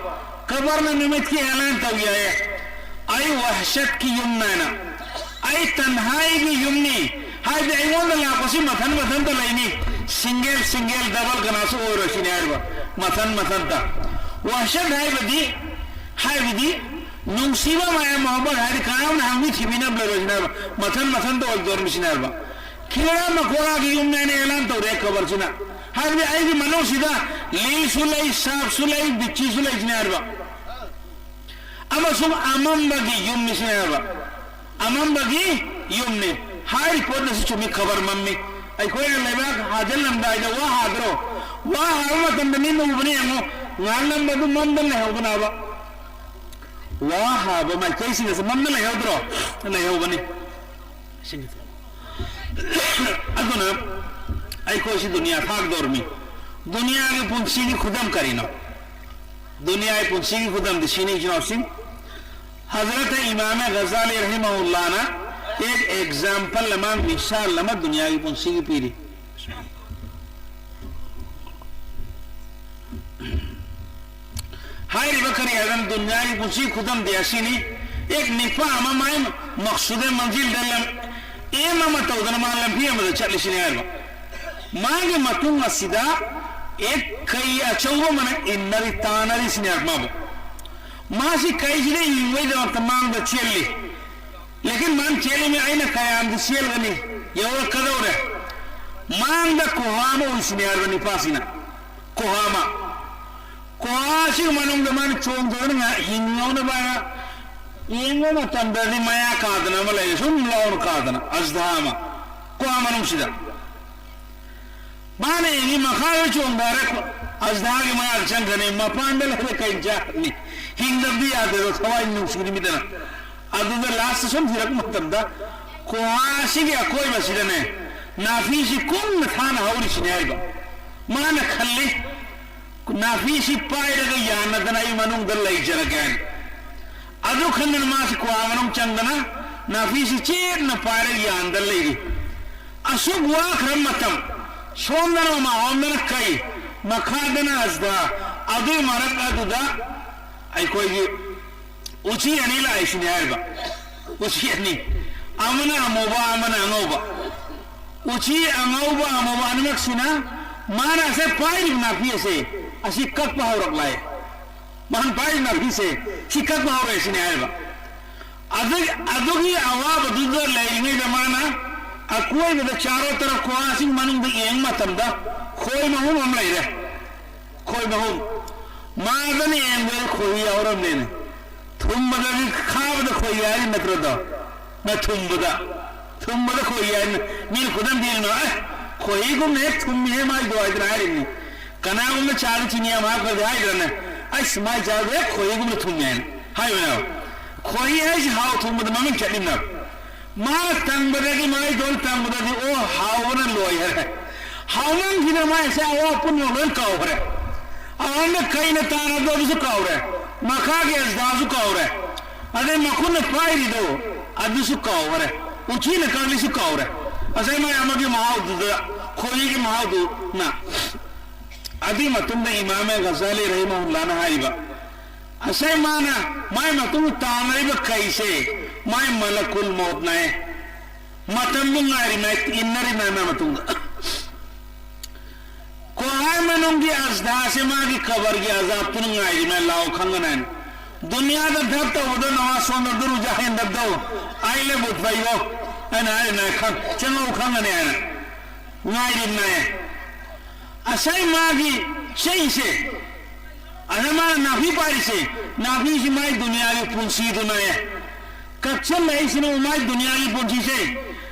Kabar na nimit ki elan tawiya hai. Ai wahshat ki yum na na. Ai tanhai ki yum ni. Hai de ai wanda la ko si mathan mathan ta lai ni. Single single, double ꯀꯅꯥꯁꯨ ꯑꯣꯏꯔꯣꯏ ꯁꯤꯅꯦ ꯍꯥꯏꯔꯤꯕ꯫ ꯃꯊꯟ ꯃꯊꯟꯇ꯫ ꯋꯥꯍꯁꯠ ꯍꯥꯏꯕꯗꯤ, ꯍꯥꯏꯕꯗꯤ ꯅꯨꯡꯁꯤꯕ ꯃꯌꯥꯝ, ꯃꯣꯍꯕꯠ ꯍꯥꯏꯗꯤ ꯀꯅꯥꯝꯅ ꯍꯪꯕꯤ ꯊꯤꯕꯤꯅꯕ ꯂꯩꯔꯣꯏ ꯁꯤꯅꯦ ꯍꯥꯏꯕ꯫ ꯃꯊꯟ ꯃꯊꯟꯇ ꯑꯣꯏꯗꯣꯔꯝꯃꯤ ꯁꯤꯅꯦ ꯍꯥꯏꯕ꯫ ꯈꯤꯔꯥ ꯃꯈꯣꯔꯥꯒꯤ ꯌꯨꯝꯅꯦꯅ ꯑꯦꯂꯥꯟ ꯇꯧꯔꯦ ꯀꯕꯔꯁꯤꯅ꯫ ꯍꯥꯏꯕꯗꯤ ꯑꯩꯒꯤ ꯃꯅꯨꯡꯁꯤꯗ ꯂꯤꯁꯨ ꯂꯩ, ꯁꯥꯞꯁꯨ ꯂꯩ, ꯕꯤꯆꯤꯁꯨ ꯂꯩ ꯁꯤꯅꯦ ꯍꯥꯏꯕ꯫ ꯑꯃꯁꯨꯡ ꯑꯃꯝꯕꯒꯤ ꯌꯨꯝꯅꯤ ꯁꯤꯅꯦ ꯍꯥꯏꯕ꯫ ꯑꯃꯝꯕꯒꯤ ꯌꯨꯝꯅꯤ꯫ ꯍꯥꯏꯔꯤ ꯄꯣꯠ ꯑꯁꯤ ꯆꯨꯝꯃꯤ, ꯈꯕꯔ ꯃꯝꯃꯤ꯫ ꯑꯩꯈꯣꯏꯅ ꯂꯩꯕꯥꯛ ꯍꯥꯖꯤꯜꯂꯝꯗꯥꯏꯗ ꯋꯥ ꯍꯥꯗ꯭ꯔꯣ? ꯋꯥ ꯍꯥꯕ ꯃꯇꯝꯗ ꯃꯤꯅ ꯎꯕꯅꯤ ꯌꯦꯡꯉꯣ, ꯉꯥꯜꯂꯝꯕꯗꯨ ꯃꯝꯗ ꯂꯩꯍꯧꯕꯅꯦꯕ꯫ ꯋꯥ ꯍꯥꯕ ꯃꯥꯏꯀꯩꯁꯤꯡ ꯑꯁꯤ ꯃꯝꯗ ꯂꯩꯍꯧꯗ꯭ꯔꯣ? ꯂꯩꯍꯧꯕꯅꯤ꯫ ꯑꯗꯨꯅ ꯑꯩꯈꯣꯏꯁꯤ ꯗꯨꯅꯤꯌꯥ ꯊꯥꯛꯗꯧꯔꯃꯤ꯫ ꯗꯨꯅꯤꯌꯥꯒꯤ ꯄꯨꯟꯁꯤꯒꯤ ꯈꯨꯗꯝ ꯀꯔꯤꯅꯣ? ꯗꯨꯅꯤꯌꯥꯒꯤ ꯄꯨꯟꯁꯤꯒꯤ ꯈꯨꯗꯝꯗꯤ ꯁꯤꯅꯤ, ꯏꯆꯤꯟ ꯏꯅꯥꯎꯁꯤꯡ꯫ ꯍꯖꯔꯠ ꯏꯃꯥꯝ ꯒꯖꯥꯂꯤ ꯔꯍꯤꯃꯍꯨꯜꯂꯥꯅ ꯑꯦꯛ ꯑꯦꯛꯖꯥꯝꯄꯜ ꯑꯃ, ꯃꯤꯁꯥꯜ ꯑꯃ ꯗꯨꯅꯤꯌꯥꯒꯤ ꯄꯨꯟꯁꯤꯒꯤ ꯄꯤꯔꯤ꯫ ꯍꯥꯏꯔꯤꯕ ꯀꯔꯤ ꯍꯥꯏꯕ ꯗꯨꯅꯤꯌꯥꯒꯤ ꯄꯨꯟꯁꯤ ꯈꯨꯗꯝꯗꯤ ꯑꯁꯤꯅꯤ꯫ ꯑꯦꯛ ꯅꯤꯄꯥ ꯑꯃ ꯃꯥꯏ ꯃꯛꯁꯨꯗ ꯃꯟꯖꯤꯜꯗ ꯂꯝ ꯑꯦꯝ ꯑꯃ ꯇꯧꯗꯅ ꯃꯥ ꯂꯝꯕꯤ ꯑꯃꯗ ꯆꯠꯂꯤꯁꯤꯅꯦ ꯍꯥꯏꯕ꯫ ꯃꯥꯒꯤ ꯃꯇꯨꯡ ꯑꯁꯤꯗ ꯑꯦꯛ ꯀꯩ ꯑꯆꯧꯕ ꯑꯃꯅ ꯏꯟꯅꯔꯤ, ꯇꯥꯟꯅꯔꯤꯁꯤꯅꯦ ꯍꯥꯏꯕ ꯃꯥꯕꯨ꯫ ꯃꯥꯁꯤ ꯀꯩꯁꯤꯗ ꯏꯟꯕꯩꯗꯃꯛꯇ ꯃꯥꯡꯗ ꯆꯦꯜꯂꯤ꯫ ꯂꯦꯀꯤꯟ ꯃꯥꯅ ꯆꯦꯜꯂꯤꯃꯤ ꯑꯩꯅ ꯀꯌꯥꯝꯗꯤ ꯆꯦꯜꯒꯅꯤ? ꯌꯧꯔꯛꯀꯗꯧꯔꯦ꯫ ꯃꯥꯡꯗ ꯀꯨꯍꯥ ꯑꯃ ꯎꯏꯁꯤꯅꯦ ꯍꯥꯏꯕ ꯅꯤꯄꯥꯁꯤꯅ꯫ ꯀꯨꯍꯥ ꯑꯃ꯫ ꯀꯨꯍꯥꯁꯤꯒꯤ ꯃꯅꯨꯡꯗ ꯃꯥꯅ ꯆꯣꯡꯊꯗꯨꯅ ꯉꯥꯏꯍꯥꯛ ꯍꯤꯡꯉꯧꯅꯕ ꯍꯥꯏꯅ ꯌꯦꯡꯕ ꯃꯇꯝꯗꯗꯤ ꯃꯌꯥ ꯀꯥꯗꯅ ꯑꯃ ꯂꯩ, ꯁꯨꯝ ꯂꯥꯎꯅ ꯀꯥꯗꯅ ꯑꯖꯗꯥ ꯑꯃ ꯀꯨꯍꯥ ꯃꯅꯨꯡꯁꯤꯗ꯫ ꯃꯥꯅ ꯌꯦꯡꯉꯤ ꯃꯈꯥꯗ ꯆꯣꯡꯊꯔꯦ, ꯑꯖꯗꯥꯒꯤ ꯃꯌꯥꯗ ꯆꯪꯈ꯭ꯔꯅꯤ, ꯃꯄꯥꯟꯗ ꯂꯩꯔꯦ ꯀꯩ ꯆꯥꯔꯅꯤ? ꯍꯤꯡꯗꯕꯗꯤ ꯌꯥꯗꯦꯗꯣ, ꯊꯋꯥꯏ ꯅꯨꯡꯁꯤꯔꯤꯃꯤꯗꯅ꯫ ꯑꯗꯨꯗ ꯂꯥꯁꯇ ꯁꯨꯝ ꯊꯤꯔꯛꯄ ꯃꯇꯝꯗ ꯀꯨꯍꯥꯁꯤꯒꯤ ꯑꯀꯣꯏꯕꯁꯤꯗꯅꯦ ꯅꯥꯄꯤꯁꯤ ꯀꯨꯡꯅ ꯊꯥꯅ ꯍꯧꯔꯤꯁꯤꯅꯦ ꯍꯥꯏꯕ꯫ ꯃꯥꯅ ꯈꯜꯂꯤ, ꯅꯥꯄꯤꯁꯤ ꯄꯥꯏꯔꯒ ꯌꯥꯅꯗꯅ ꯑꯩ ꯃꯅꯨꯡꯗ ꯂꯩꯖꯔꯒꯦ ꯍꯥꯏꯅ꯫ ꯑꯗꯨ ꯈꯟꯗꯅ ꯃꯥꯁꯤ ꯀꯨꯍꯥ ꯃꯅꯨꯡ ꯆꯪꯗꯅ ꯅꯥꯄꯤꯁꯤ ꯆꯦꯠꯅ ꯄꯥꯏꯔꯒ ꯌꯥꯟꯗ ꯂꯩꯔꯤ꯫ ꯑꯁꯨꯛ ꯋꯥꯈ꯭ꯔ ꯃꯇꯝ, ꯁꯣꯝꯗꯅ ꯃꯃꯥꯍꯣꯝꯗꯅ ꯀꯩ, ꯃꯈꯥꯗꯅ ꯑꯖꯗꯥ, ꯑꯗꯨꯏ ꯃꯔꯛ ꯑꯗꯨꯗ ꯑꯩꯈꯣꯏꯒꯤ ꯎꯆꯤ ꯑꯅꯤ ꯂꯥꯛꯏꯁꯤꯅꯦ ꯍꯥꯏꯔꯤꯕ꯫ ꯎꯆꯤ ꯑꯅꯤ, ꯑꯃꯅ ꯑꯃꯨꯕ, ꯑꯃꯅ ꯑꯉꯧꯕ꯫ ꯎꯆꯤ ꯑꯉꯧꯕ ꯑꯃꯨꯕ ꯑꯅꯤꯃꯛꯁꯤꯅ ꯃꯥꯅ ꯉꯁꯥꯏ ꯄꯥꯏꯔꯤꯕ ꯅꯥꯄꯤ ꯑꯁꯦ, ꯑꯁꯤ ꯀꯛꯄ ꯍꯧꯔꯛꯂꯦ꯫ ꯃꯥꯅ ꯄꯥꯏꯔꯤꯕ ꯅꯥꯄꯤꯁꯦ, ꯁꯤ ꯀꯛꯄ ꯍꯧꯔꯛꯑꯦ ꯁꯤꯅꯦ ꯍꯥꯏꯔꯤꯕ꯫ ꯑꯗꯨꯒꯤ, ꯑꯗꯨꯒꯤ ꯑꯋꯥꯕꯗꯨꯗ ꯂꯩꯔꯤꯉꯩꯗ ꯃꯥꯅ ꯑꯀꯣꯏꯕꯗ ꯆꯥꯔꯣ ꯇꯔꯣ ꯀ꯭ꯋꯥꯁꯤꯡ ꯃꯅꯨꯡꯗ ꯌꯦꯡꯕ ꯃꯇꯝꯗ ꯈꯣꯏ ꯃꯍꯨꯝ ꯑꯃ ꯂꯩꯔꯦ꯫ ꯈꯣꯏ ꯃꯍꯨꯝ꯫ ꯃꯥꯗꯅ ꯌꯦꯡꯕꯗ ꯈꯣꯏꯍꯤ ꯌꯥꯎꯔꯝꯃꯦꯅꯦ꯫ ꯊꯨꯝꯕꯗꯗꯤ ꯈꯥꯕꯗ ꯈꯣꯏꯍꯤ ꯍꯥꯏꯔꯤ ꯅꯠꯇ꯭ꯔꯣꯗꯣ? ꯅ ꯊꯨꯝꯕꯗ꯫ ꯊꯨꯝꯕꯗ ꯈꯣꯏꯍꯤ ꯍꯥꯏꯅ ꯃꯤꯅ ꯈꯨꯗꯝ ꯄꯤꯔꯤꯅꯣ? "ꯑꯦ, ꯈꯣꯏꯍꯤꯒꯨꯝꯅ ꯍꯦꯛ ꯊꯨꯝꯃꯤꯍꯦ ꯃꯥꯏꯗꯣ" ꯍꯥꯏꯗꯅ ꯍꯥꯏꯔꯤꯕꯅꯤ꯫ ꯀꯅꯥꯒꯨꯝꯕ ꯆꯥꯗ ꯆꯤꯅꯤ ꯌꯥꯝ ꯍꯥꯞꯈ꯭ꯔꯗꯤ ꯍꯥꯏꯗ꯭ꯔꯅꯦ? "ꯑꯁ, ꯃꯥꯏ ꯆꯥꯗꯣ ꯍꯦꯛ ꯈꯣꯏꯍꯤꯒꯨꯝꯅ ꯊꯨꯝꯃꯤ" ꯍꯥꯏꯅ ꯍꯥꯏꯕꯅꯦꯕ꯫ ꯈꯣꯏꯍꯤ ꯍꯥꯏꯁꯤ ꯍꯥꯎ ꯊꯨꯝꯕꯗ ꯃꯃꯤꯡ ꯆꯠꯂꯤꯕꯅꯦꯕ꯫ ꯃꯥꯅ ꯇꯪꯕꯗꯒꯤ, ꯃꯥꯏꯗꯣꯟ ꯇꯪꯕꯗꯗꯤ, ꯑꯣ, ꯍꯥꯎꯕꯅ ꯂꯣꯏꯈꯔꯦ꯫ ꯍꯥꯎꯃꯟꯈꯤꯗꯅ ꯃꯥꯏꯁꯦ ꯑꯋꯥ ꯄꯨꯝꯅꯃꯛ ꯂꯣꯏ ꯀꯥꯎꯈ꯭ꯔꯦ꯫ ꯑꯍꯟꯗ ꯀꯩꯅ ꯇꯥꯔꯕꯗꯣ ꯑꯗꯨꯁꯨ ꯀꯥꯎꯔꯦ꯫ ꯃꯈꯥꯒꯤ ꯑꯁꯗꯥꯁꯨ ꯀꯥꯎꯔꯦ꯫ ꯑꯗꯩ ꯃꯈꯨꯠꯅ ꯄꯥꯏꯔꯤꯗꯣ ꯑꯗꯨꯁꯨ ꯀꯥꯎꯈ꯭ꯔꯦ꯫ ꯎꯆꯤꯅ ꯀꯛꯂꯤꯁꯨ ꯀꯥꯎꯔꯦ꯫ ꯉꯁꯥꯏ ꯃꯥꯏ ꯑꯃꯒꯤ ꯃꯍꯥꯎꯗꯨꯗ, ꯈꯣꯏꯍꯤꯒꯤ ꯃꯍꯥꯎꯗꯨꯅ꯫ ꯑꯗꯨꯒꯤ ꯃꯇꯨꯡꯗ ꯏꯃꯥꯝ ꯒꯖꯥꯂꯤ ꯔꯍꯤꯃꯍꯨꯜꯂꯥꯅ ꯍꯥꯏꯔꯤꯕ, ꯉꯁꯥꯏ ꯃꯥꯅ ꯃꯥꯏ ꯃꯇꯨꯡ ꯇꯥꯟꯅꯔꯤꯕ ꯀꯩꯁꯦ ꯃꯥꯏ ꯃꯂꯀꯨꯜ ꯃꯧꯠꯅꯦ꯫ ꯃꯇꯝꯗꯨ ꯉꯥꯏꯔꯤꯉꯩ, ꯏꯟꯅꯔꯤꯉꯩ ꯃꯥꯏ ꯃꯇꯨꯡꯗ꯫ ꯀꯣꯍꯥꯏ ꯃꯅꯨꯡꯒꯤ ꯑꯁꯗꯥꯁꯦ ꯃꯥꯒꯤ ꯀꯕꯔꯒꯤ ꯑꯖꯥꯕꯇꯨꯅ ꯉꯥꯏꯔꯤꯉꯩ ꯂꯥꯎ ꯈꯪꯒꯅꯤ ꯍꯥꯏꯅ꯫ ꯗꯨꯅꯤꯌꯥꯗ ꯙꯞ ꯇꯧꯕꯗꯣ ꯅꯃꯥꯖ ꯁꯣꯟꯗꯕꯗꯨ ꯔꯨꯖꯥ ꯍꯦꯟꯗꯕꯗꯣ ꯑꯩ ꯂꯦꯕꯨꯠ ꯐꯩꯕꯣ ꯍꯥꯏꯅ ꯍꯥꯏꯔꯤꯉꯩ ꯈꯪ-, ꯆꯪꯉꯧ ꯈꯪꯒꯅꯤ ꯍꯥꯏꯅ ꯉꯥꯏꯔꯤꯕꯅꯦ꯫ ꯉꯁꯥꯏ ꯃꯥꯒꯤ ꯆꯩꯁꯦ, ꯑꯗ ꯃꯥꯅ ꯅꯥꯄꯤ ꯄꯥꯏꯔꯤꯁꯦ, ꯅꯥꯄꯤꯁꯤ ꯃꯥꯏ ꯗꯨꯅꯤꯌꯥꯒꯤ ꯄꯨꯟꯁꯤꯗꯨꯅꯦ꯫ ꯀꯛꯁꯜꯂꯛꯏꯁꯤꯅ ꯃꯥꯏ ꯗꯨꯅꯤꯌꯥꯒꯤ ꯄꯨꯟꯁꯤꯁꯦ꯫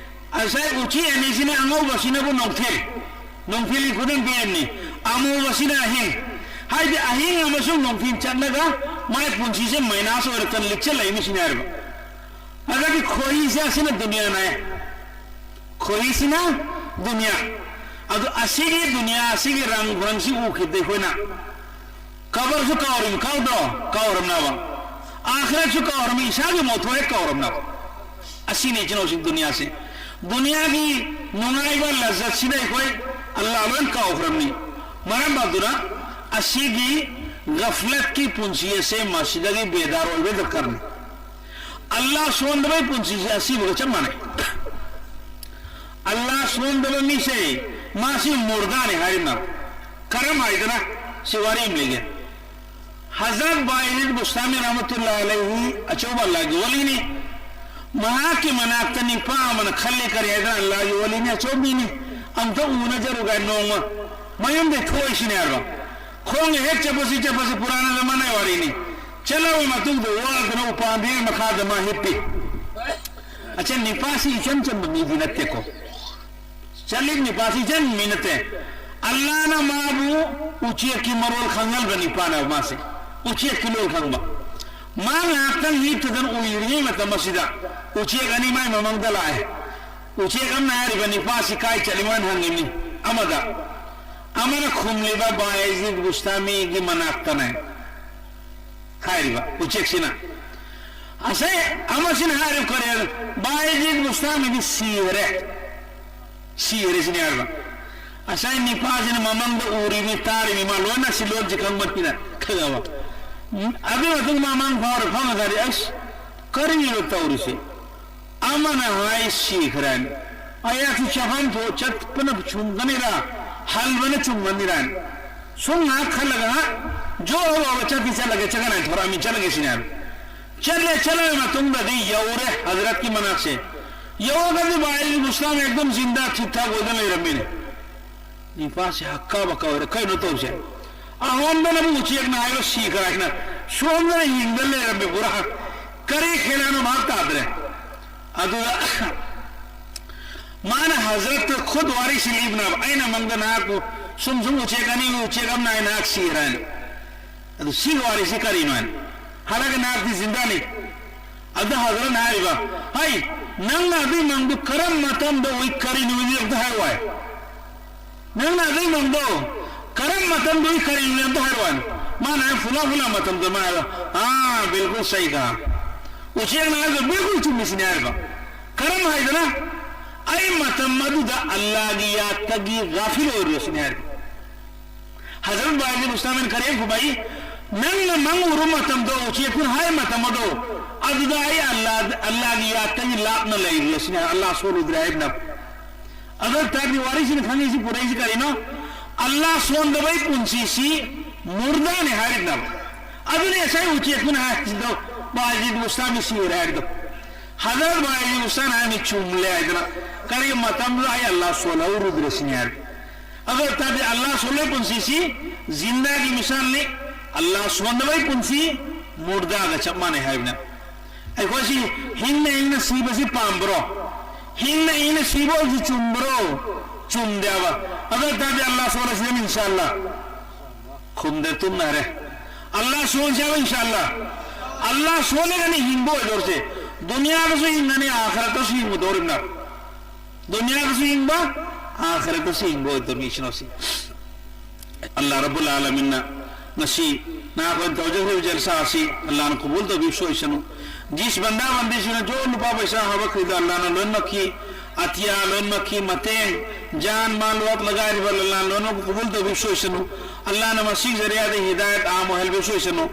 ꯉꯁꯥꯏ ꯎꯆꯤ ꯑꯅꯤꯁꯤꯅ ꯑꯉꯧꯕꯁꯤꯅꯕꯨ ꯅꯣꯡꯊꯤꯜ, ꯅꯣꯡꯊꯤꯜꯒꯤ ꯈꯨꯗꯝ ꯄꯤꯔꯤꯕꯅꯤ꯫ ꯑꯃꯨꯕꯁꯤꯅ ꯑꯍꯤꯡ꯫ ꯍꯥꯏꯗꯤ ꯑꯍꯤꯡ ꯑꯃꯁꯨꯡ ꯅꯣꯡꯊꯤꯜ ꯆꯠꯂꯒ ꯃꯥꯏ ꯄꯨꯟꯁꯤꯁꯦ ꯃꯥꯏꯅꯥꯁ ꯑꯣꯏꯔꯛꯇꯅ ꯂꯤꯛꯆꯜꯂꯛꯏꯕꯁꯤꯅꯦ ꯍꯥꯏꯔꯤꯕ꯫ ꯑꯗꯒꯤ ꯈꯣꯏꯍꯤꯁꯦ ꯑꯁꯤꯅ ꯗꯨꯅꯤꯌꯥꯅꯦ꯫ ꯈꯣꯏꯍꯤꯁꯤꯅ ꯗꯨꯅꯤꯌꯥ꯫ ꯑꯗꯨ ꯑꯁꯤꯒꯤ ꯗꯨꯅꯤꯌꯥ ꯑꯁꯤꯒꯤ ꯔꯪ ꯔꯪꯁꯤ ꯎꯈꯤꯕꯗ ꯑꯩꯈꯣꯏꯅ ꯀꯕꯔꯁꯨ ꯀꯥꯎꯔꯤꯕ, ꯀꯥꯎꯗ꯭ꯔꯣ? ꯀꯥꯎꯔꯝꯅꯕ꯫ ꯑꯥꯈꯤꯔꯠꯁꯨ ꯀꯥꯎꯔꯝꯃꯤ, ꯏꯁꯥꯒꯤ ꯃꯣꯠ ꯍꯦꯛ ꯀꯥꯎꯔꯝꯅꯕ꯫ ꯑꯁꯤꯅꯤ ꯏꯆꯤꯟ ꯏꯅꯥꯎꯁꯤꯡ ꯗꯨꯅꯤꯌꯥꯁꯤ꯫ ꯗꯨꯅꯤꯌꯥꯒꯤ ꯅꯨꯡꯉꯥꯏꯕ ꯂꯖꯠꯁꯤꯗ ꯑꯩꯈꯣꯏ ꯑꯜꯂꯥꯍ ꯂꯣꯏ ꯀꯥꯎꯈ꯭ꯔꯕꯅꯤ꯫ ꯃꯔꯝ ꯑꯗꯨꯅ ꯑꯁꯤꯒꯤ ꯒꯐꯂꯠꯀꯤ ꯄꯨꯟꯁꯤ ꯑꯁꯦ ꯃꯁꯤꯗꯒꯤ ꯕꯦꯗꯥꯔ ꯑꯣꯏꯕ ꯗꯔꯀꯥꯔꯅꯤ꯫ ꯑꯜꯂꯥꯍ ꯁꯣꯟꯗꯕꯒꯤ ꯄꯨꯟꯁꯤꯁꯦ ꯑꯁꯤꯕꯒ ꯆꯞ ꯃꯥꯟꯅꯩ꯫ ꯑꯜꯂꯥ ꯁꯣꯟꯗꯕ ꯃꯤꯁꯦ, ꯃꯥꯁꯤ ꯃꯨꯔꯗꯥꯅꯤ ꯍꯥꯏꯔꯤꯕ꯫ ꯀꯔꯝ ꯍꯥꯏꯗꯅ? ꯁꯤ ꯋꯥꯔꯤ ꯑꯃ ꯂꯩꯒꯦ꯫ ꯍꯖꯔꯠ ꯕꯥꯏꯖꯤꯗ ꯕꯨꯁꯇꯥꯃꯤ ꯔꯍꯃꯇꯨꯜꯂꯥꯍꯤ ꯑꯂꯩꯍꯤ ꯑꯆꯧꯕ ꯑꯜꯂꯥꯒꯤ ꯋꯥꯂꯤꯅꯤ꯫ ꯃꯍꯥꯛꯀꯤ ꯃꯅꯥꯛꯇ ꯅꯤꯄꯥ ꯑꯃꯅ ꯈꯜꯂꯦ, ꯀꯔꯤ ꯍꯥꯏꯗꯅ? ꯑꯜꯂꯥꯒꯤ ꯋꯥꯂꯤꯅꯤ, ꯑꯆꯧꯕꯤꯅꯤ, ꯑꯝꯇ ꯎꯅꯖꯔꯨꯒꯥꯏ ꯅꯣꯡꯃ꯫ ꯃꯌꯨꯝꯗꯩ ꯊꯣꯛꯏꯁꯤꯅꯦ ꯍꯥꯏꯕ꯫ ꯈꯣꯡꯅ ꯍꯦꯛ ꯆꯠꯄꯁꯤ, ꯆꯠꯄꯁꯤ ꯄꯨꯔꯥꯅ ꯖꯃꯥꯅꯥꯒꯤ ꯋꯥꯔꯤꯅꯤ꯫ ꯆꯠꯂꯕ ꯃꯇꯨꯡꯗ ꯋꯥꯗꯅ ꯎꯄꯥꯝꯕꯤ ꯃꯈꯥꯗ ꯃꯥ ꯍꯤꯞꯄꯤ꯫ ꯑꯆꯥ, ꯅꯤꯄꯥꯁꯤ ꯏꯆꯝ ꯆꯝꯕ ꯃꯤꯗꯤ ꯅꯠꯇꯦꯀꯣ꯫ ꯆꯠꯂꯤꯕ ꯅꯤꯄꯥꯁꯤ ꯏꯆꯝ ꯃꯤ ꯅꯠꯇꯦ꯫ ꯑꯜꯂꯥꯅ ꯃꯥꯕꯨ ꯎꯆꯦꯛꯀꯤ ꯃꯔꯣꯜ ꯈꯪꯍꯟꯕ ꯅꯤꯄꯥꯅꯦꯕ ꯃꯥꯁꯦ꯫ ꯎꯆꯦꯛꯀꯤ ꯂꯣꯜ ꯈꯪꯕ꯫ ꯃꯥ ꯉꯥꯏꯍꯥꯛꯇꯪ ꯍꯤꯞꯇꯗꯅ ꯎꯏꯔꯤꯉꯩ ꯃꯇꯝ ꯑꯁꯤꯗ ꯎꯆꯦꯛ ꯑꯅꯤ ꯃꯥꯏ ꯃꯃꯥꯡꯗ ꯂꯥꯛꯑꯦ꯫ ꯎꯆꯦꯛ ꯑꯃꯅ ꯍꯥꯏꯔꯤꯕ, "ꯅꯤꯄꯥꯁꯤ ꯀꯥꯏ ꯆꯠꯂꯤꯃꯣ?" ꯍꯥꯏꯅ ꯍꯪꯉꯤꯅꯤ ꯑꯃꯗ꯫ ꯑꯃꯅ ꯈꯨꯝꯂꯤꯕ, "ꯕꯥꯏꯖꯤꯗ ꯕꯨꯁꯇꯥꯃꯤꯒꯤ ꯃꯅꯥꯛꯇꯅꯦ" ꯍꯥꯏꯔꯤꯕ ꯎꯆꯦꯛꯁꯤꯅ꯫ ꯉꯁꯥꯏ ꯑꯃꯁꯤꯅ ꯍꯥꯏꯔꯤꯕ ꯀꯔꯤ ꯍꯥꯏ? "ꯕꯥꯏꯖꯤꯗ ꯕꯨꯁꯇꯥꯃꯤꯗꯤ ꯁꯤꯈ꯭ꯔꯦ, ꯁꯤꯈ꯭ꯔꯦ" ꯁꯤꯅꯤ ꯍꯥꯏꯔꯤꯕ꯫ ꯉꯁꯥꯏ ꯅꯤꯄꯥꯁꯤꯅ ꯃꯃꯥꯡꯗ ꯎꯔꯤꯃꯤ, ꯇꯥꯔꯤꯃꯤ, ꯃꯥ ꯂꯣꯏꯅ ꯁꯤ ꯂꯣꯟꯁꯤ ꯈꯪꯕꯅꯤꯅ ꯈꯪꯉꯕ꯫ ꯎꯝ, ꯑꯗꯨꯒꯤ ꯃꯇꯨꯡ ꯃꯃꯥꯡ ꯐꯥꯎꯔꯦ, ꯐꯥꯎꯅ ꯇꯥꯔꯦ, "ꯑꯁ, ꯀꯔꯤꯅꯣ ꯇꯧꯔꯤꯁꯦ?" ꯑꯃꯅ ꯍꯥꯏ, "ꯁꯤꯈ꯭ꯔꯦ"꯫ ꯑꯩꯍꯥꯛꯁꯨ ꯆꯠꯐꯝ ꯊꯣꯛ ꯆꯠꯄꯅ ꯆꯨꯝꯒꯅꯤꯔꯥ, ꯍꯜꯕꯅ ꯆꯨꯝꯒꯅꯤꯔꯥ? ꯁꯨꯝ ꯉꯥꯏꯍꯥꯛ ꯈꯜꯂꯒ, ꯉꯥꯏꯍꯥꯛ ꯖꯣ ꯍꯧꯔꯒ ꯆꯠꯇꯤ ꯆꯠꯂꯒꯦ, ꯆꯠꯀꯅꯤ ꯊꯣꯔꯛꯑꯃꯤ, ꯆꯠꯂꯒꯦ ꯁꯤꯅꯦ ꯍꯥꯏꯕ꯫ ꯆꯠꯂꯦ, ꯆꯠꯂꯕ ꯃꯇꯨꯡꯗꯗꯤ ꯌꯧꯔꯦ ꯍꯖꯔꯠꯀꯤ ꯃꯅꯥꯛꯁꯦ꯫ ꯌꯧꯔꯒꯗꯤ ꯚꯥꯏ ꯃꯨꯁꯂꯥꯝ ꯑꯦꯛꯗꯝ ꯖꯤꯟꯗꯥ ꯊꯤꯛ ꯊꯥꯛ ꯑꯣꯏꯗꯅ ꯂꯩꯔꯝꯃꯤꯅꯦ꯫ ꯅꯤꯄꯥꯁꯦ ꯍꯛꯀꯥ ꯕꯀꯥ ꯑꯣꯏꯔꯦ, "ꯀꯩꯅꯣ ꯇꯧꯔꯤꯁꯦ? ꯑꯍꯣꯝꯗꯅꯕꯨ ꯎꯆꯦꯛꯅ ꯍꯥꯏꯕ ꯁꯤꯈ꯭ꯔꯦ ꯍꯥꯏꯅ ꯁꯣꯝꯗꯅ ꯍꯤꯡꯗ ꯂꯩꯔꯝꯃꯦ ꯄꯨꯔꯥ꯫ ꯀꯔꯤ ꯈꯦꯂꯥꯅꯣ ꯚꯥꯞ ꯇꯥꯗ꯭ꯔꯦ"꯫ ꯑꯗꯨꯗ ꯃꯥꯅ ꯍꯖꯔꯠꯇ ꯈꯨꯠ ꯋꯥꯔꯤ ꯁꯤꯜꯂꯤꯕꯅꯦꯕ, "ꯑꯩꯅ ꯃꯪꯗ ꯅꯍꯥꯛꯄꯨ ꯁꯨꯝ ꯁꯨꯝ ꯎꯆꯦꯛ ꯑꯅꯤ ꯎꯏ, ꯎꯆꯦꯛ ꯑꯃꯅ ꯍꯥꯏ ꯅꯍꯥꯛ ꯁꯤꯈ꯭ꯔꯦ" ꯍꯥꯏꯅ꯫ ꯑꯗꯨ ꯁꯤꯒꯤ ꯋꯥꯔꯤꯁꯤ ꯀꯔꯤꯅꯣ ꯍꯥꯏꯅ꯫ "ꯍꯜꯂꯒ ꯅꯍꯥꯛꯇꯤ ꯖꯤꯟꯗꯥꯅꯤ"꯫ ꯑꯗꯨ ꯍꯖꯔꯠꯅ ꯍꯥꯏꯔꯤꯕ, "ꯍꯩ, ꯅꯪꯅ ꯑꯗꯨꯏ ꯃꯪꯗꯨ ꯀꯔꯝꯕ ꯃꯇꯝꯗ ꯎꯏ, ꯀꯔꯤ ꯅꯨꯃꯤꯠꯅꯣ ꯑꯝꯇ ꯍꯥꯏꯔꯛꯑꯣ" ꯍꯥꯏ꯫ "ꯅꯪꯅ ꯑꯗꯨꯏ ꯃꯪꯗꯣ ꯀꯔꯝꯕ ꯃꯇꯝꯗ ꯎꯏ, ꯀꯔꯤ ꯅꯨꯃꯤꯠꯅꯣ ꯑꯝꯇ ꯍꯥꯏꯔꯛꯑꯣ" ꯍꯥꯏꯅ꯫ ꯃꯥꯅ ꯍꯥꯏ, "ꯐꯨꯂꯥ ꯐꯨꯂꯥ ꯃꯇꯝꯗ" ꯃꯥ ꯍꯥꯏꯕ, "ꯑꯥ, ꯕꯤꯜꯀꯨꯜ ꯁꯍꯤ ꯀꯍꯥ꯫ ꯎꯆꯦꯛꯅ ꯍꯥꯏꯕꯗꯣ ꯕꯤꯜꯀꯨꯜ ꯆꯨꯝꯃꯤ" ꯁꯤꯅꯤ ꯍꯥꯏꯔꯤꯕ꯫ ꯀꯔꯝ ꯍꯥꯏꯗꯅ? "ꯑꯩ ꯃꯇꯝ ꯑꯗꯨꯗ ꯑꯜꯂꯥꯒꯤ ꯌꯥꯠꯇꯒꯤ ꯒꯥꯐꯤꯜ ꯑꯣꯏꯔꯨꯔꯦ" ꯁꯤꯅꯤ ꯍꯥꯏꯔꯤꯕ꯫ ꯍꯖꯔꯠ ꯕꯥꯏꯖꯤꯗ ꯕꯨꯁꯇꯥꯃꯤꯅ ꯀꯔꯤ ꯈꯨꯝꯃꯛꯏ? "ꯅꯪꯅ ꯃꯪ ꯎꯔꯨ ꯃꯇꯝꯗꯣ, ꯎꯆꯦꯛꯇꯨꯅ ꯍꯥꯏ ꯃꯇꯝ ꯑꯗꯣ, ꯑꯗꯨꯗ ꯑꯩ ꯑꯜꯂꯥ, ꯑꯜꯂꯥꯒꯤ ꯌꯥꯠꯇꯒꯤ ꯂꯥꯞꯅ ꯂꯩꯔꯨꯔꯦ" ꯁꯤꯅꯤ, ꯑꯜꯂꯥ ꯁꯣꯜꯂꯨꯗ꯭ꯔꯦ ꯍꯥꯏꯕꯅ꯫ ꯑꯗꯨ ꯇꯥꯔꯗꯤ ꯋꯥꯔꯤꯁꯤꯅ ꯈꯪꯉꯤꯁꯤ, ꯄꯨꯔꯛꯏꯁꯤ ꯀꯔꯤꯅꯣ? ꯑꯜꯂꯥꯍ ꯁꯣꯟꯗꯕꯩ ꯄꯨꯟꯁꯤꯁꯤ ꯃꯨꯔꯗꯥꯅꯤ ꯍꯥꯏꯔꯤꯅꯦꯕ꯫ ꯑꯗꯨꯅꯤ ꯉꯁꯥꯏ ꯎꯆꯦꯛꯇꯨꯅ ꯍꯥꯏꯔꯤꯗꯣ, ꯕꯥꯖꯤꯗ ꯕꯨꯁꯇꯥꯃꯤ ꯁꯤꯔꯦ ꯍꯥꯏꯔꯤꯗꯣ꯫ ꯍꯖꯔꯠ ꯕꯥꯖꯤꯗ ꯕꯨꯁꯇꯥꯅ ꯍꯥꯏꯔꯝꯃꯤ ꯆꯨꯝꯂꯦ ꯍꯥꯏꯗꯅ꯫ ꯀꯔꯤ ꯃꯇꯝꯗꯨꯗ ꯑꯩ ꯑꯜꯂꯥꯍ ꯁꯣꯜꯍꯧꯔꯨꯗ꯭ꯔꯦ ꯁꯤꯅꯤ ꯍꯥꯏꯔꯤ꯫ ꯑꯗꯨ ꯇꯥꯔꯗꯤ ꯑꯜꯂꯥꯍ ꯁꯣꯜꯍꯧꯕꯩ ꯄꯨꯟꯁꯤꯁꯤ ꯖꯤꯟꯗꯥꯒꯤ ꯃꯤꯁꯥꯜꯅꯤ, ꯑꯜꯂꯥꯍ ꯁꯣꯟꯗꯕꯩ ꯄꯨꯟꯁꯤ ꯃꯨꯔꯗꯥꯒ ꯆꯞ ꯃꯥꯟꯅꯩ ꯍꯥꯏꯕꯅꯦ꯫ ꯑꯩꯈꯣꯏꯁꯤ ꯍꯤꯡꯅ ꯍꯤꯡꯅ ꯁꯤꯕꯁꯤ ꯄꯥꯝꯕ꯭ꯔꯣ? ꯍꯤꯡꯅ ꯍꯤꯡꯅ ꯁꯤꯕ ꯍꯧꯖꯤꯛ ꯆꯨꯝꯕ꯭ꯔꯣ? ꯆꯨꯝꯗꯦꯕ꯫ ꯑꯗꯨ ꯇꯥꯔꯗꯤ ꯑꯜꯂꯥꯍ ꯁꯣꯜꯂꯁꯤ ꯏꯟꯁꯥ ꯑꯜꯂꯥꯍ꯫ ꯈꯨꯝꯗꯦ, ꯇꯨꯝꯅꯔꯦ꯫ ꯑꯜꯂꯥꯍ ꯁꯣꯜꯁꯦ ꯍꯥꯏꯕ ꯏꯟꯁꯥ ꯑꯜꯂꯥꯍ꯫ ꯑꯜꯂꯥꯍ ꯁꯣꯜꯂꯒꯅꯤ ꯍꯤꯡꯕ ꯑꯣꯏꯗꯧꯔꯤꯁꯦ꯫ ꯗꯨꯅꯤꯌꯥꯗꯁꯨ ꯍꯤꯡꯒꯅꯤ, ꯑꯥꯈꯤꯔꯠꯇꯁꯨ ꯍꯤꯡꯒꯗꯧꯔꯤꯕꯅꯦ꯫ ꯗꯨꯅꯤꯌꯥꯗꯁꯨ ꯍꯤꯡꯕ, ꯑꯥꯈꯤꯔꯠꯇꯁꯨ ꯍꯤꯡꯕ ꯑꯣꯏꯗꯧꯔꯤꯕꯅꯤ ꯏꯆꯤꯟ ꯏꯅꯥꯎꯁꯤꯡ꯫ ꯑꯜꯂꯥꯍ ꯔꯕꯨꯜ ꯑꯥꯂꯃꯤꯟꯅ ꯉꯁꯤ ꯅꯈꯣꯏꯅ ꯇꯧꯖꯈ꯭ꯔꯤꯕ ꯖꯜꯁꯥ ꯑꯁꯤ ꯑꯜꯂꯥꯍꯅ ꯀꯕꯨꯜ ꯇꯧꯕꯤꯕꯁꯨ ꯑꯣꯏꯁꯅꯨ꯫ ꯖꯤꯁ ꯕꯟꯗꯥ ꯕꯟꯗꯤꯁꯤꯡꯅ ꯖꯣ ꯂꯨꯄꯥ ꯄꯩꯁꯥ ꯍꯥꯕꯈ꯭ꯔꯤꯗ ꯑꯜꯂꯥꯍꯅ ꯂꯣꯏꯅꯃꯛꯀꯤ ꯑꯇꯤꯌꯥ, ꯂꯣꯏꯅꯃꯛꯀꯤ ꯃꯇꯦꯡ, ꯖꯥꯟ, ꯃꯥꯜ, ꯋꯥꯛ ꯂꯒꯥꯏꯔꯤꯕ ꯑꯜꯂꯥꯍꯅ ꯂꯣꯏꯅꯃꯛ ꯀꯕꯨꯜ ꯇꯧꯕꯤꯕꯁꯨ ꯑꯣꯏꯁꯅꯨ꯫ ꯑꯜꯂꯥꯍꯅ ꯃꯁꯤꯒꯤ ꯖꯔꯤꯌꯥꯗ ꯍꯤꯗꯥꯌꯠ ꯑꯥꯝ ꯑꯣꯏꯍꯟꯕꯤꯕꯁꯨ ꯑꯣꯏꯁꯅꯨ꯫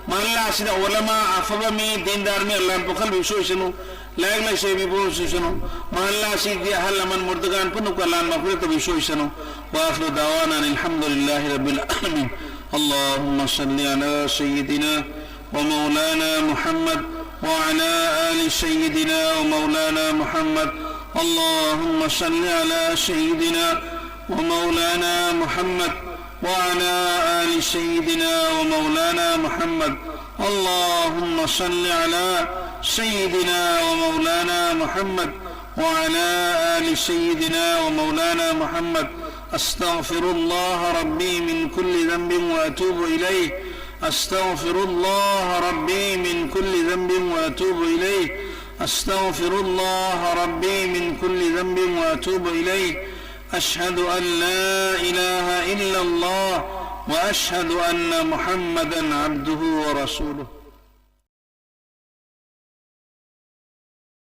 ꯃꯍꯜꯂꯥ ꯑꯁꯤꯗ ꯎꯂꯃꯥ, ꯑꯐꯕ ꯃꯤ, ꯗꯤꯟꯗꯥꯔ ꯃꯤ ꯑꯜꯂꯥꯍꯅ ꯄꯣꯛꯍꯟꯕꯤꯕꯁꯨ ꯑꯣꯏꯁꯅꯨ꯫ ꯂꯥꯏꯔꯤꯛ ꯂꯥꯏꯁꯨ ꯍꯩꯕꯤꯕꯁꯨ ꯑꯣꯏꯁꯅꯨ꯫ ꯃꯍꯜꯂꯥ ꯑꯁꯤꯒꯤ ꯑꯍꯜ ꯂꯃꯟ ꯃꯨꯔꯗꯒꯥꯟ ꯄꯨꯝꯅꯃꯛꯄꯨ ꯑꯜꯂꯥꯍꯅ ꯃꯒꯐꯤꯔꯠ ꯇꯧꯕꯤꯕꯁꯨ ꯑꯣꯏꯁꯅꯨ꯫ وآخر دعوانا أن الحمد لله رب العالمين. اللهم صل على سيدنا ومولانا محمد وعلى آل سيدنا ومولانا محمد. اللهم صل على سيدنا ومولانا محمد وعلى آل سيدنا ومولانا محمد. اللهم صل على سيدنا ومولانا محمد وعلى آل سيدنا ومولانا محمد. أستغفر الله ربي من كل ذنب وأتوب إليه. أستغفر الله ربي من كل ذنب وأتوب إليه. أستغفر الله ربي من كل ذنب وأتوب إليه. أشهد أن لا إله إلا الله وأشهد أن محمدا عبده ورسوله.